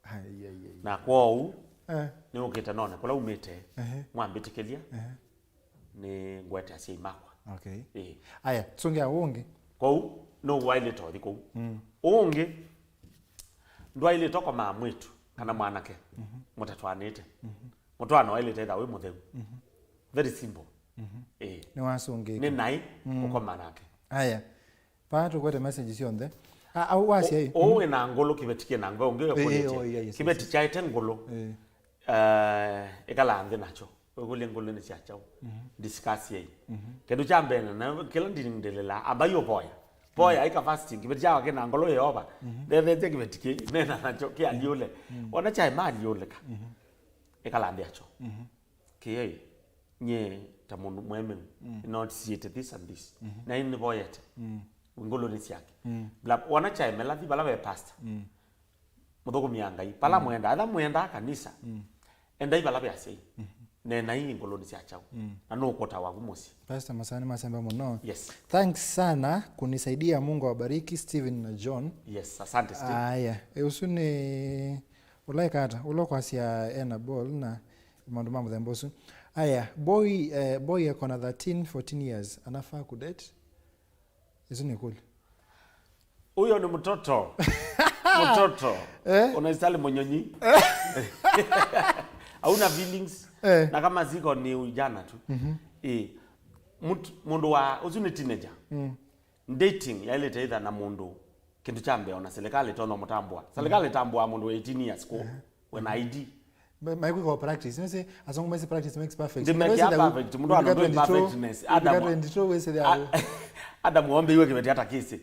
Ai, ai, ai. Na kwoou, eh, nĩũkĩte none kũla umĩte, ehe, mwambĩtĩkĩlya, ehe, nĩ ngwete asyai makwa. Okay. Ĩĩ. Aya, tũsũngĩa ũũ ũngĩ. Kwoou, nũwaĩlĩte ũthi kũu. Mm. Ũũ ũngĩ, ndwaĩlĩte ũkomaa mwĩtu kana mwanake, mhm, mũtatwaanĩte. Mhm. Mũtwaano waĩlĩte ĩtha wĩ mũtheu. Mhm. Very simple. Mhm. Ĩĩ. Nĩwasũngĩka. Nĩ naĩ, mm, ũkoma nake. Aya. Vaa tũkwete message syonthe. A, au wasya ĩ? Ũũ wĩ na ngũlũ kĩveti kĩ na ngũlũ, ũngĩ ũkũlĩtye. Ĩĩ, ĩĩ, oh, yeah, yes, kĩveti, yes, kyaĩte ngũlũ. Ĩĩ. Eh, ĩkala nthĩ nakyo. Ũkũlye ngũlũ nĩ sya kyaũ. Mhm. Discuss yei. Mhm. Kĩndũ kya mbee na, na kĩla ndililaa, ambai ũvoya. Voya, mhm, ĩka fasting, kĩveti kyakwa kĩ na ngũlũ Yeova. Mhm. Nthethesye kĩveti kĩĩ, nena nakyo, kĩalyũle. Mhm. Ona kyaĩ malyũlĩka. Mhm. Ĩkala nthĩ yakyo. Mhm. Kĩĩ, nyie ta mũndũ mwemeu, mm, nĩnotisiĩte this and this. Mhm. Na ĩndĩ nĩvoyete. Mm. Ngũlũnĩ syake. Mm. Bla- wona kyaemela, thi vala ve pastor. Mm. Mũthũkũmi ya Ngai. Vala, mm, mwenda. Etha mwenda kanisa. Mm. Endai vala ve asyai. Mhm. Neenai ngũlũnĩ sya kyaũ. Mm. Na nũkũta waku mũsyĩ. Pastor Masani masemba mũno. Yes. Thanks sana kunisaidia. Mungu awabariki Steven na John. Yes, asante Steve. Aya, e, ũsu nĩ Ũla ĩkata, ũla ũkwasya ena ball na maũndũ ma mũthemba ũsu. Aya, boy, eh, boy akona thirteen, fourteen years, anafaa kudate? Isu nĩ kũlyo. Huyo ni mtoto. Mtoto. Eh? Unaistali monyonyi. Hauna feelings. Eh. Na kama ziko ni ujana tu. Mhm. Eh. Mtu, mũndũ wa, ũsu nĩ teenager. Mm. Dating yaĩlĩte ĩtha na mũndũ Kĩndũ kya mbee, ona serikali ĩtonya ũmũtambũa. Serikali ĩtambũaa mũndũ wa eighteen years kũ, wĩna I D. Maikwĩka practice. You know, say, as long as practice makes perfect. Ndĩmekĩa perfect, mũndũ ano ndwĩ perfectness. Adam, twenty-two wĩsĩ thĩa. Adam wombeiwe kĩveti hata kĩsĩ.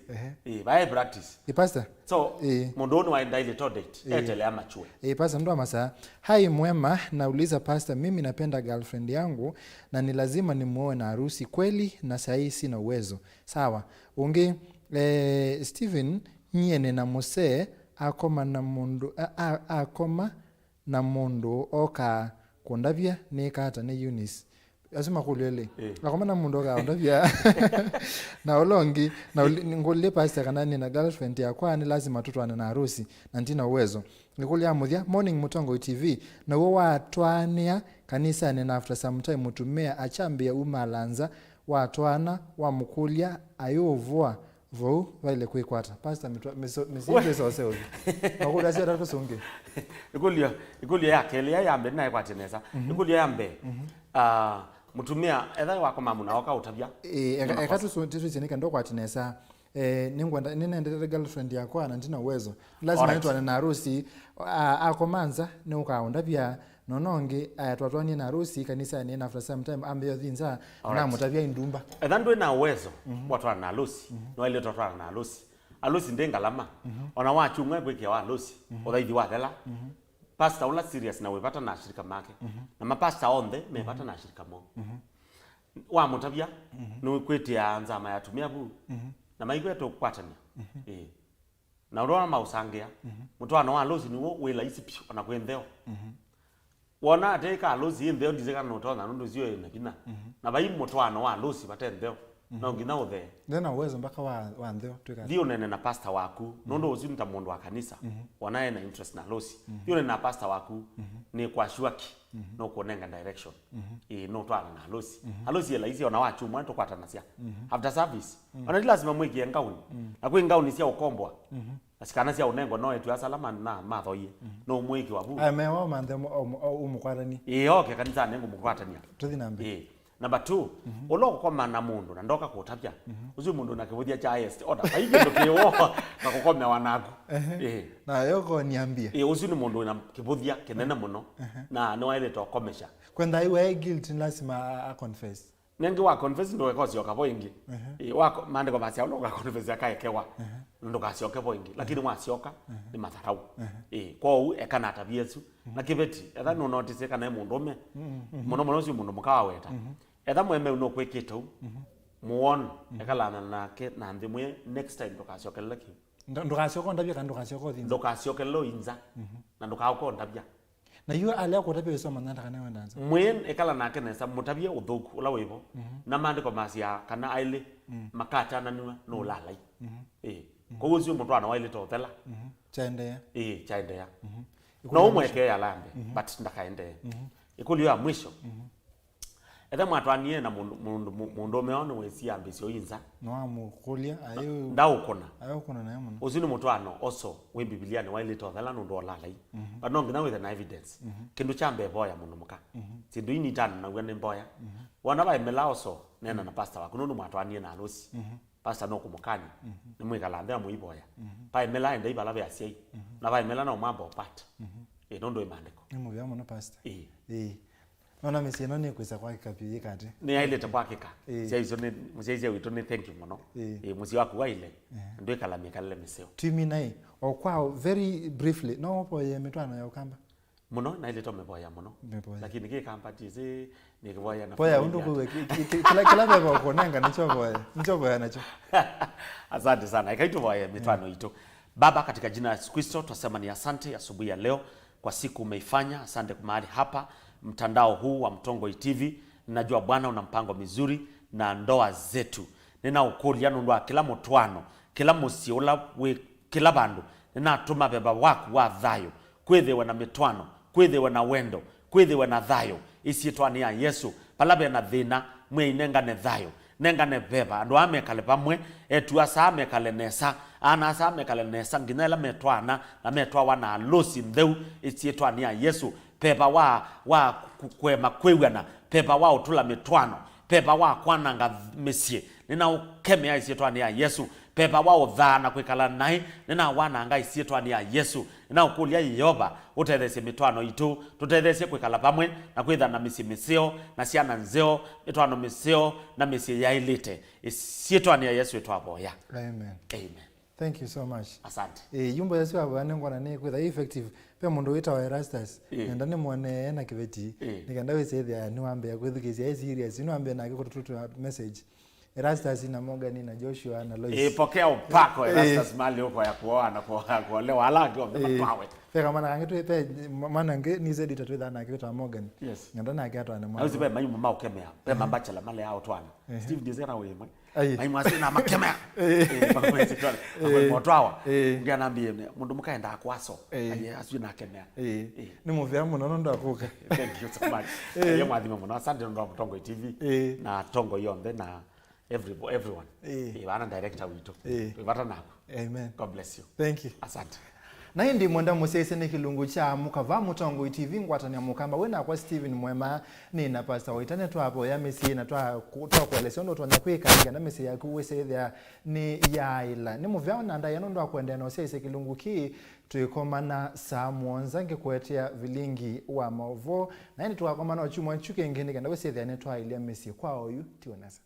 Ĩĩ, vae practice. Ĩ pastor. So, mũndũ ũnĩ waendaile to date, etelea mature. Ĩ pastor, mndũ amasa. Hi mwema, nauliza pastor, mimi napenda girlfriend yangu na ni lazima nimuoe na harusi kweli, na sahi sina uwezo. Sawa. Ũngĩ, eh, Stephen, nyie nĩ na mũsee akoma na mũndũ, a- a- akoma na mũndũ okaa kũndavya, nĩĩka ata? Nĩ Eunice. Asu makũlyo elĩ. Akoma na mũndũ okaa kũndavya. Na ũla ũngĩ, na ngũlilye pastor kana nĩ na girlfriend yakwa, nĩ lazima tũtwaane na harusi, na ndina uwezo. Nĩkũlya ya mũthya, Morning Mũtongoi T V, naw'o watwaanĩa kanisanĩ na after some time mũtumĩa akyambĩĩa umala nza, watwaana, wamũkũlya ayũvũa vau vaĩle kwĩkwata. Pastor, mĩtwa- mĩso- mĩsyĩ ndĩsose ũthi. Makũlyo asu atatũ sũngĩ. Ĩkũlyo, ĩkũlyo ya kelĩ, ya, ya mbee nĩnaĩkwatye nesa. Ĩkũlyo ya mbee, ah, mũtumĩa, etha wakoma mũna oka ũtavya. Ĩ, eka- eka tũsũ- tũsũsye nĩ kenda ũkwati nesa. Eh, nĩngwenda, nĩnendete girlfriend yakwa na ndina uwezo. Lazima nĩtwaane na harusi. A- akoma nza, nĩũkaũndavya. Nona ũngĩ, aya twatwaanie na harusi kanisanĩ, na after some time ambĩĩa ũthi nza, namũtavya indumba. Etha ndwĩ na uwezo watwaana na harusi, nĩwaĩlĩte ũtwaana na harusi. Harusi ndĩ ngalama. Ona wakyumwa kwĩkĩa wa harusi, ũthaithi wathela. Pastor ũla serious na wĩ vata na ashirika make. Na mapastor onthe me vata na ashirika moo. Wamũtavya, nũkwĩtĩaa nzama ya atumĩa vu, na maikwĩa tũkwatany'a. Ĩĩ. Na ũla maũsangĩa, mũtwaano wa harusi nĩw'o wĩ laisi piũ ona kwĩ ntheo. Wona ate ĩka harusi ĩ ntheo, ndisĩ kana ũtonya nũndũ sio ĩna vinya. Na vai mũtwaano wa harusi vate ntheo, no nginya ũthee. Ndena uwezo mpaka wa, wa ntheo twĩka. Thi ũnene na pastor waku, nũndũ ũsu nĩ ta mũndũ wa kanisa, wona ena interest na harusi. Thi ũnene na pastor waku, nĩ kwa sure ki, no kũnenga direction. Ĩĩ, no twala na harusi. Harusi ĩ laisi, ona wakyumwa tũkwatanasya. After service, ona ti lazima mwĩkĩe ngauni. Na kwĩ ngauni sya ũkombwa. Na sikana sya ũnengo no etu asalama na mathoie. No mwĩkĩwa vu. Aya mewa manthe ũmũkwatani. Ĩĩ, oke kanisanĩ ngũmũkwatania. Tũthi na mbee. Ĩĩ. Number two, ũla ũkoma na mũndũ na ndoka kũtavya, ũsu mũndũ na kĩvũthya kya highest order. Vai kĩndũ kĩwoo na kũkomewa naku. Ĩĩ. Na yoko niambie. Ĩĩ, ũsu nĩ mũndũ wĩna kĩvũthya kĩnene mũno. Na nĩwaĩlĩte ũkomesha. Kwenda iwe guilt ni lazima a confess. Nengĩ wa confess ndũeka ũsyoka vo ĩngĩ. Ĩĩ, wa, maandĩko masya ũla ũka confess akaekewa, na ndũkasyoke vo ĩngĩ. Lakini wasyoka, nĩ matharau. Ĩĩ, kwoou eka na atavya Yesũ. Na kĩveti, etha nũnotice kana e mũndũũme, mũno mũno ũsu mũndũ mũka waweta. Etha mwemeu nũkwĩkĩte ũu, mũwone, ekalana nake na nthĩ mwĩe, next time ndũkasyokelele kĩu. Ndũ- Ndũkasyoka ũndavya kana ndũkasyoka ũthi nza. Ndũkasyokelele ũi nza, na ndũkaũka ũndavya. Na yu alea kũtavya wĩsoma nata kana wenda nza. Mwĩe ekala nake nesa, mũtavye ũthũku ũla wĩvo. Na maandĩko masyaa kana aĩlĩ makatananw'a nũlalai. Ĩĩ. Kwoou ũsu mũtwaano waĩlĩte ũthela. Kyaendeea. Ĩĩ, kyaendeea. No ũmwekee alambe, but ndakaendee. Ĩkũlyo ya mwisho. Etha mwatwanie na mũndũ, mũndũ, mũ- mũndũũme oo nĩwĩsie ambĩsyo ii nza, nĩwamũkũlya, ayũ- ndaũkũna. Ayũkũna naye mũno. Ũsu nĩ mũtwaano oso wĩ Mbivilianĩ waĩlĩte ũthela nũndũ wa ũlalai. But no nginya wĩthe na evidence. Kĩndũ kya mbee, voya mũndũ mũka. Syĩndũ ii nitananaw'a nĩ mboya. Wona vaimĩla oso, neena na pastor waku nũndũ mwatwanie na alũsi. Pastor no kũmũkany'a, nĩ mwĩkala nthĩ amũivoya. Vaimĩla endai vala ve asyai. Na vaimĩla no mwamba ũpata. Ĩ, nũndũ ĩ maandĩko. Nĩ mũvea mũno pastor. Ĩ. Ĩ. Nona mĩsyĩ ĩno nĩkwĩsa kwakĩka vyũ yĩkate. Nĩyaĩlĩte kwakĩka. Ĩĩ. Syaisyo nĩ, mũsyaisya witũ nĩ thank you mũno. Ĩĩ. Ĩĩ, mũsyĩ waku waĩle. Ĩĩ. Ndwĩkala mĩkalĩle mĩseo. Twimina ĩ, o kwa very briefly, no ũvoye mĩtwaano ya Ũkamba? Mũno, naĩlĩte ũmĩvoya mũno. Mĩvoya. Lakini kĩ Kamba tĩsĩ nĩkĩvoya na voya ũndũ kũwe kĩla kĩla veva ũkũnenga nĩkyo voya. Nĩkyo voya nakyo. Asante sana. Ĩkai tũvoye mĩtwaano itũ. Baba, katika jina la Yesu Kristo, twasema ni asante asubuhi ya leo kwa siku umeifanya. Asante kwa mahali hapa, mtandao huu wa Mtongoi T V. Ninajua Bwana una mpango mizuri na ndoa zetu. Ninaũkũlya nũndũ wa kĩla mũtwaano, kĩla mũsyĩ ũla wĩ kĩla vandũ. Nĩnatũma veva waku wa thayũ kwĩthĩwe na mĩtwaano, kwĩthĩwe na wendo, kwĩthĩwe na thayũ. Ĩsyĩtwanĩ ya Yesũ, vala ve na thĩna, Mwĩai nengane thayũ. Nengane veva, andũ aa mekale vamwe, eĩtu-a-asa aa mekale nesa, ana-a-asa aa mekale nesa, nginya ĩla metwaana na metwawa na alũsi ntheu, ĩsyĩtwanĩ ya Yesũ, veva wa, wa ku-, kũema kwĩw'ana, veva wa ũtũla mĩtwaano, veva wa kwananga mĩsyĩ, nĩnaũkemea ĩsyĩtwanĩ ya Yesũ, veva wa ũthaa na kwĩkala naĩ, nĩnawananga ĩsyĩtwanĩ ya Yesũ. Nĩnaũkũlya Yeova ũtetheesye mĩtwaano itũ, tũtetheesye kwĩkala vamwe na kwĩtha na mĩsyĩ mĩseo na syana nzeo, mĩtwaano mĩseo na mĩsyĩ yaĩlĩte. Ĩsyĩtwanĩ ya Yesũ ĩtwavoya. Amen. Amen. Thank you so much. Asante. Eh, yumbo ya siwa bane ngona ni kwitha effective. Pe mũndũ wĩtawa Erastus. Eh. Nenda nĩ muone ena kĩveti. Eh. Nĩkenda wĩsethia nĩ wambea kwĩthukĩsya e serious. Nĩ wambea nake kũtũtũtũa message. Erastus na Morgan na Joshua na Lois. Eh, pokea upako. Eh. Erastus mali uko ya kuoa na kuoa kuolewa ala angĩ onthe matwawe. Pe kamana kange tu pe mana nge ni zedi tatwitha nake wĩtawa Morgan. Yes. Nenda nake atwa na mwana. Auzi pe mayu mama ukemea. Pe mabachelor male ao twana. Eh. Steve ndizera wemwe. Ai. Mai mwasi na makemea. Eh. Eh, mamwezi twana. Eh. Motwawa. Eh. Ngia nambi mũndũ mũkaenda kwaso. Eh. Aye asu na kemea. Eh. Eh. Nĩ mũvea mũno nũndũ wa kũka. Thank you so much. Eh. Aye mwathime mũno. Asante nũndũ wa Mũtongoi T V. Eh. Na Tongoi yonthe na every, everyone. Eh. Eh, bana director witũ. Eh. Twĩ vata naku. Amen. God bless you. Thank you. Asante. Na ĩndĩ mwenda mũsyaĩĩsye nĩ kĩlungu kya Mũkava Mũtongoi T V ngwatanĩa mũkamba wĩ nakwa Stephen Mwema, nĩ na Pastor Waitane twavoya mĩsyĩ na twa- twakuelesya ũndũ ũtonya kwĩka nĩkenda mĩsyĩ yaku wĩsĩthĩa nĩ yaaĩla. Nĩ mũvea na ndaĩa nũndũ wa kũendeea na ũsyaĩĩsya kĩlungu kĩĩ. Twĩkomana saa mũonza ngĩkũetea vilingi wa maũvoo, na ĩndĩ tũkakomana o kyumwa kyu kĩngĩ nĩkenda wĩsĩthĩa nĩtwaaĩlya mĩsyĩ kwa oyu ti Vanessa.